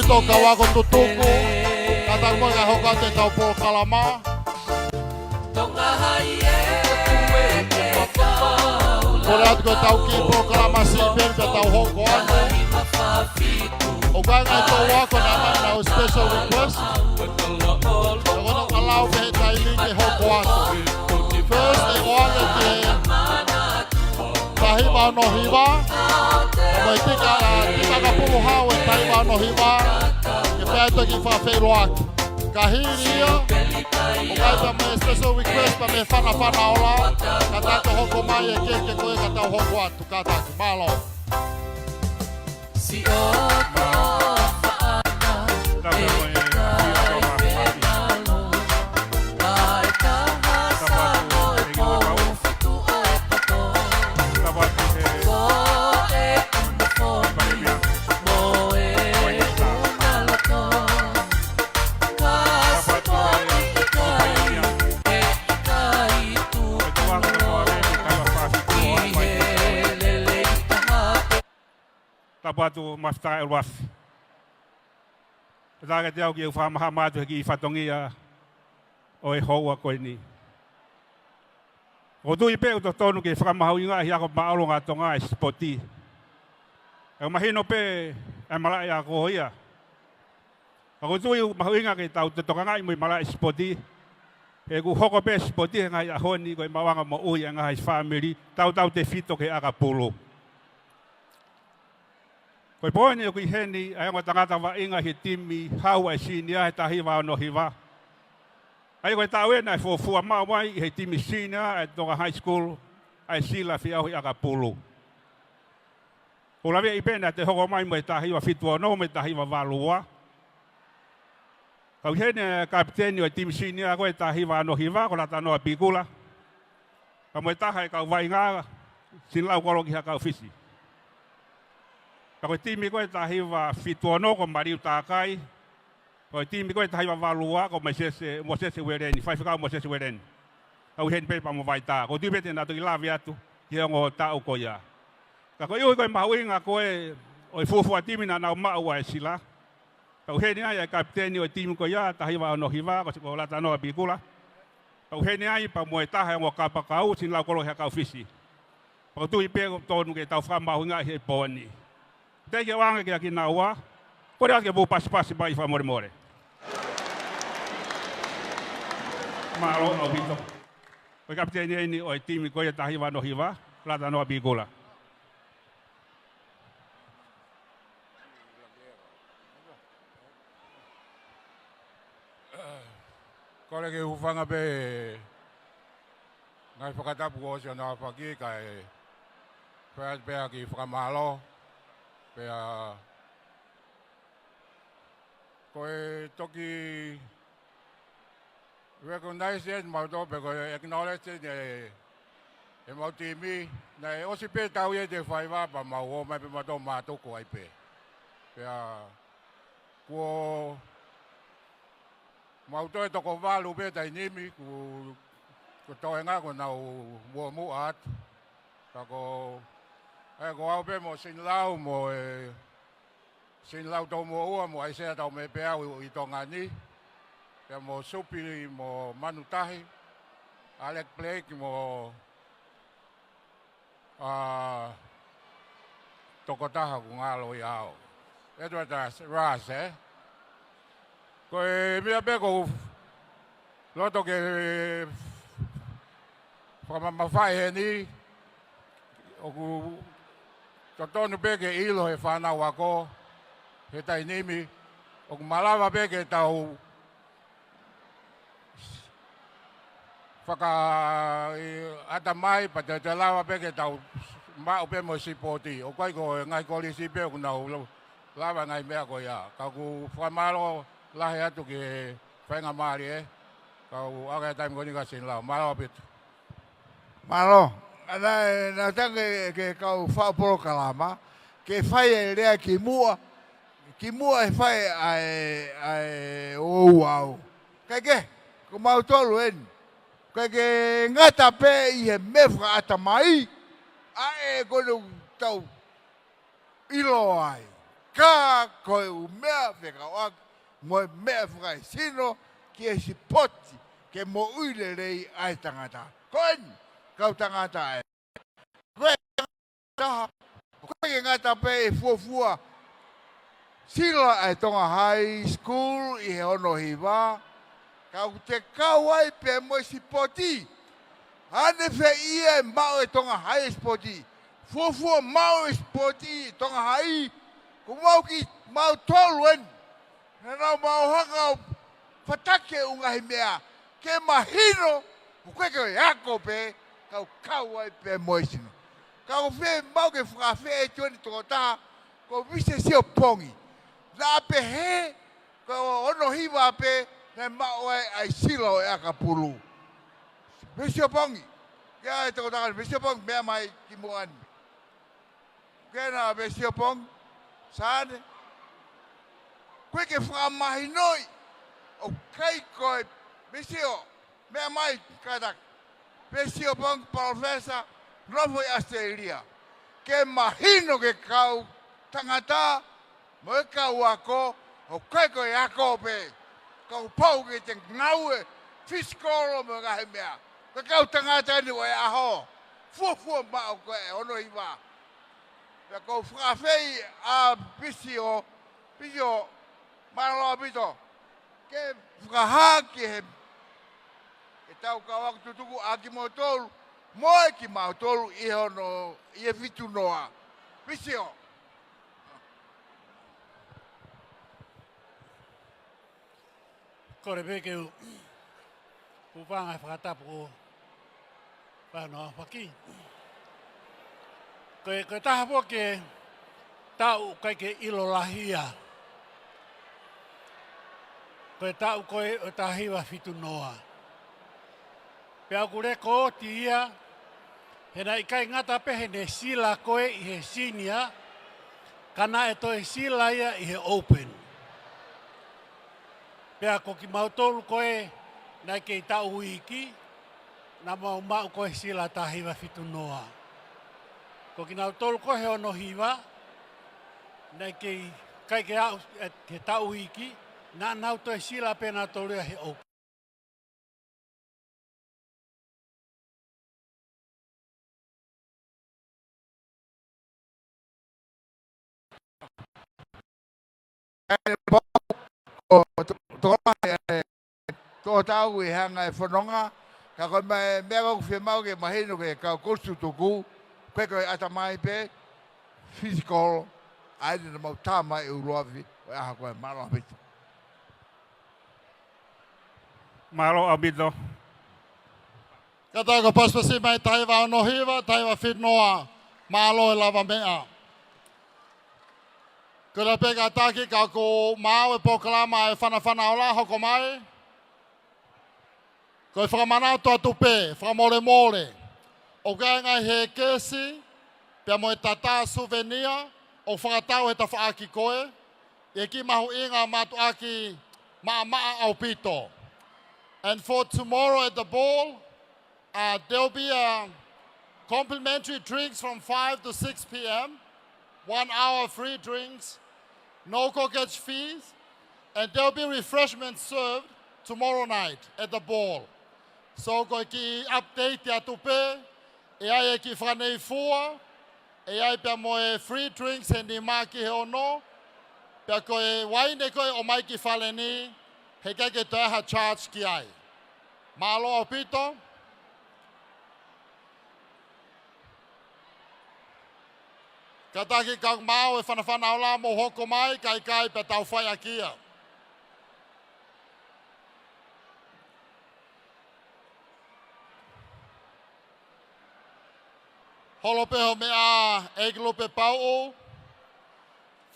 Toka wako tutuku, kātaki muʻa kae hoko atu ʻetau polokalama. Kole atu ko ʻetau kiʻi polokalama siʻi pē pea tau hoko atu. ʻOku ʻi ai e ngaahi toʻu ako naʻa nau special request. Ka ko ʻenau lau pē he taimi ke hoko atu. First, ʻe ʻoange ki he taha hiva ono hiva. Ka ko e tika, tika ʻakapulu hau ʻe taha hiva ono hiva. Ke pea toki fakafeʻiloaki. Ka hili ia, ʻoku ʻi ai pē mo e special request pea mo e fanafana ola. Ka tau hoko mai e keke ko ē ka tau hoko atu. Kātaki, mālō. Tapu atu, Mafitaʻi ʻUluafi. Pea tā ke te au ke u fakamahama atu he kiʻi fatongia ʻo e houa ko eni. ʻOku ou tui pē ʻoku totonu ke fakamahuʻingaʻi ʻi he ako māʻolunga ʻa Tonga e sipoti. ʻOku mahino pē ʻa e malaʻe ako ia. Ka ʻoku ou tui ʻoku mahuʻinga ke tau tokangaʻi mo e malaʻe sipoti. He ʻoku hoko pē sipoti he ngaahi ʻaho ni ko e maʻuʻanga moʻui ʻa e ngaahi fāmili, tautautefito ki he ʻakapulu. Ko e poini ʻoku ʻi heni ʻa e ongo tangata vaʻinga he timi hau ʻa e senior he taha hiva ono hiva. ʻA ia ko e taʻu ē naʻe fuofua maʻu ai he timi senior ʻa e Tonga High School ʻa e sila feʻauhi ʻakapulu. ʻOku ou laveʻi pē naʻa te hoko mai mo e taha hiva fitu ono mo e taha hiva valu ua. Ka ʻoku ʻi heni e kapiteni ʻo e timi senior ko e taha hiva ono hiva ko Latanoa Pikula. Pea mo e taha e kau vaʻinga, Sinilau Kolo ki he ʻakau Fisi. Pea ko e timi ko e taha hiva fitu ono ko Maliu Takai. Ko e timi ko e taha hiva valu ua ko Mosese, Mosese Ueleni, Faifekau Mosese Ueleni. ʻOku ʻi heni pē pea mo Vaitā. ʻOku ou tui pē te nau toki lave atu ki he ongo taʻu ko ia. Ka koeʻuhi ko e mahuʻinga ko ē ʻo e fuofua timi naʻa nau maʻu ʻa e sila. Pea ʻoku ʻi heni ai e kapiteni ʻo e timi ko ia, taha hiva ono hiva, ko, ko Latanoa Pikula. Pea ʻoku ʻi heni ai pea mo e taha e ongo kapakau, Sinilau Kolo he ʻakau Fisi. Pea ʻoku ou tui pē ʻoku totonu ke tau fakamahuʻingaʻi he poini. Teʻeki ke u ʻoange kia kinaua, kole atu ke mou pasipasi mai fakamolemole. Mālō ʻaupito. Ko e kapiteni eni ʻo e timi ko ia taha hiva ono hiva, Latanoa Pikula. Kole ke u hūfanga pē he ngaahi fakatapu kuo ʻosi hono aofaki kae fai atu pē ha kiʻi fakamālō. Pea ko e toki recognize eni mautolu pe ko e acknowledge eni e, e mau timi, naʻe ʻosi pē taʻu ia ʻi he faiva pea mau ō mai pē mautolu mātuku ai pē. Pea kuo mau toe toko valu pē taimi ni, kuo, kuo toenga kuo nau muʻomuʻa atu. Ka ko, ʻa ia ko au pē mo Sinilau mo e Sinilau Tomoua mo ʻAisea Taumepeau ʻi Tonga ni. Pea mo Supi mo Manutahi, Alec Blake mo ʻa tokotaha ʻoku ngalo ʻia au. Edward Ras, Ras, ē? Ko e meʻa pē ʻoku ou loto ke fakamamafaʻi heni, ʻoku totonu pē ke ʻilo he fānau ako, he taimi ni, ʻoku malava pē ke tau fakaʻatamai, pea te, te lava pē ke tau maʻu pē mo e sipoti. ʻOku ʻi ai ko e ngaahi kolisi pē ʻoku nau lo-, lava ngaahi meʻa ko ia. Ka ʻoku fakamālō lahi atu ki he faingamālie, ē. Ka ʻoku ʻoange e taimi ko eni kia Sinilau. Mālō ʻaupito. Mālō. Naʻe, naʻe tangi ke kau faʻu polokalama, ke fai e lea ki muʻa, ki muʻa he fai ʻa e, ʻa e ouau. Kae kehe, ko mautolu eni. Kae ke ngata pē ʻi he meʻa fakaʻatamai, ʻa ē ko ē ʻoku tau ʻilo ai. Ka ko e ʻū meʻa fekauʻaki mo e meʻa fakaesino ki he sipoti ke moʻui lelei ʻa e tangata. Ko eni, kau tangata ē. Ko e taha, ʻoku ʻikai ke ngata pē ʻi he fuofua sila ʻa e Tonga High School ʻi he ono hiva, ka ʻoku te kau ai pē mo e sipoti. Ane fē ia ʻe maʻu ʻe Tonga High e sipoti? Fuofua maʻu e sipoti ʻi Tonga High, ko mau kimautolu eni. Naʻa nau mau hanga ʻo fataki e ʻū ngaahi meʻa ke mahino ʻoku ʻikai ko e ako pē, ka ʻoku kau ai pē mo e sino. Ka ʻoku fiemaʻu ke fakaafeʻi atu eni tokotaha ko Vise Siopongi. Naʻa pehē ko e ono hiva pē naʻe maʻu ai ʻa e sila ʻo e ʻakapulu. Vise Siopongi. Ia e tokotaha, Vise Siopongi, meʻa mai ki muʻa ni. Kena Vise Siopongi, Sane. Ko e ke fakamahinoʻi, ʻoku ʻikai ko e Vise Sio, meʻa mai kātaki. Vise Siopongi, Palōfesa, nofo ʻi ʻAositelēlia. Ke mahino ki he kau tangata mo e kau ako, ʻoku ʻikai ko e ako pē, ka ʻoku pau ke te ngāue fisikolo mo e ngaahi meʻa. Ko e kau tangata eni ʻo e ʻaho, fuofua maʻu ko e ono hiva. Pea ʻoku ou fakaafeʻi ʻa Vise Sio, Vise Sio, mālō ʻaupito. Ke fakahā ki he, ke tau kau ako tutuku ʻa kimoutolu, mo e kimautolu ʻi he ono, ʻi he fitu noa. Vise Sio. Kole pē ke u hūfanga he fakatapu ko Fano Faki. Ko e, ko e taha foki e taʻu ʻoku ʻikai ke ʻilo lahi ia. Ko e taʻu ko ē ʻo e taha hiva fitu noa. Pea ʻoku lēkooti ia, he naʻe ʻikai ngata pē heʻene sila ko ē ʻi he senior, ka naʻe toe sila ia ʻi he open. Pea ko kimautolu ko ē naʻe kei taʻu iiki, naʻa mau maʻu ko ē sila taha hiva fitu noa. Ko kinautolu ko ē he ono hiva, naʻe kei, ʻikai ke aʻu, ē, he taʻu iiki, naʻa nau toe sila pē nautolu ia he open. Ko, to, to, to tau ʻi he hanga e fononga, ka ko e meʻa, meʻa ʻoku fiemaʻu ke mahino ki he kau kolosi tutuku, ko e, ko e ʻatamai pē, fisikolo, ʻa ia naʻa mau tā mai ʻuluafi ʻo e ʻaho ko ē. Mālō ʻaupito. Mālō ʻaupito. Kātaki ko e pasipasi mai taha hiva ono hiva, taha hiva fitu noa, mālō e lavameʻa. Kole pē kātaki ka ʻoku maau e polokalama e Fanafana Ola hoko mai. Ko e fakamanatu atu pē, fakamolemole, ʻoku ʻi ai e ngaahi hēkesi, pea mo e tatā suvenia, ʻoku fakatau he tafaʻaki ko ē, ʻi he kiʻi mahuʻinga mātuʻaki maʻamaʻa ʻaupito. And for tomorrow at the ball, uh, there'll be a complimentary drinks from five to six P M, one hour free drinks, no corkage fees, and there'll be refreshments served tomorrow night at the ball. So ko e kiʻi update atu pē, ʻe ʻi ai e kiʻi fakaneifua, ʻe ʻi ai pea mo e free drinks he nima ki he ono, pea ko e uaine ko ē ʻomai ki fale ni, heʻikai ke toe ʻi ai ha charge ki ai. Mālō ʻaupito. Kātaki ka ʻoku maau e Fanafana Ola mou hoko mai, ka ʻikai pea tau faiʻaki ia. Holo pē hoʻo meʻa ʻEiki Lupepauʻu.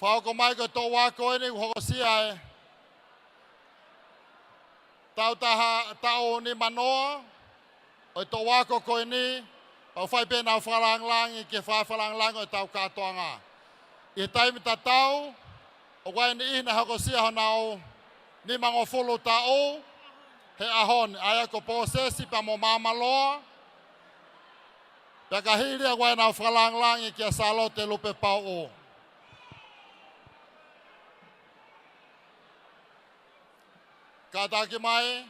Fakahoko mai ko e toʻu ako eni ʻoku hokosia e taʻu taha, taʻu nima noa ʻo e toʻu ako ko eni, pea fai pē ʻenau fakalāngilangi ki he fai fakalāngilangi ʻo e tau kātoanga. ʻI he taimi tatau, ʻoku ʻi ai e niʻihi naʻe hokosia honau nimangofulu taʻu he ʻaho ni, ʻa ia ko Pōsesi pea mo Māmaloa. Pea ka hili ʻoku ʻi ai ʻenau fakalāngilangi kia Sālote Lupepauʻu. Kātaki mai,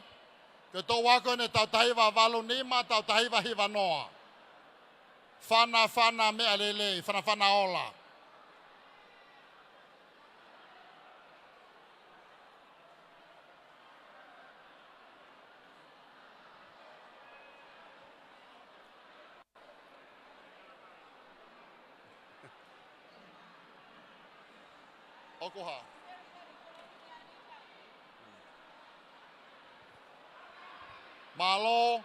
ke tau ako ʻene tautahi valu nima, tautahi hiva noa. Fanafana meʻa lelei, fanafana ola. ʻOku hā. Mālō.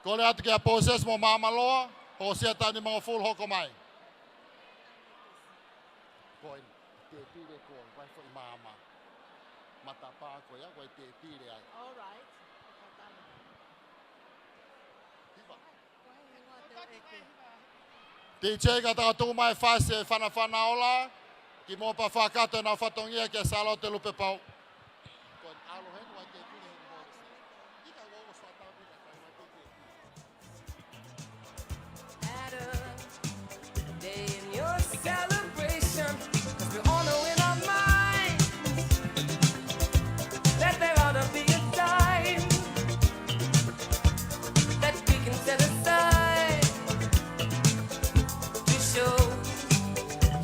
Kole atu kia Pōsesi mo Māmaloa, housia taʻu nimangofulu hoko mai. Ko e tēpile ko, vai foʻi māmā. Matapā ko ia, ko e tēpile ai. All right. Hiva. D J ka tau tuku mai fasi e fanafana ola, kimuʻa pea fakakakato ʻenau fatongia kia Sālote Lupepau. Ko e ʻalu heni vai tēpile heni mo. Ika uo uo sua tau pika kai vai tēpile. At a day in your celebration, 'cause we all know in our minds that there ought to be a time that we can set aside to show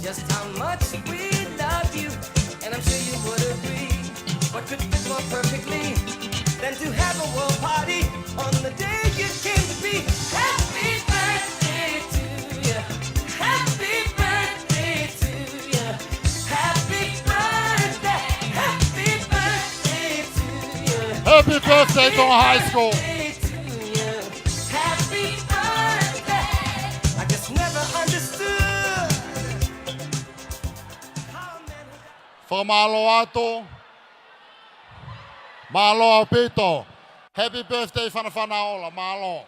just how much we love you. And I'm sure you would agree, what could fit more perfectly than to have a world party on the day you came to be? Happy birthday to you. Happy birthday to you. Happy birthday. Happy birthday to you. Happy birthday, Tonga High School. Happy birthday to you. Happy birthday. I just never understood how a man who got Fakamālō atu. Mālō ʻaupito. Happy birthday, fanafana ola. Mālō.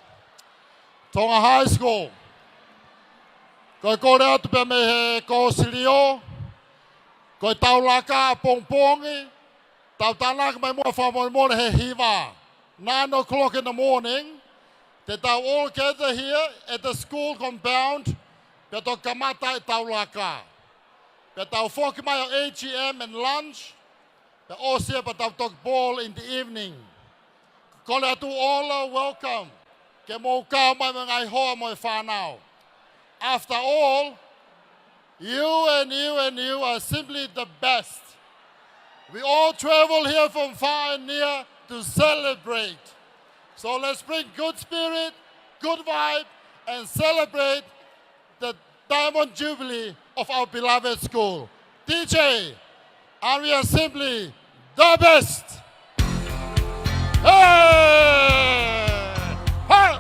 Tonga High School. Ko e kole atu pē mei he kōsilio. Ko e tau laka ʻapongipongi. Tau tānaki mai muʻa fakamolemole he hiva. Nine o'clock in the morning. Te tau all gather here at the school compound. Pea toki kamata e tau laka. Pea tau foki mai ʻo A G M and lunch. Pea ʻosi ia pea tau toki ball in the evening. Kole atu all are welcome. Ke mou kau mai mo e ngaahi hoa mo e fānau. After all, you and you and you are simply the best. We all travel here from far and near to celebrate. So let's bring good spirit, good vibe, and celebrate the Diamond Jubilee of our beloved school. D J, and we are simply the best. Hey! Hey!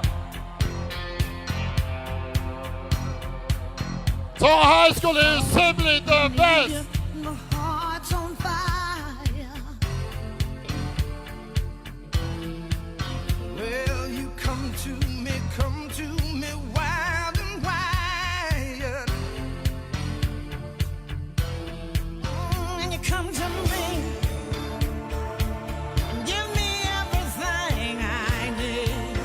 Tonga High School is simply the best. My heart's on fire. Well, you come to me, come to me wild and wired. Mm, and you come to me, give me everything I need.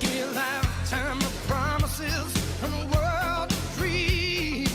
Give me a lifetime of promises and a world of dreams.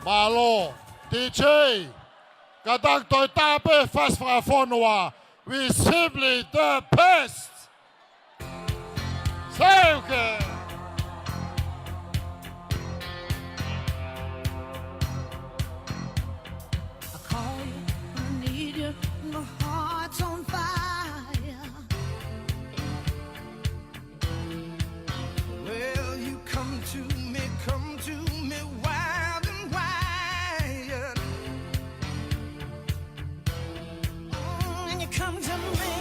Mālō. D J, kātaki toe tā pē fasi fakafonua. We simply the best. Seuke. I call you, I need you, my heart's on fire. Well, you come to me, come to me wild and wired. Mm, and you come to me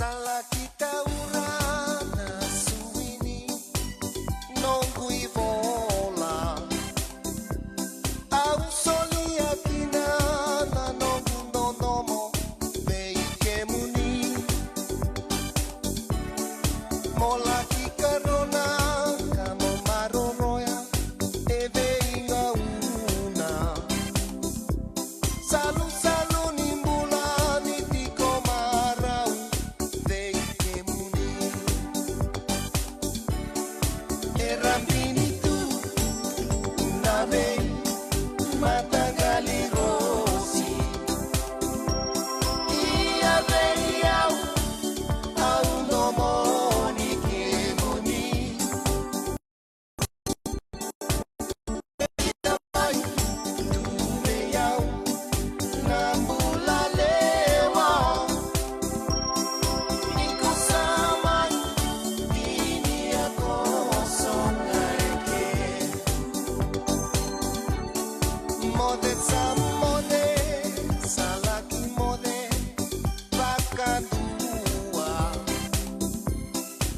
Talaki taura na suini, noku i vola. Au solia kina na noku nonomo vei kemuni. Mo laki karona ka mo maroroya e veinga una. Salu salu ni mula ni tiko marau vei kemuni. E rambini tu na vei matangali rosi. Ia vei au, au nomo ni kemuni.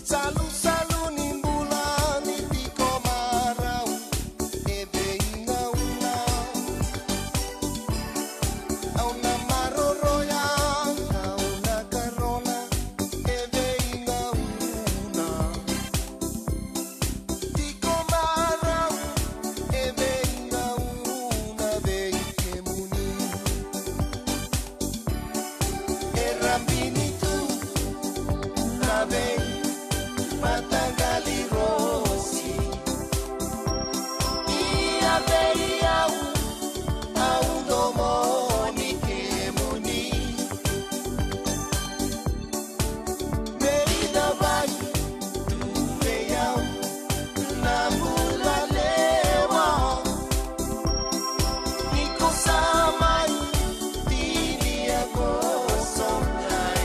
Salu salu ni mula ni tiko marau e veinga una. Au na maroroya, au na karona e veinga una. Tiko marau e veinga una vei kemuni. E rambini tu na vei matangali rosi. Ia vei au, au nomo ni kemuni. Mei na vai tu vei au na mula lewa. Ni ko sa mai tini a ko songai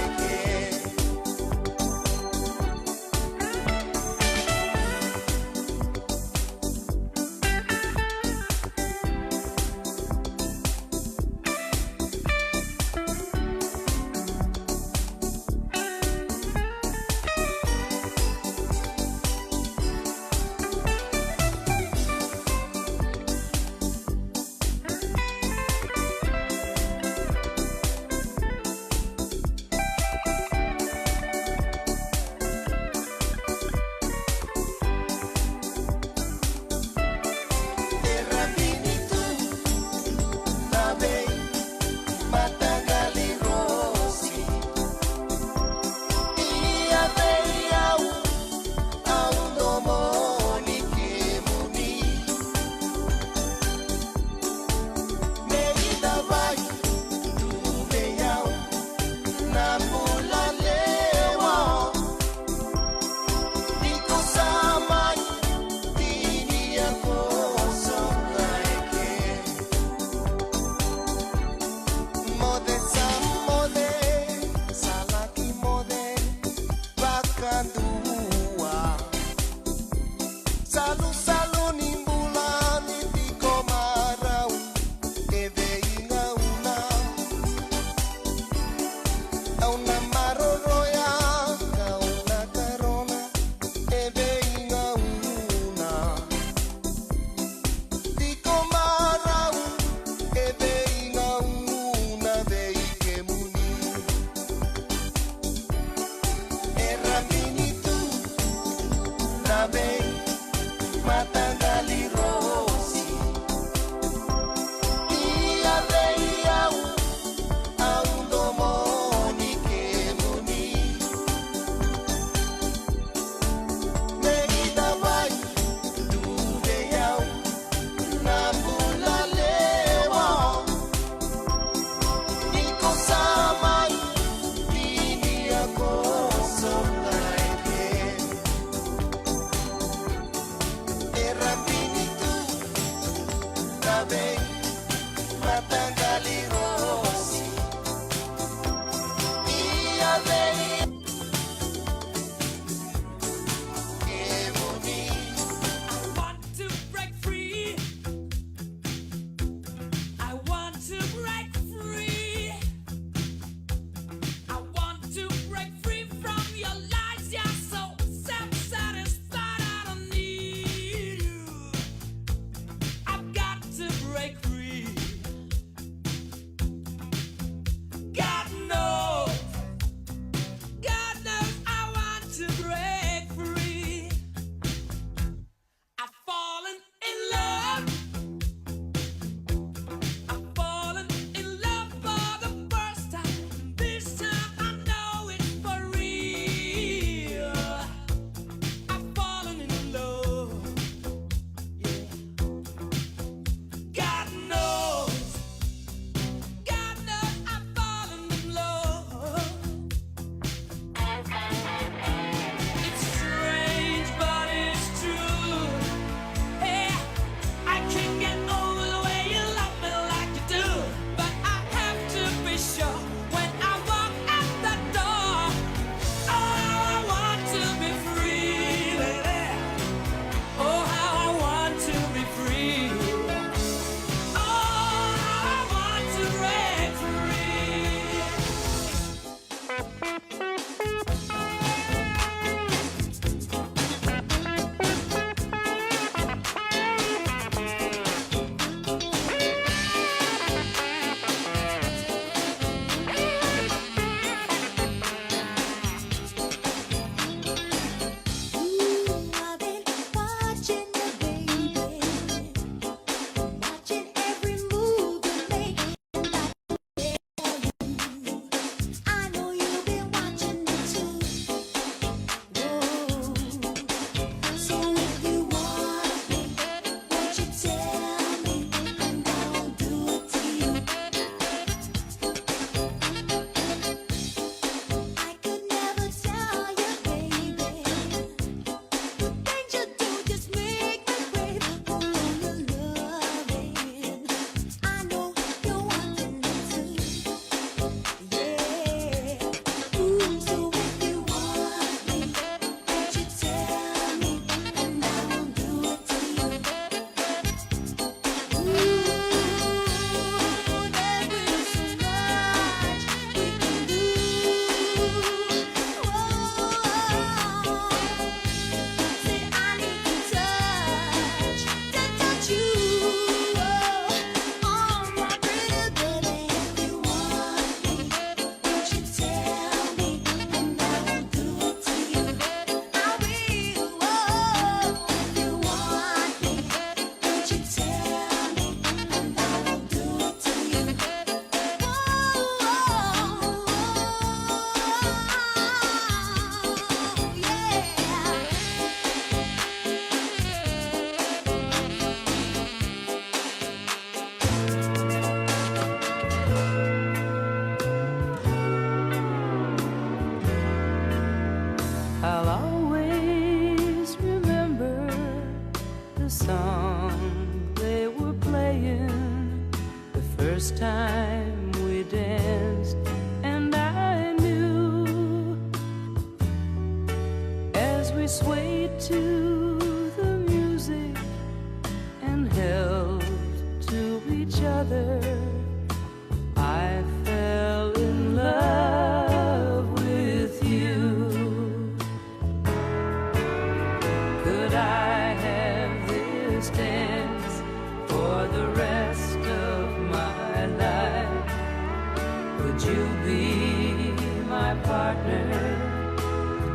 You'll be my partner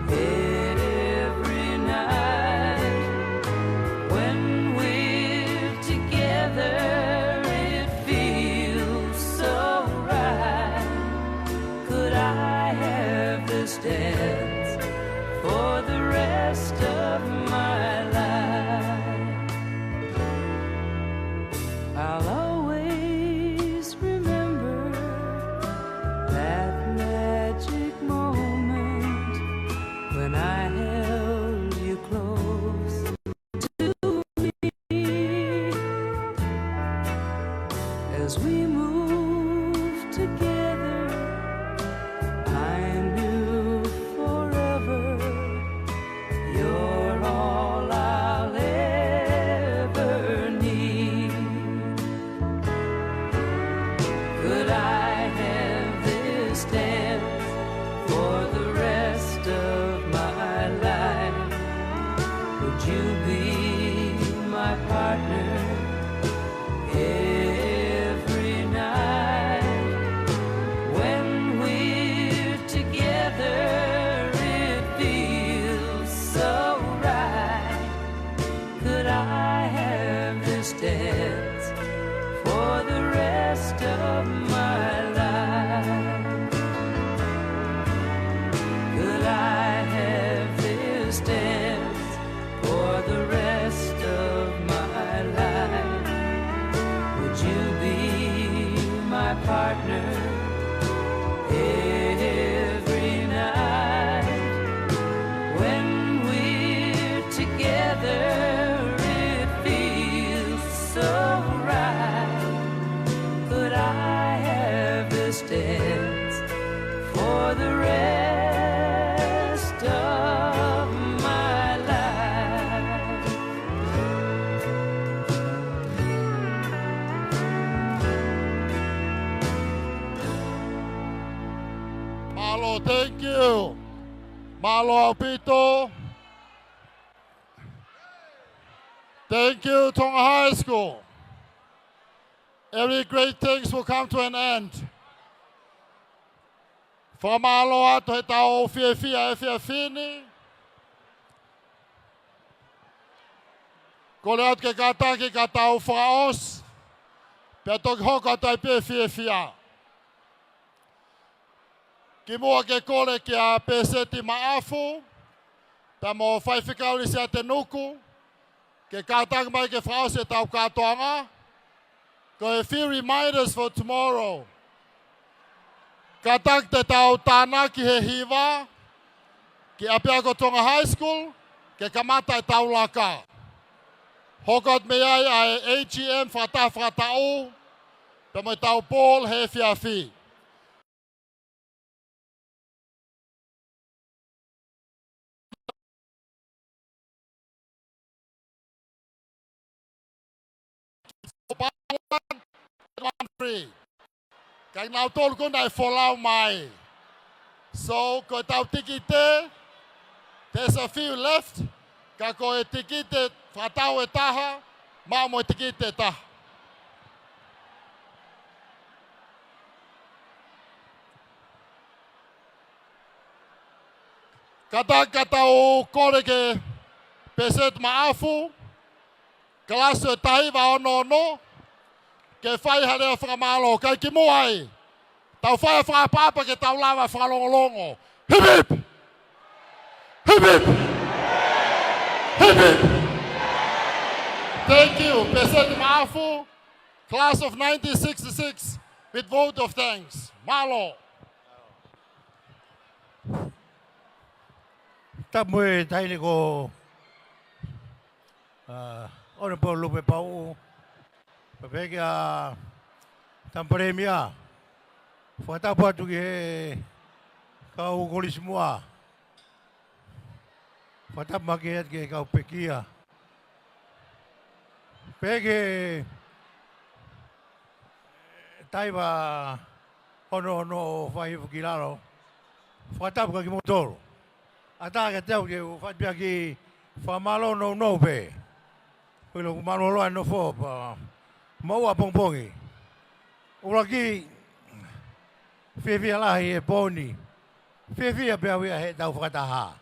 every night. When we're together, it feels so right. Could I have this dance for the rest of my life? I'll always remember that magic moment when I held you close to me. As we moved together, I knew forever you're all I'll ever need. Could I have this dance for the rest of my life? Would you be my partner every night? When we're together, it feels so right. Could I have this dance for the rest of my life? Could I have this dance for the rest of my life? Would you be my partner every night? When we're together, it feels so right. Could I have this dance for the rest of my life? Mālō, thank you. Mālō ʻaupito. Thank you, Tonga High School. Every great things will come to an end. Fakamālō atu heʻetau fiefia he efiafi ni. Kole atu ke kātaki ka tau fakaʻosi, pea toki hoko atu ai pē fiefia. Kimuʻa ke kole kia Pēseti Maʻafu, pea mo Faifekau Lisiate Nuku, ke kātaki mai ke fakaʻosi ʻetau kātoanga. Ko e few reminders for tomorrow. Kātaki te tau tānaki he hiva ki ʻapiako Tonga High School, ke kamata ʻetau laka. Hoko atu mei ai ʻa e A G M fakataha fakataʻu, pea mo ʻetau ball he efiafi. Ka kinautolu ko ē naʻe folau mai. So, ko ʻetau tikite, there's a few left, ka ko e tikite fakatau ʻe taha, maʻu mo e tikite ʻe taha. Kātaki ka tau kole kia Pēseti Maʻafu, kalasi ʻo e taha hiva ono ono, ke fai ha lea fakamālō. Kae kimuʻa ai, tau fai ha fakaʻapaʻapa ke tau lava fakalongolongo. Hip hip! Hip hip! Hip hip! Thank you, Pēseti Maʻafu, class of nineteen sixty-six, with vote of thanks. Mālō. Tapu mo e taʻahine ko, ā, Honourable Lupepauʻu, pea pehē kia Tama Palēmia. Fakatapu atu ki he kau kolisi muʻa. Fakatapu makehe atu ki he kau pekia. Pehē ki he taha hiva ono ono ʻo fai hifo ki lalo. Fakatapu kia kimoutolu. ʻAtā kiate au ke u fai pē ha kiʻi fakamālō nounou pē. Ko e ʻilo ʻoku mālōlō ʻa e nofo pea maʻu ʻapongipongi. ʻUluaki, Fiefia lahi he pō ni. Fiefia pē au ia heʻetau fakataha.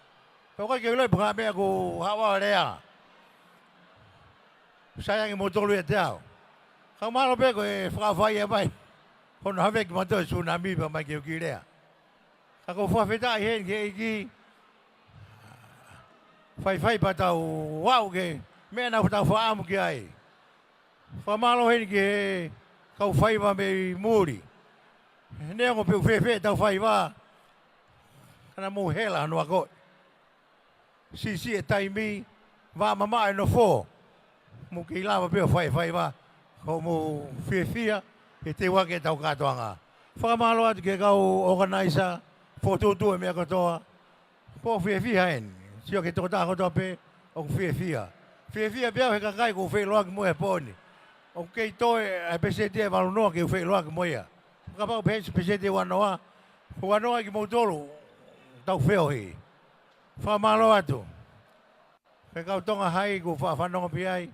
Pea ʻoku ʻikai ke u ʻilo pe ko e hā e meʻa ʻoku ou haʻu ʻo lea. Sai ange moutolu ia ʻiate au. Ka ʻoku mahalo pē ko e fakaʻofaʻia mai hono haveki mautolu e sunami pea ʻomai ke u kiʻi lea. Ka ʻoku ou fakafetaʻi heni ki he ʻEiki. Faifai pea tau aʻu ki he meʻa naʻa tau fakaʻamu ki ai. Fakamālō heni ki he kau faiva mei muli. Neongo pe ʻoku fēfē ʻetau faiva, ka naʻa mou hela hono akoʻi. Siʻisiʻi e taimi, vā mamaʻo e nofo. Mou kei lava pē ʻo fai e faiva, ka mou fiefia, he teu hake ʻetau kātoanga. Fakamālō atu ki he kau ʻoganaiza, fokotuʻutuʻu e meʻa kotoa. Pō fiefia heni. Sio ki he tokotaha kotoa pē ʻoku fiefia. Fiefia pē au he kakai ʻoku ou feʻiloaki mo ia he pō ni. ʻOku kei toe ʻa e peseti ʻe valu noa ke u feʻiloaki mo ia. Kapau pē he peseti ʻe ua noa, ua noa kimoutolu, tau feohi. Fakamālō atu. Ki he kau Tonga Hai ʻoku ou fanongo pē ai.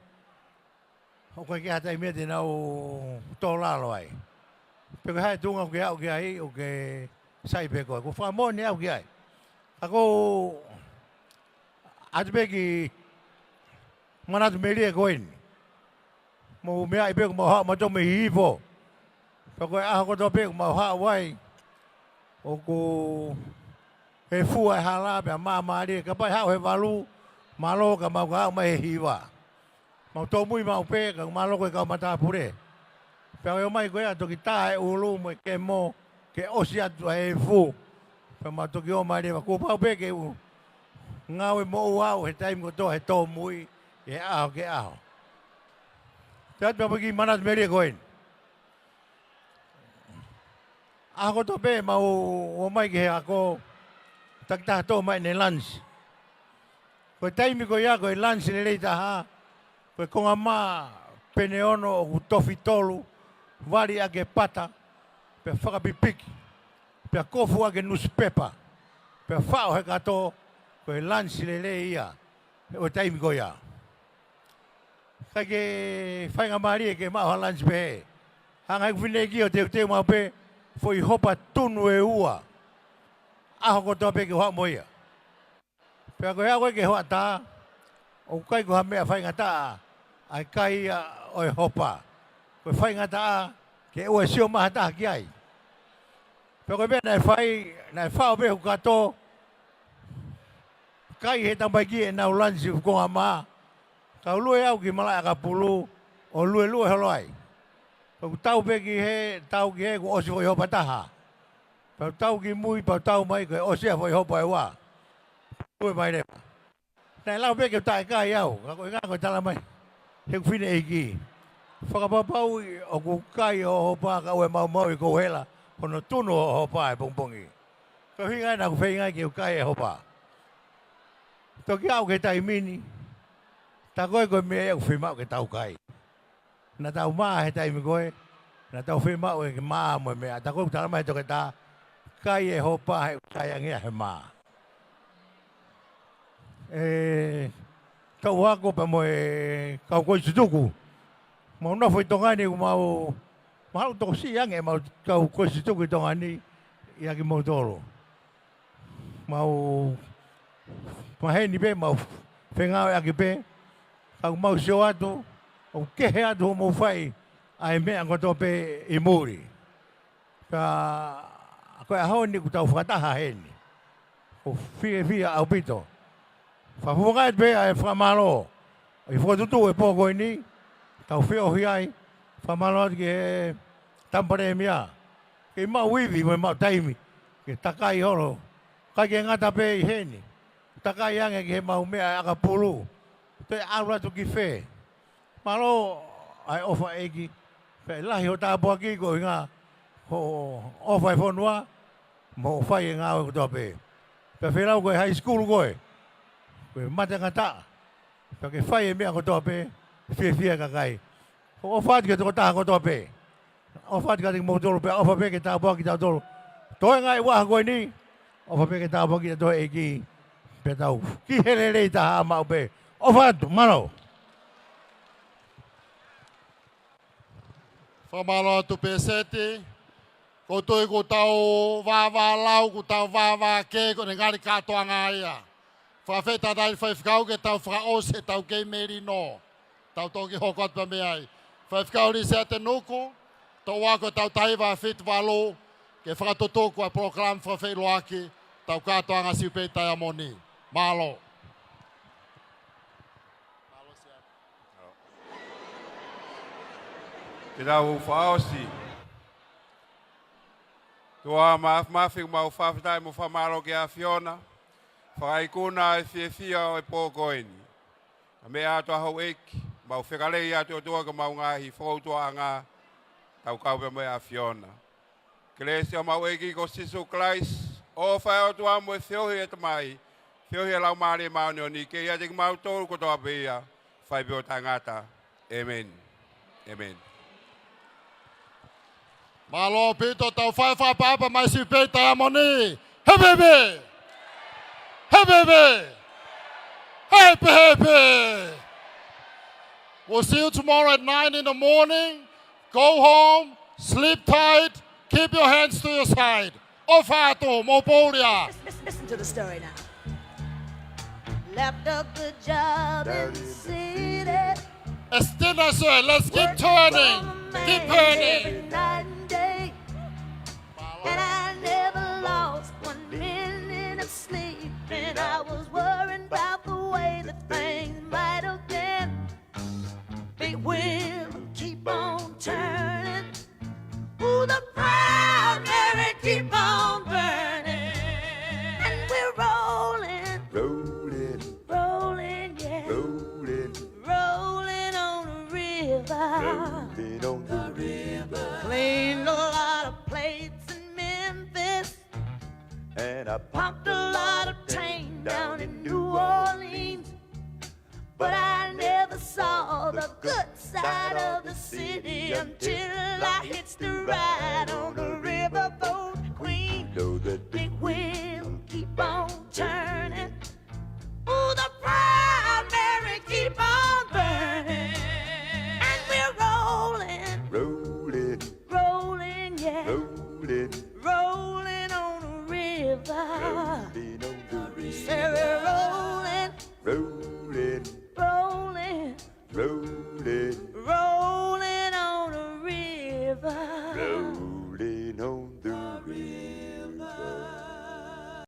ʻOku ʻikai ke ʻi ai ha taimi ia te nau tō lalo ai. Pe ko e hā e tuʻunga ʻoku ke aʻu ki ai, ʻoku ke sai pē koe. ʻOku ou fakamoʻoni au ki ai. Ka ʻoku ou ʻoatu pē kiʻi manatu melie ko eni. Mou meaʻi pē ʻoku mau haʻu mautolu mei Hihifo. Pea ko e ʻaho kotoa pē ʻoku mau haʻu ai, ʻoku hē fua e hala pea māmālie, kapau ʻe haʻu he valu, mālō ka mau ka haʻu mai he hiva. Mau tōmui maʻu pē, ka mālō ko e kau matāpule. Pea ʻoku ʻomai ko ia toki tā e ʻulu mo e kemo, ke ʻosi atu ʻa e efu. Pea mau toki ō mai leva, kuo pau pē ke u ngāue moʻua au he taimi kotoa he tōmui, he ʻaho ki he ʻaho. Te u ʻoatu pē kiʻi manatu melie ko eni. ʻAho kotoa pē mau ō mai ki he ako, takitaha tō mai ʻene lunch. Ko e taimi ko ia ko e lunch lelei taha, ko e konga mā pene ono ʻoku tofi tolu, vali ʻaki e pata, pea fakapipiki, pea kofu ʻaki e nusipepa, pea faʻo he kato, ko e lunch lelei ia ʻo e taimi ko ia. ʻIkai ke faingamālie ke maʻu ha lunch pehē. Hanga ʻe heʻeku fineʻeiki ʻo teuteu maʻu pē foʻi hopa tunu ʻe ua ʻaho kotoa pē ke u haʻu mo ia. Pea ko e aʻu ko ē ki he hoʻatā, ʻoku ʻikai ko ha meʻa faingataʻa ʻa e kai ia ʻo e hopa. Ko e faingataʻa ke ʻoua ʻe sio mai ha taha ki ai. Pea ko e meʻa naʻe fai, naʻe faʻo pē hoku kato, kai he tamaiki ʻenau lunch ʻi he konga mā, kau lue au ki malaʻe ʻakapulu, ʻo luelue holo ai. Pea ʻoku tau pē ki hē, tau ki hē, kuo ʻosi foʻi hopa taha. Pea ʻoku tau ki mui, pea ʻoku tau mai, kuo ʻosi ia foʻi hopa ʻe ua. Lue mai leva. Naʻe lau pē ke u taʻekai au, ka ko e ʻuhinga ko e tala mai heʻeku fineʻeiki. Fakapapauʻi ʻoku kai hoʻo hopa ka ʻoua ʻe maumauʻi ʻe he hela hono tunu hoʻo hopa he pongipongi. Ko e ʻuhinga ia naʻa ku feinga ai ke u kai e hopa. Toki aʻu ki he taimi ni, tā ko ē ko e meʻa ia ʻoku fiemaʻu ke tau kai. Naʻa tau mā he taimi ko ē, naʻa tau fiemaʻu ke mā mo e meʻa. Tā ko ē ʻoku tala mai ʻe he toketā, kai e hopa he ʻoku sai ange ia he mā. ʻE, kau ako pea mo e kau kosi tutuku. Mau nofo ʻi Tonga ni ʻoku mau, mahalo tokosiʻi ange ʻemau kau kosi tutuku ʻi Tonga ni ʻiate kimoutolu. Mau maheni pē, mau fengāueʻaki pē, ka ʻoku mau sio atu, ʻoku kehe atu hoʻomou fai ʻa e meʻa kotoa pē ʻi muli. Ka ko e ʻaho ni ʻoku tau fakataha heni. ʻOku fiefia ʻaupito. Fakafofonga atu pē ʻa e fakamālō ʻi he fokotuʻutuʻu e pō ko eni, tau feohi ai, fakamālō atu ki he Tama Palēmia. Kei maʻu ivi mo e maʻu taimi ke takai holo. ʻIkai ke ngata pē ʻi heni, takai ange ki heʻemau meʻa ʻakapulu. Toe ʻalu atu ki fē? Mālō ʻa e ʻofa ʻEiki. Pea ʻe lahi hoʻo tāpuaki ko e ʻuhinga hoʻo ʻofa e fonua mo hoʻo fai e ngāue kotoa pē. Pea fēlau ko e high school ko ē, ko e mate ngataʻa. Pea ke fai e meʻa kotoa pē, fiefia e kakai. ʻOfa atu ki he tokotaha kotoa pē. ʻOfa atu kiate kimoutolu, pea ʻofa pē ke tāpuaki kitautolu. Toe ngaahi ua ko eni, ʻofa pē ke tāpuaki kitautolu ʻe he ʻEiki. Pea tau ki he lelei taha maʻu pē. ʻOfa atu, mālō. Fakamālō atu Pēseti. Ko e tui kuo tau vāvālau, kuo tau vāvākē, ko e ngali kātoanga ia. Fakafetaʻi Faifekau ke tau fakaʻosi ʻetau kei melino. Tau toki hoko atu pē mei ai. Faifekau Lisiate Nuku, toʻo ʻa e tau taha hiva fitu valu, ke fakatutuku ʻa e polokalama fakafeʻiloaki, tau kātoanga Siupeli Taiamoni. Mālō. Ke tau fakaʻosi. ʻOtua Māfimafi, mau fakafetaʻi mo fakamālō ki he ʻAfiona, fakaikuna e fiefia ʻo e pō ko eni. Ka meʻa atu ʻa houʻeiki, mau fekalei atu ʻOtua ki homau ngaahi fokoutuaʻanga, tau kau pē mo e ʻAfiona. Kelesi ʻa homau ʻEiki ko Sīsū Kalaisi, ʻofa ʻa e ʻOtua mo e feohi ʻa e Tamai, feohi ʻa e Laumālie Māʻoniʻoni, ke ʻiate kimautolu kotoa pē ia, fai pē ʻo taʻengata. ʻĒmeni. ʻĒmeni. Mālō ʻaupito, tau fai e fakaʻapaʻapa mai Siupeli Taiamoni. Happy, happy. Happy, happy. Happy, happy. We'll see you tomorrow at nine in the morning. Go home, sleep tight, keep your hands to your side. ʻOfa atu, mou pō ʻuli ā. Listen, listen, listen to the story now. Left a good job in the city. Extend us, sir. Let's keep turning. Keep turning. Working for a man every night and day. And I never lost one minute of sleep. And I was worried about the way that things might have been. Big wheel keep on turning. Ooh, the proud Mary keep on burning. And we're rolling, rolling, rolling, yeah, rolling, rolling on the river. Rolling on the river. Cleaned a lot of plates in Memphis. And I pumped a lot of tang down in New Orleans. But I never saw the good side of the city until I hitched the ride on the riverboat queen. Know that big wheel keep on turning. Ooh, the proud Mary keep on burning. And we're rolling, rolling, rolling, yeah, rolling, rolling on the river.